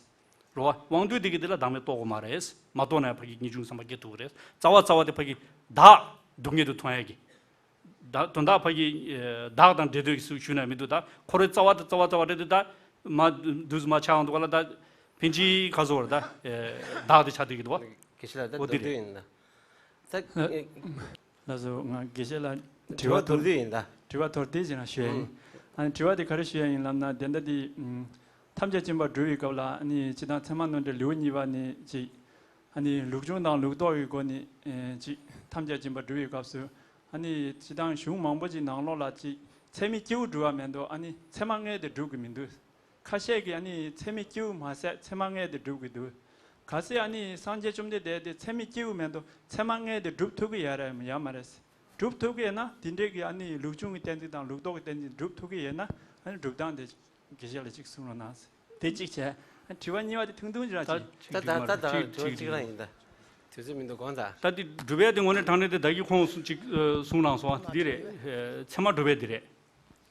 བ། དབང་རྟུལ་དེ་གི་དེ་ལ་བདག་མེད་རྟོགས་དགོས་མ་རེད། མ་རྟོགས་ན་ཡང་ཕ་གི་ངེས་འབྱུང་བསམ་པ་སྐྱེ་ཐུབ་ཀྱི་རེད། རྩ་བ་རྩ་བ་དེ་ཕ་གི་བདག་སྡུག་བསྔལ་དུ་མཐོང་ཡ་གི། ད་དོན་དག་ཕ་གི་ཨེ་བདག་དང་འབྲེལ་འདོད་ཀྱི་ཟུག་ཞུ་ན་མི་འདུག་ད་ཁོ་རའི་རྩ་བ་དེ་རྩ་བ་རྩ་བ་རེད་དེ་ད་མ་འདུག་མ་ཆགས་འདུག་ག་ལ་ད་ཕན་ཆད་ག་ཟེར་བ་རེད་ད་ཨེ་བདག་དེ་ཆགས་བསྡད་ཀྱི་འདུག་བ། དགེ་བཤེས་ལགས་ད། འོ་དེ་མདོར་བསྡུས་རེད། ཡིན་ད། ད། ལགས་སོ། ང་དགེ་བཤེས་ལགས་དྲི་བ་མདོར་བསྡུས་ཡིན་ད། དྲི་བ་མདོར་བསྡུས་ཅིག་རང་ཞུ་ཡ་ཡིན། ཨ་ནི་དྲི་བ་དེ་ག་རེ་ཞུ་ཡ་ཡིན་ལབ་ན་དེ་འདྲ་དེ་ཐམས་ཅད་མཁྱེན་པ་སྒྲུབ་པའི་སྐབས་ལ་ཨ་ནི་སྤྱིར་བཏང་ཚད་མ་མནོ་འགྲེལ་ལེའུ་གཉིས་པ་ནས་ཅིག་ཨ་ནི་ལུགས་འབྱུང་དང་ལུགས་ལྡོག་གི་སྒོ་ནས་ཅིག་ཐམས་ཅད་མཁྱེན་པ་སྒྲུབ་པའི་སྐབས་སུ་ཨ་ནི་སྤྱིར་བཏང་གཞུང་མང་པོ་ཅིག་ནང་ལོགས་ལ་ཅིག་ཚད་མའི་སྐྱེས་བུ་སྒྲུབ་པ་མེད་དོ། ཨ་ནི་ཚད་མ་ལྔའི་དེ་སྒྲུབ་ཀྱི་མི་འདུག་ཁ་ཤས་ཀྱིས་ཨ་ནི་ཚད་མའི་སྐྱེས་བུ་མ་ཟད་ཚད་མ་ལྔའི་དེ་སྒྲུབ་ཀྱི་འདུག་གལ་སྲིད་ཨ་ནི་སངས་རྒྱས་བཅོམ་ལྡན་འདས་དེ་ཚད་མའི་སྐྱེས་བུ་མེད་དོ་ཚད་མ་ལྔའི་དེ་སྒྲུབ་ཐུབ་ཀྱི་ཡོད་རེད་ཡང་མ་རེད། སྒྲུབ་ཐུབ་ཀྱི་ཡོད་ན་དེ་འདྲའི་གི་ཨ་ནི་ལུགས་འབྱུང་གི་གཏན་ཚིགས་དང་ལུགས་ལྡོག་གི་གཏན་ཚིགས་སྒྲུབ་ཐུབ་ཀྱི་ཡོད་ན་ཨ་ནི་སྒྲུབ་སྟངས་དེ་དགེ་བཤེས་ལ་གཅིག་གསུང་རོགས་གནང་། དེ་གཅིག་བྱས། ཨ་དྲི་བ་གཉིས་པ་དེ་ཐུང་ཐུང་ཅིག་རང་ད་གཅིག་ད་ད་ད་ད་གཅིག་དྲི་བ་གཅིག་རང་ཡིན་ད། དུས་ཚོད་མི་འདུག་གང་ད། ད་དེ་སྒྲུབ་ཡ་དེ་དངོས་གནས་དྲང་གནས་དེ་ད་གིན་ཁོང་གསུང་གཅིག་གསུང་གནང་སོང་། དེ་རེད། ཚད་མ་སྒྲུབ་ཡ་དེ་རེད།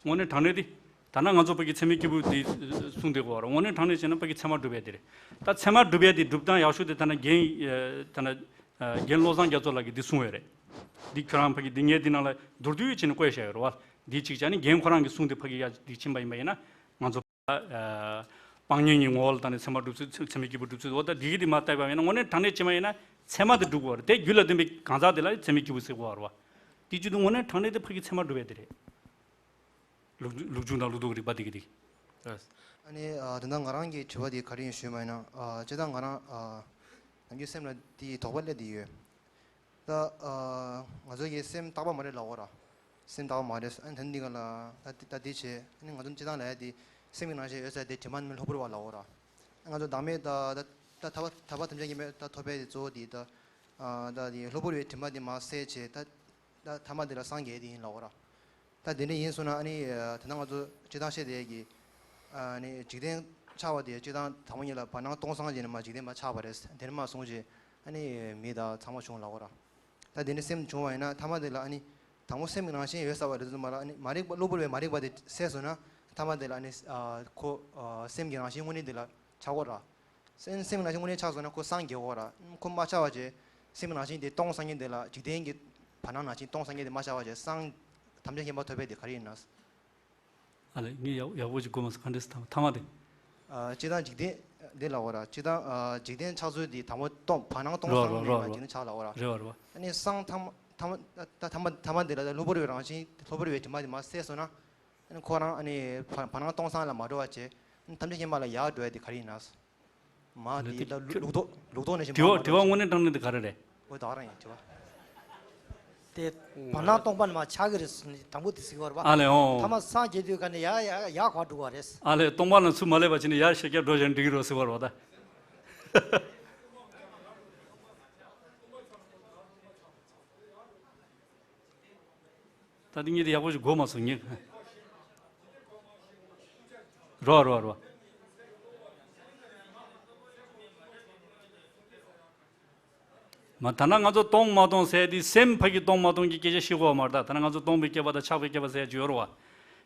དངོས་གནས་དྲང་གནས་དེ། ད་ནང་ང་ཚོ་ཕ་གི་ཚད་མའི་སྐྱེས་བུ་དེ་གསུང་བསྡད་ཀྱི་ཡོད་རེད། དངོས་གནས་དྲང་གནས་བྱས་ན་ཕ་གི་ཚད་མ་སྒྲུབ་ཡ་དེ་རེད། ད་ཚད་མ་སྒྲུབ་ཡ་དེ་སྒྲུབ་སྟངས་ཡག་ཤོས་དེ་ད་ནང་རྒན་ད་ནང་རྒན་བློ་བཟང་རྒྱ་མཚོ་ལགས་ཀྱིས་འདི་གསུངས་ཡོད་རེད། འདི་ཁྱོད་རང་ཕ་གི་འདི་ངས་འདི་ནང་ལ་མདོར་བསྡུས་བྱས་ནས་བཀོད་བཞག་ཡོད་རེད་བ། འདི་གཅིག་བྱས་ནས་རྒན་ཁོ་རང་གིས་གསུངས་ཏེ་ཕ་གི་ཡ་འདི་ཕྱིན་པ་ཡིན་པ་ཡིན་ན་ང་ཚོ། སྤང་གཉེན་གྱི་ངོ་བོ་ལ་བཏང་ནས་ཚད་མ་སྒྲུབ་ཚུལ་ཚད་མའི་སྐྱེས་བུ་སྒྲུབ་ཚུལ་འོ་ད་འདི་གི་འདི་མ་བལྟས་པ་ཡིན་ན་དངོས་གནས་དྲང་གནས་བྱས་པ་ཡིན་ན་ཚད་མ་དེ་སྒྲུབ་དགོས་རེད། དེ་རྒྱུད་ལ་ལྡན་པའི་གང་ཟག་དེ་ལ་ཚད་མའི་སྐྱེས་བུ་ཟེར་དགོས་རེད་བ། དེ་བྱེད་དུས་དངོས་གནས་དྲང་གནས་དེ་ཕ་གི་ཚད་མ་སྒྲུབ་ཡ་དེ་རེད། ལུགས་ལུགས་འབྱུང་དང་ལུགས་ལྡོག་གི་རིགས་པ་དེ་གི་དེ། ཨ་ནི་ཨ་དེ་ན་ང་རང་གི་དྲི་བ་དེ་ག་རེ་ཡིན་ཞུས་པ་ཡིན་ན་ཨ་སྤྱིར་བཏང་ང་རང་ཨ་ནམ་རྒྱུན་སེམས་ལ་དེའི་དོགས་པ་སླེབས་བསྡད་ཡོད། ད་ཨ་ང་ཚོ་གི་སེམས་རྟག་པ་མ་རེད་ལབ་དགོས་ར། སེམས་རྟག་པ་མ་རེད། ཨ་ནི་ད་འདི་ག་ལ་ད་ད་འདི་བྱས་ཨ་ནི་ང་ཚོ་སྤྱིར་བཏང་ལ་ཡ་དེ་སེམས་ཀྱི་རང་བཞིན་ཡོད་ས་དེ་དྲི་མ་མེད་གློ་བུར་བ་ལབ་དགོས་ར། ང་ཚོ་བདག་མེད་ད་ད་ད་ཐར་པ་ཐར་པ་ཐམས་ཅད་མཁྱེན་པའི་ད་ཐོབ་པའི་དེ་གཙོ་བོ་དེ་ད་ཨ་ད་དེ་གློ་བུར་བའི་དྲི་མ་དེ་མར་བསལ་བྱས་ད་ད་ཐ་མ་དེ་ལ་སངས་རྒྱས་དེ་ཡིན་ལབ་དགོས་ར། ད་དེ་འདྲ་ཡིན་སོང་ན་ཨ་ནི་ད་ནང་ང་ཚོ་སྤྱིར་བཏང་བཤད་བསྡད་ཀྱི་ཨ་ནི་འཇིག་རྟེན་ཆགས་པ་དེ་སྤྱིར་བཏང་དང་པོ་ཉིད་ལ་བར་སྣང་སྟོང་སང་བྱས་ནས་མ་འཇིག་རྟེན་མ་ཆགས་པ་རེད། དེ་ནས་མ་བཟུང་བྱས་ཨ་ནི་མི་དང་ཚང་མ་བྱུང་ལབ་དགོས་ར། ད་དེ་ནས་སེམས་བྱུང་བ་ཡིན་ན་ཐ་མ་དེ་ལ་ཨ་ནི་དང་པོ་སེམས་ཀྱི་རང་བཞིན་ཡོད་ས་བ་རེད་ཙམ་པ་ལ་ཨ་ནི་མ་རིག་པ་གློ་བུར་བའི་མ་རིག་པ་དེ་བསལ་སོང་ན་ཐ་མ་དེ་ལ་ཨ་ནི་ཁོ་སེམས་ཀྱི་རང་བཞིན་དངོས་གནས་དེ་ལ་ཆགས་དགོས་ར། སེམས་སེམས་ཀྱི་རང་བཞིན་དངོས་གནས་ཆགས་སོང་ན་ཁོ་སངས་རྒྱས་དགོས་ར། ཁོ་མ་ཆགས་པ་བྱས་སེམས་ཀྱི་རང་བཞིན་དེ་སྟོང་སང་ཉིན་དེ་ལ་འཇིག་རྟེན་གྱི་ བར་སྣང་ནང་བཞིན་སྟོང་སངས་རྒྱས་དེ་མ་ཤར་བ་བྱས་སངས་ཐམས་ཅད་མཁྱེན་པ་ཐོབ་པའི་དེ་ག་རེ་ཡིན་ན། ཨ་ལས་ངས་ཡག་ཡག་པོ་ཅིག་གོ་མ་སོང་། ག་འདྲས་ཐ་མ་ཐ་མ་དེ། ཨ། སྤྱིར་བཏང་འཇིག་རྟེན་འདི་ལ་བ་ར། སྤྱིར་བཏང་ཨ། འཇིག་རྟེན་ཆགས་ཚུལ་འདི་དང་པོ་སྟོང་བར་སྣང་སྟོང་སངས་རྒྱས་ལ་འཇིག་རྟེན་ཆགས་ལ་བ་ར། རེད་བ་རེད་བ། ཨ་ནི་སངས་ཐ་མ་ཐ་མ་ཐ་མ་ཐ་མ་འདི་ལ་ལྷུག་པོར་བའི་རང་བཞིན་ལྷུག་པོར་བའི་དྲི་མ་དེ་མ་བསལ་སོང་ན། ཨ་ནི་ཁོ་རང་ཨ་ནི་བར་བར་སྣང་སྟོང་སངས་ལ་མ་འགྲོ་བ་བྱས། ཨ་ནི་ཐམས་ཅད་མཁྱེན་པ་ལ་ཡར་འགྲོ་ཡ་དེ་ག་རེ་ཡིན་ན། མ་དེ་ལ་ལུགས་ལྡོག་ལུགས་ལྡོག་ནས་བཞིན་དྲི་བ་མ་དྲི་བ་དངོས་གནས་དྲང་གནས་དེ་ག་རེ་རེད། འོ་ད་རང་ཡིན་དྲི་བ། དེ་བར་སྣང་སྟོང་པ་ནས་མ་ཆགས་ཀྱི་རེད་ཟེར་ནས་དང་པོ་དེ་ཟེར་གྱི་ཡོད་རེད་པ། ཨ་ལས་འོ། ཐ་མ་སངས་རྒྱས་དུས་ག་ནས་ཡར་ཡར་ཡར་ག་འགྲོ་བ་རེད། ཨ་ལས་སྟོང་པ་ལ་ཚུར་མ་སླེབས་པ་བྱས་ནས་ཡར་ཤར་རྒྱག་འགྲོ་བཞིན་འགྲིག་གི་རེད་ཟེར་བ་རེད་པ་ད། ད་འདི་གཉིས་དེ་ཡག་པོ་ཞིག་གོ་མ་སོང་ངས། རོ་རོ་རོ། མ་ད་ན་ང་ཚོ་སྟོང་མ་སྟོང་ཟེར་དེ་སེམས་ཕ་གི་སྟོང་མ་སྟོང་གི་སྐད་ཆ་བཤད་གོ་བ་མ་རེད་ད། ད་ན་ང་ཚོ་སྟོང་པའི་སྐྱེ་བ་དང་ཆགས་པའི་སྐྱེ་བ་ཟེར་ཡ་ཅིག་ཡོད་རེད་བ།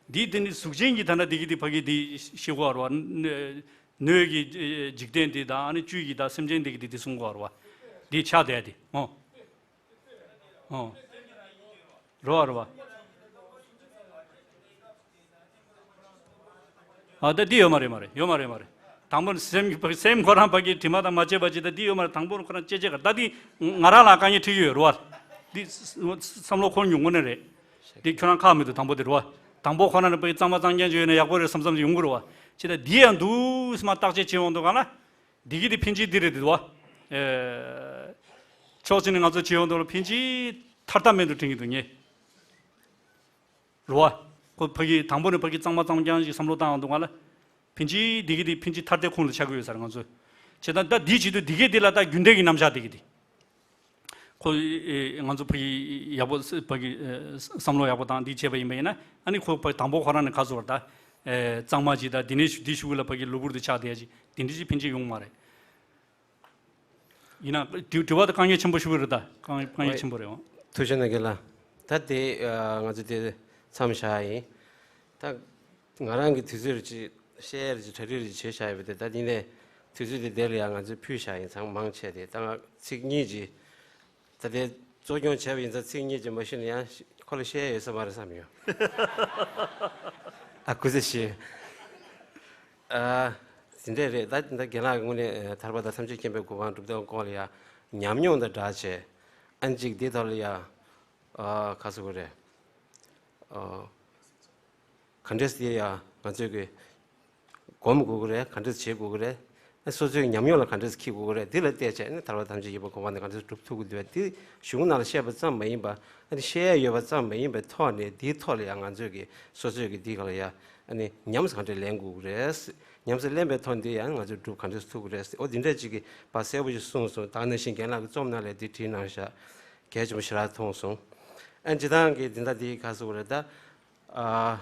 འདི་དེ་ནི་གཟུགས་ཅན་གྱི་ད་ན་དེ་གི་དེ་ཕ་གི་དེ་བཤད་གོ་བ་རེད་བ། སྣོད་ཀྱི་འཇིག་རྟེན་དེ་དང་ཨ་ནི་བཅུད་ཀྱི་ད་སེམས་ཅན་དེ་གི་དེ་དེ་གསུང་གོ་བ་རེད་བ། འདི་ཆགས་བསྡད་དེ་ཨོ། ཨོ། རེད་བ་རེད་བ། ཨ་ད་འདི་ཡོད་མ་རེད་མ་རེད་ཡོད་མ་རེད་མ་རེད། དང་པོ་ནི་སེམས་སེམས་ཁོ་རང་ཕ་གི་དྲི་མ་དང་མ་བཅས་པ་ཅིག་ད་འདི་ཡོད་མ་རེད། དང་པོ་ནི་ཁོ་རང་བཅས་བཅས་ག་ད་འདི་ང་རང་ལ་དཀའ་ངལ་འཕྲད་ཀྱི་ཡོད་རེད་བ། འདི་བསམ་བློ་འཁོར་མྱོང་དངོས་གནས་རེད། འདི་ཁྱོད་རང་ཁག་མི་འདུག་དང་པོ་དེ་རེད་བ། དང་པོ་ཁོ་རང་ནི་ཕ་གི་གཙང་མ་གཙང་རྐྱང་ཅིག་ཡོད་ན་ཡག་པོ་རེད་བསམ་བསམ་ཅིག་ཡོང་གི་རེད་བ། ཅི་ད་འདི་ཡང་འདུག་སེ་མ་བརྟག་དཔྱད་བྱེད་ཡོང་དུས་གང་ལ། འདི་གི་འདི་ཕན་ཆད་འདི་རེད་འདུག་བ། ཨེ། ཕྱོགས་གཅིག་ནས་ང་ཚོ་བྱེད་ཡོང་དུས་ལ་ཕན་ཆད་ཐར་ཐབས་མེད་འདུག་དྲན་གྱི་འདུག་ངས། རེད་བ། ཁོ་ཕ་གི་དང་པོ་ནས་ཕ་གི་གཙང་མ་གཙང་རྐྱང་ཞིག་བསམ་བློ་བཏང་ཡོང་དུས་གང་ལ། ཕན་ཆད་འདི་གི་འདི་ཕན་ཆད་ཐར་ཐབས་ཁོང་ལ་ཆགས་ཀྱི་ཡོད་ས་རེད་ང་ཚོ། བྱས་ཙང་ད་འདི་བྱེད་དུས་འདི་གི་འདི་ལ་ད་རྒྱུན་ལྡན་གྱི་རྣམ་གཞག་འདི་གི་འདི། ཁོ་ཨེ་ང་ཚོ་ཕ་གི་ཡག་པོ་ཕ་གི་བསམ་བློ་ཡག་པོ་བཏང་འདི་བྱས་པ་ཡིན་པ་ཡིན་ན་ཨ་ནི་ཁོ་ཕ་དང་པོ་ཁོ་རང་ནས་ཁ་ཚོར་ད་གཙང་མ་ཅིག་ད་འདི་ནས་ཞུ་འདི་ཞུ་གི་ལ་ཕ་གི་གློ་བུར་དུ་ཆགས་བསྡད་ཅིག་འདི་འདྲ་ཅིག་ཕན་ཆད་ཡོང་མ་རེད། ཡིན་ན་དྲི་དྲི་བ་དེ་དཀའ་ངལ་ཆེན་པོ་ཞིག་རེད་ད། དཀའ་ངལ་དཀའ་ངལ་ཆེན་པོ་རེད་འོང་། ཐུགས་རྗེ་གནང་གི་ལ། ད་དེ་ང་ཚོ་དེ་མཚམས་བཞག་ཡིན། ད་ང་རང་གི་དུས་ཚོད་རེ་ཅིག་བཤད་ཡ་རེ་ཅིག་གྲ་སྒྲིག་རེ་ཅིག་བྱས་བཞག་ཡོད་པ་དེ་ད་དེ་ནས་དུས་ཚོད་དེ་དེ་ལ་ཡང་ང་ཚོས་ཕུལ་བཞག་ཡིན། ཚང་མ་མང་ཆེ་དེ་ད་ང་ཚིག་གཉིས་ཅིག་ད་དེ་གཙོ་སྐྱོང་བྱས་པ་ཡིན་ཙང་ཚིག་གཉིས་ཅིག་མ་ཤེས་ན་ཡང་ཁོ་ལ་བཤད་ཡ་ཡོད་ས་མ་རེད་བསམ་ཡོད། ཨ་ཁུ་ཚེ་ཞེས། ཨ། དེ་འདྲས་རེད། ད་ད་རྒན་ལགས་ཀྱི་དངོས་གནས་ཐར་པ་དང་ཐམས་ཅད་མཁྱེན་པའི་གོ་འཕང་སྒྲུབ་ཐབས་སྐོར་ལ་ཡ་ཉམས་མྱོང་དང་སྦྲགས་བྱས་ཨ་ནི་གཅིག་འདི་ཐོག་ལ་ཡ་ཨ་ག་ཟེར་དགོས་རེད། ཨ་ག་འདྲས་དེ་ཡ་ང་ཚོས་ཀྱི་སྒོམ་དགོས་ཀྱི་རེད། ག་འདྲས་བྱེད་དགོས་ཀྱི་རེད། ཨ་སོ་སོའི་ཉམས་མྱོང་ལ་ག་འདྲས་འཁྱེར་དགོས་ཀྱི་རེད། འདི་ལ་བལྟས་བྱས་ཨ་ནི་ཐར་པ་ཐམས་ཅད་མཁྱེན་པའི་གོ་འཕང་དེ་ག་འདྲས་སྒྲུབ་ཐུབ་ཀྱི་འདུག་བ། འདི་གཞུང་ནང་ལ་བཤད་པ་ཙམ་མ་ཡིན་པ་ཨ་ནི་བཤད་ཡ་ཡོད་པ་ཙམ་མ་ཡིན་པའི་ཐོག་ནས་འདིའི་ཐོག་ལ་ཡང་ང་ཚོས་ཀྱི་སོ་སོས་ཀྱི་འདི་ག་ལ་ཡ། ཨ་ནི་ཉམས་སུ་གང་འདྲས་ལེན་དགོས་ཀྱི་རེད། ཉམས་སུ་ལེན་པའི་ཐོག་འདི་ཡང་ང་ཚོས་སྒྲུབ་གང་འདྲས་ཐུབ་ཀྱི་རེད། འོ་འདི་འདྲས་ཅིག་གི་བ་གསལ་པོ་ཞིག་གསུངས་སོང་། ད་ནང་བཞིན་རྒན་ལགས་ཀྱི་རྩོམ་ནང་ལ་འདི་བྲིས་གནང་ཤག་གལ་ཆེན་པོ་ཞེ་དྲག་མཐོང་སོང་། ཨ་སྤྱིར་བཏང་གི་འདི་འདྲ་འདི་ག་ཟེར་དགོས་རེད་ད། ཨ་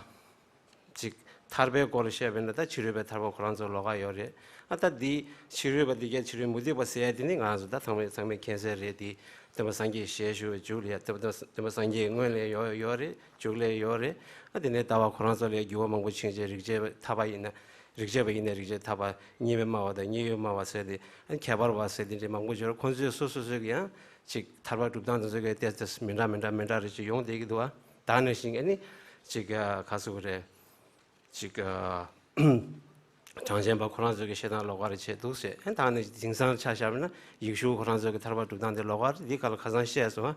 ཅིག་ཐར་པའི་སྐོར་ལ་བཤད་པས་ན་ད་ཕྱི་རོལ་པའི་ཐར་པ་ཁོ་རང་ཚོ་ལོགས་ཀ་ཡོད་རེད། ཨ་ད་འདི་ཕྱི་རོལ་པ་འདི་གའི་ཕྱི་རོལ་མུ་སྟེགས་པ་ཟེར་ཡ་འདི་ནི་ང་རང་ཚོ་ད་ཚང་མས་ཚང་མས་མཁྱེན་གསལ་རེད། འདི་སྟོན་པ་སངས་རྒྱས་ཞལ་བཞུགས་པའི་མཇུག་ལ་ཡ་སྟོན་པ་སྟོན་པ་སངས་རྒྱས་སྔོན་ལ་ཡོད་ཡོད་རེད། མཇུག་ལ་ཡོད་རེད། ཨ་དེ་ནས་ད་བར་ཁོ་རང་ཚོ་ལ་འགྱུར་བ་མང་པོ་ཕྱིན་རྗེས་རིག་བྱེད་པ་ཐར་པ་ཡིན་ན་རིག་བྱེད་པ་ཡིན་ན་རིག་བྱེད་ཐར་པ་གཉིས་མེད་སྨྲ་བ་དང་གཉིས་ཡོད་སྨྲ་བ་ཟེར་ཏེ་ཨ་ཁྱད་པར་བ་ཟེར་དེ་འདྲའི་མང་པོ་ཡོད་རེད། ཁོང་ཚོས་སོ་སོ་སོ་གི་ཡང་ཅིག་ཐར་པ་སྒྲུབ་སྟངས་དེ་ཚོ་གི་ཏོག་ཙམ་མི་འདྲ་མི་འདྲ་མི་འདྲ་རེ་ཅིག་ཡོང་བསྡད་ཀྱི་འདུག་བ། ད་ནང་བཞིན་ཨ་ནི་ཅིག་ག་ཟེར་དགོས་རེད། ཅིག་གྲངས་ཅན་པ་ཁོ་རང་ཚོ་གི་བཤད་སྟངས་ལོགས་ཀ་རེ་བྱས་འདུག་ཟེར། ཨ་ད་ནི་དེང་སང་ཆ་བཞག་པ་ན་ཡེ་ཤུ་ཁོ་རང་ཚོ་གི་ཐར་པ་སྒྲུབ་སྟངས་དེ་ལོགས་ཀ་རེད། འདི་ག་ལ་ཁ་སང་བཤད་སོང་ཨ།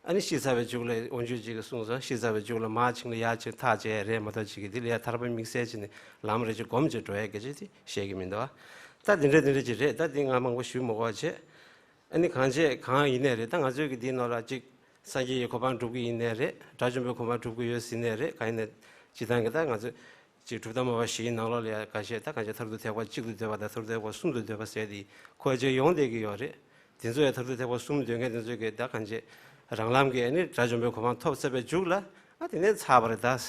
ཨ་ནི་ཤི་ཚར་བའི་མཇུག་ལ་དབང་ཕྱུག་ཅིག་གིས་གསུངས་སོང་། ཤི་ཚར་བའི་མཇུག་ལ་མར་ཕྱིན་ལ་ཡར་ཕྱིན་ཐག་བཅད་རེད་མ་གཏོགས་ཅིག་གིས་འདི་ལ་ཡ་ཐར་པ་དམིགས་བསལ་བྱས་ནས་ལམ་རེ་ཅིག་སྒོམ་བྱས་འགྲོ་ཡ་སྐད་ཆ་དེ་བཤད་ཀྱི་མི་འདུག་ཨ། ད་འདི་འདྲ་འདི་འདྲ་ཅིག་རེད། ད་འདི་ང་མང་པོ་ཞུ་མི་དགོས་བྱས། ཨ་ནི་གང་བྱས་གང་ཡིན་ནའི་རེད། ད་ང་ཚོའི་གི་འདིའི་ནང་ལ་ཅིག་སངས་རྒྱས་ཀྱི་གོ་འཕང་སྒྲུབ་ཀྱི་ཡིན་ནའི་རེད། དགྲ་བཅོམ་པའི་གོ་འཕང་སྒྲུབ་ཀྱི་ཡོད་ཟེར་ནའི་རེད། གང་ཡིན་ནའི་སྤྱིར་བཏང་གི་ད་ང་ཚོ་ཅིག་གྲུབ་མཐའ་སྨྲ་བ་བཞིའི་ནང་ལོགས་ལ་ཡང་འགའ་ཤས་ད་གང་བྱས་མཐར་ཐུག་ཐེག་པ་གཅིག་ཏུ་འདོད་པ་དང་མཐར་ཐུག་ཐེག་པ་གསུམ་དུ་འདོད་པ་ཟེར་དེ་ཁོ་ཅིག་ཡོང་བསྡད་ཀྱི་ཡོད་རེད། དེ་ཚོ་ཡང་མཐར་ཐུག་ཐེག་པ་གསུམ་འདོད་མཁན་དེ་ཚོ་གི་ད་གང་བྱས་རང་ལམ་གྱི་ཨ་ནི་དགྲ་བཅོམ་པའི་གོ་འཕང་ཐོབ་ཚར་བའི་མཇུག་ལ་ཨ་དེ་ནས་ཚར་བ་རེད་ད།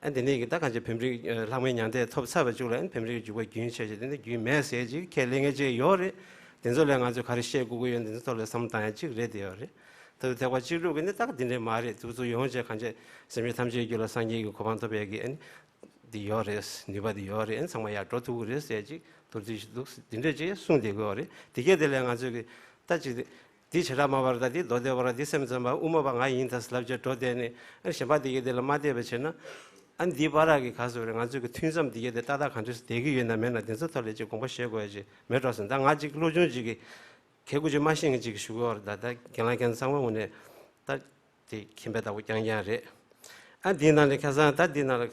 ཨ་དེ་ནས་ཀྱི་ད་གང་ཅི་བེམ་རིག་ལྷག་མེད་མྱང་འདས་ཐོབ་ཚར་བའི་མཇུག་ལ་ཨ་ནི་བེམ་རིག་འཇུག་པ་རྒྱུན་ཆད་ཅིག་དེ་ནི་རྒྱུན་མེད་ཟེར་ཅིག་ཁས་ལེན་མཁན་ཅིག་ཡོད་རེད། དེ་ཚོ་ལས་ང་ཚོས་ག་རེ་བཤད་དགོས་ཀྱི་ཡོད་འདི་ཚོ་ཐོག་ལ་བསམ་བློ་བཏང་ཡ་ཅིག་རེད་དེ་ཡོད་རེད། ད་དུ་ཐེག་པ་གཅིག་གྲུབ་ཀྱི་ནི་ད་འདི་འདྲས་མ་རེད། དུས་ཚོད་ཡོང་བྱས་གང་ཅི་སེམས་ཅན་ཐམས་ཅད་རྒྱུད་ལ་སངས་རྒྱས་ཀྱི་གོ་འཕང་ཐོབ་ཡས་ཀྱི་ཨ་ནི་འདི་ཡོད་རེད། ནུས་པ་འདི་ཡོད་རེད། ཨ་ནི་ཚང་མ་ཡར་འགྲོ་ཐུབ་ཀྱི་རེད་ཟེར་ཅིག་མདོར་བསྡུས་ཤིག་འདུག་འདི་འདྲས་ཅིག་གསུངས་བསྡད་ཀྱི་ཡོད་རེད། དེ་གས་དེ་ལས་ང་ཚོས་ཀྱི་ད་ཅིག་འདི་བྱེ་བྲག་སྨྲ་བ་ར་ད་འདི་མདོ་སྡེ་པ་ར་འདི་སེམས་ཙམ་པ་དབུ་མ་པ་ང་ཡིན་ད་ལབ་བྱས་འགྲོ་བསྡད་ནས། ཨ་གཞན་པ་འདི་གས་དེ་ལ་མ་བལྟས་པ་བྱས་ན། ཨ་འདི་བར་གི་ག་ཟེར་རེད། ང་ཚོའི་གི་མཐུན་མཚམས་འདི་གས་དེ་ཏག་ཏག་ག་འདྲས་སེ་བསྡད་ཀྱི་ཡོད་ན་མེད་ན། འདི་ཚོ་ཐོག་ལ་ཅིག་དགོངས་པ་བཞེས་དགོས་ཡ་ཅིག་མེད་འགྲོ་སོང་། ད་ང་ཅིག་བློ་ཆུང་ཅིག་གིས་གལ་དགོས་ཅིག་མ་ཤེས་མཁན་ཅིག་གིས་ཞུ་གི་ཡོད་རེད། ད་ད་རྒན་ལགས་རྒན་ཚང་མ་ངོས་ནས་ད་དེ་མཁྱེན་པའི་བདག་པོ་རྐྱང་རྐྱང་རེད། ཨ་འདིའི་ནང་ནས་ཁ་སང་ད་འདིའི་ནང་ལ།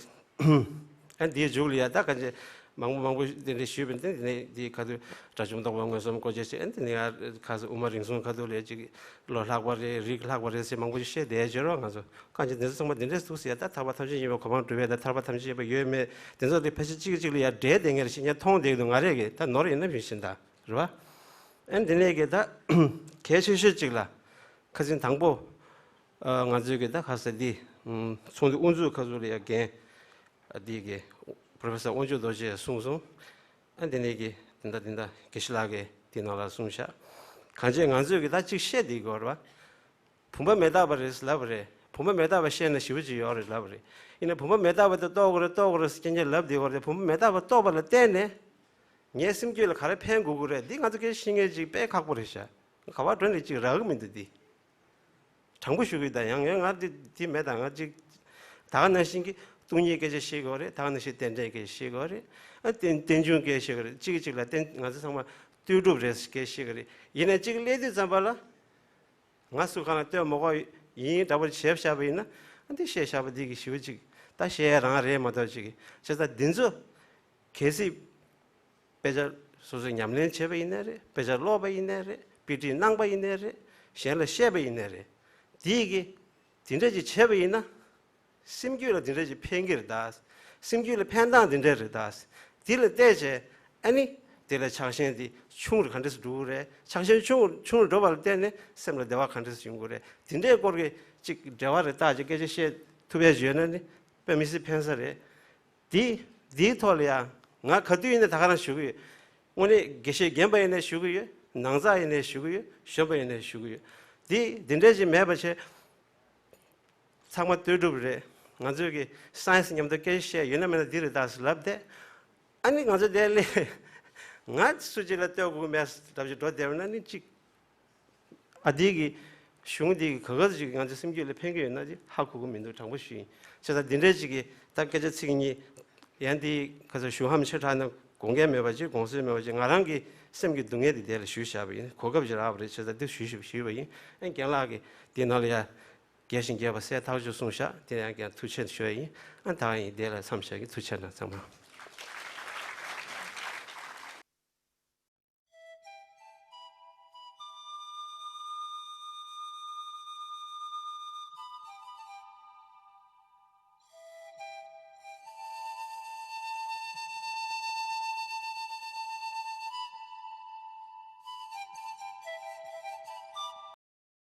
ཨ་འདིའི་མཇུག་ལ་ཡ་ད་ག་འདྲས་མང་པོ་མང་པོ་དེ་འདྲས་ཞུས་པ་འདི་ནས་འདི་ག་དུས་དགྲ་བཅོམ་ལྡོག་པ་མངོན་སུམ་སྐུ་མཆེད་ཅེས། ཨ་འདི་ནས་ཡ་ག་ཚོད་དབུ་མ་རིང་གསུམ་ག་དུས་ལ་ཡ་ཅིག་བློ་ལྷག་པ་རེད། རིགས་ལྷག་པ་རེད་ཟེར་མང་པོ་ཞིག་བཤད་བསྡད་ཡ་བྱེད་རོགས། ང་ཚོ་གང་ཅི་འདི་ཚོ་ཚང་མ་འདི་འདྲས་འདུག་ཟེར་ཡ། ད་ཐར་པ་ཐམས་ཅད་མཁྱེན་པའི་གོ་འཕང་སྒྲུབ་པའི་ད་ཐར་པ་ཐམས་ཅད་མཁྱེན་པ་ཡོད་མེད་འདི་ཚོ་འདི་ཕལ་ཆེར་གཅིག་གིས་གཅིག་ལ་ཡ་འགྲེལ་བསྡད་མཁན་རེད་ཤེས་ཉན་མཐོང་བསྡད་ཀྱི་འདུག་ང་རང་གིས་ད་ནོར་ཡིན་ན་མི་ཤེས་ད་རེད་བ། ཨ་འདི་ནས་གི་ད་གལ་ཆེ་ཤོས་གཅིག་ལ། ཁ་སང་དང་པོ། ཨ་ང་ཚོའི་གི་ད་ཁ་ས་འདི། ཨུམ་ཚོགས་འདུ་དབུ་འཛུགས་ཁ་ཚུགས་ལ་ཡ་རྒན། ཨ་འདི་གི་པོ་རོ་ཕེ་སར་དབང་ཕྱུག་རྡོ་རྗེས་གསུངས་སོང་། ཨ་འདི་ནས་གི་དེ་འདྲ་དེ་འདྲ་དགེ་བཤེས་ལགས་ཀྱིས་འདི་ནང་ལ་གསུངས་ཤག་གང་ཅི་ང་ཚོས་གི་ད་གཅིག་བཤད་བསྡད་དགོས་རེད་བ། བུམ་པ་མི་རྟག་པ་རེད་ལབ་པ་རེད། བུམ་པ་མི་རྟག་པ་བཤད་ན་ཞེ་པོ་ཅིག་ཡོད་རེད་ལབ་པ་རེད། ཡིན་ན་བུམ་པ་མི་རྟག་པ་དེ་རྟོགས་དགོས་རེད་རྟོགས་དགོས་རེད་ཟེར་རྐྱང་རྐྱང་ལབ་བསྡད་ཡོད་རེད། བུམ་པ་མི་རྟག་པ་རྟོགས་པ་ལ་བརྟེན་ནས། ངའི་སེམས་རྒྱུད་ལ་ག་རེ་ཕན་དགོས་ཀྱི་རེད། འདི་ང་ཚོ་སྐད་ཆ་བཤད་མཁན་ཅིག་དཔེ་ཁག་པོ་རེད་ཤག་ག་བ་འགྲོ་ནས་ཅིག་རག་གི་མི་འདུག་འདི། དྲང་པོ་ཞུ་གི་ཡོད། ད་ཡང་ཡང་ང་འདི་འདི་མེད། ད་ང་ཅིག་ད་ག་ནང་བཞིན་གྱི་སྟོང་ཉིད་སྐད་ཆ་བཤད་དགོས་རེད། ད་ག་ནང་བཞིན་རྟེན་འབྲེལ་སྐད་ཆ་བཤད་དགོས་རེད། ཨ་རྟེན་རྟེན་འབྱུང་སྐད་ཆ་བཤད་དགོས་རེད། གཅིག་གིས་གཅིག་ལ་རྟེན་ང་ཚོ་ཚང་མ་ལྟོས་གྲུབ་རེད་སྐད་ཆ་བཤད་དགོས་རེད། ཡིན་ནའི་གཅིག་སླེབས་དུས་ཙམ་པ་ལ། ང་སུ་གང་ལ་ལྟོས་མ་དགོས་ཡིན་འདྲ་པོ་བྱས་བཞག་པ་ཡིན་ན། ཨ་འདི་བཤད་བཞག་པ་འདི་གི་ཞེ་པོ་ཅིག་ད་བཤད་ཡ་རང་རེད་མ་གཏོགས་ཅིག་བྱས་ཙང་འདི་ཚོ་གལ་སྲིད་དཔེ་ཆ་སོ་སོས་ཉམས་ལེན་བྱས་པ་ཡིན་ནའི་རེད། དཔེ་ཆ་ཀློག་པ་ཡིན་ནའི་རེད། དཔེ་ཁྲིད་གནང་པ་ཡིན་ནའི་རེད། གཞན་ལ་བཤད་པ་ཡིན་ནའི་རེད། འདི་གི་འདི་འདྲ་ཅིག་བྱས་པ་ཡིན་ན། སེམས་རྒྱུད་ལ་འདི་འདྲ་ཅིག་ཕན་གྱི་རེད་ད། སེམས་རྒྱུད་ལ་ཕན་སྟངས་འདི་འདྲ་རེད་ད། འདི་ལ་བལྟས་བྱས་ཨ་ནི། དེ་ལ་ཆགས་ཞེན་འདི་ཆུང་རུ་ག་འདྲས་སུ་འགྲོ་གི་རེད། ཆགས་ཞེན་ཆུང་ཆུང་རུ་འགྲོ་བ་ལ་བརྟེན་ནས་སེམས་ལ་བདེ་བ་ག་འདྲས་སུ་ཡོང་གི་རེད། འདི་འདྲའི་སྐོར་གྱི་ཅིག་འབྲེལ་བ་རེ་བཏགས་ཅིག་སྐད་ཆ་བཤད་ཐུབ་ཡ་ཡོད་ན་ནི་དཔེ་མི་སྲིད་ཕན་ས་རེད། འདི་འདིའི་ཐོག་ལ་ཡང་ང་ག་དུས་ཡིན་ན་ད་ག་རང་ཞུ་གི་ཡོད། དངོས་གནས་དགེ་བཤེས་རྒན་པ་ཡིན་ནའི་ཞུ་གི་ཡོད། ནང་ཚགས་ཡིན་ནའི་ཞུ་གི་ཡོད། གཞོན་པ་ཡིན་ནའི་ཞུ་གི་ཡོད། འདི་འདི་འདྲ་ཅིག་མེད་པ་བྱས། ཚང་མ་ལྟོས་གྲུབ་རེད། ང་ཚོས་ཀྱི་སའེན་སི་མཉམ་དུ་སྐད་ཆ་བཤད་ཡོད་ན་མེད་ན་འདི་རེད་ད་ཟེར་ལབ་བསྡད། ཨ་ནི་ང་ཚོ་དེ་ལས་ང་སུ་གཅིག་ལ་ལྟོས་དགོས་མེད་ལབ་ཅིག་འགྲོ་བསྡད་པ་ན་ནི་གཅིག་ཨ་འདི་གི་གཞུང་འདི་གི་ག་ག་ཅིག་ང་ཚོ་སེམས་རྒྱུད་ལ་ཕན་གྱི་ཡོད་ན་ཅིག་ཧ་གོ་གི་མི་འདུག་དྲང་པོ་ཞུ་ཡིན། བྱས་ཙང་འདི་འདྲའི་ཅིག་གི་ད་སྐད་ཆ་ཚིག་གཉིས་ཡན་འདི་ག་ཚོད་གཞུང་ཧམ་ཆེ་དྲགས་ན་དགོངས་འགལ་མེད་པ་ཅིག་དགོངས་སེལ་མེད་པ་ཅིག་ང་རང་གི་སེམས་ཀྱི་སྡུག་བསྔལ་འདི་དེ་ལ་ཞུས་བཞག་པ་ཡིན། གོ་སྐབས་ཅིག་རག་པ་རེད། བྱས་ཙང་འདི་ཞུས་ཞུས་ཞུས་པ་ཡིན། ཨ་རྒན་ལགས་ཀྱིས་འདི་ནང་ལ་ཡ། རྒྱས་ཤིང་རྒྱས་པ་གསལ་ཐག་ཆོད་གསུངས་བཞག་དེ་ཡང་ཀྱང་ཐུགས་རྗེ་ཆེ་ཞུ་ཡ་ཡིན། ཨ་ད་ཡིན་དེ་ལ་མཚམས་བཞག་གི། ཐུགས་རྗེ་གནང་ཚང་མ།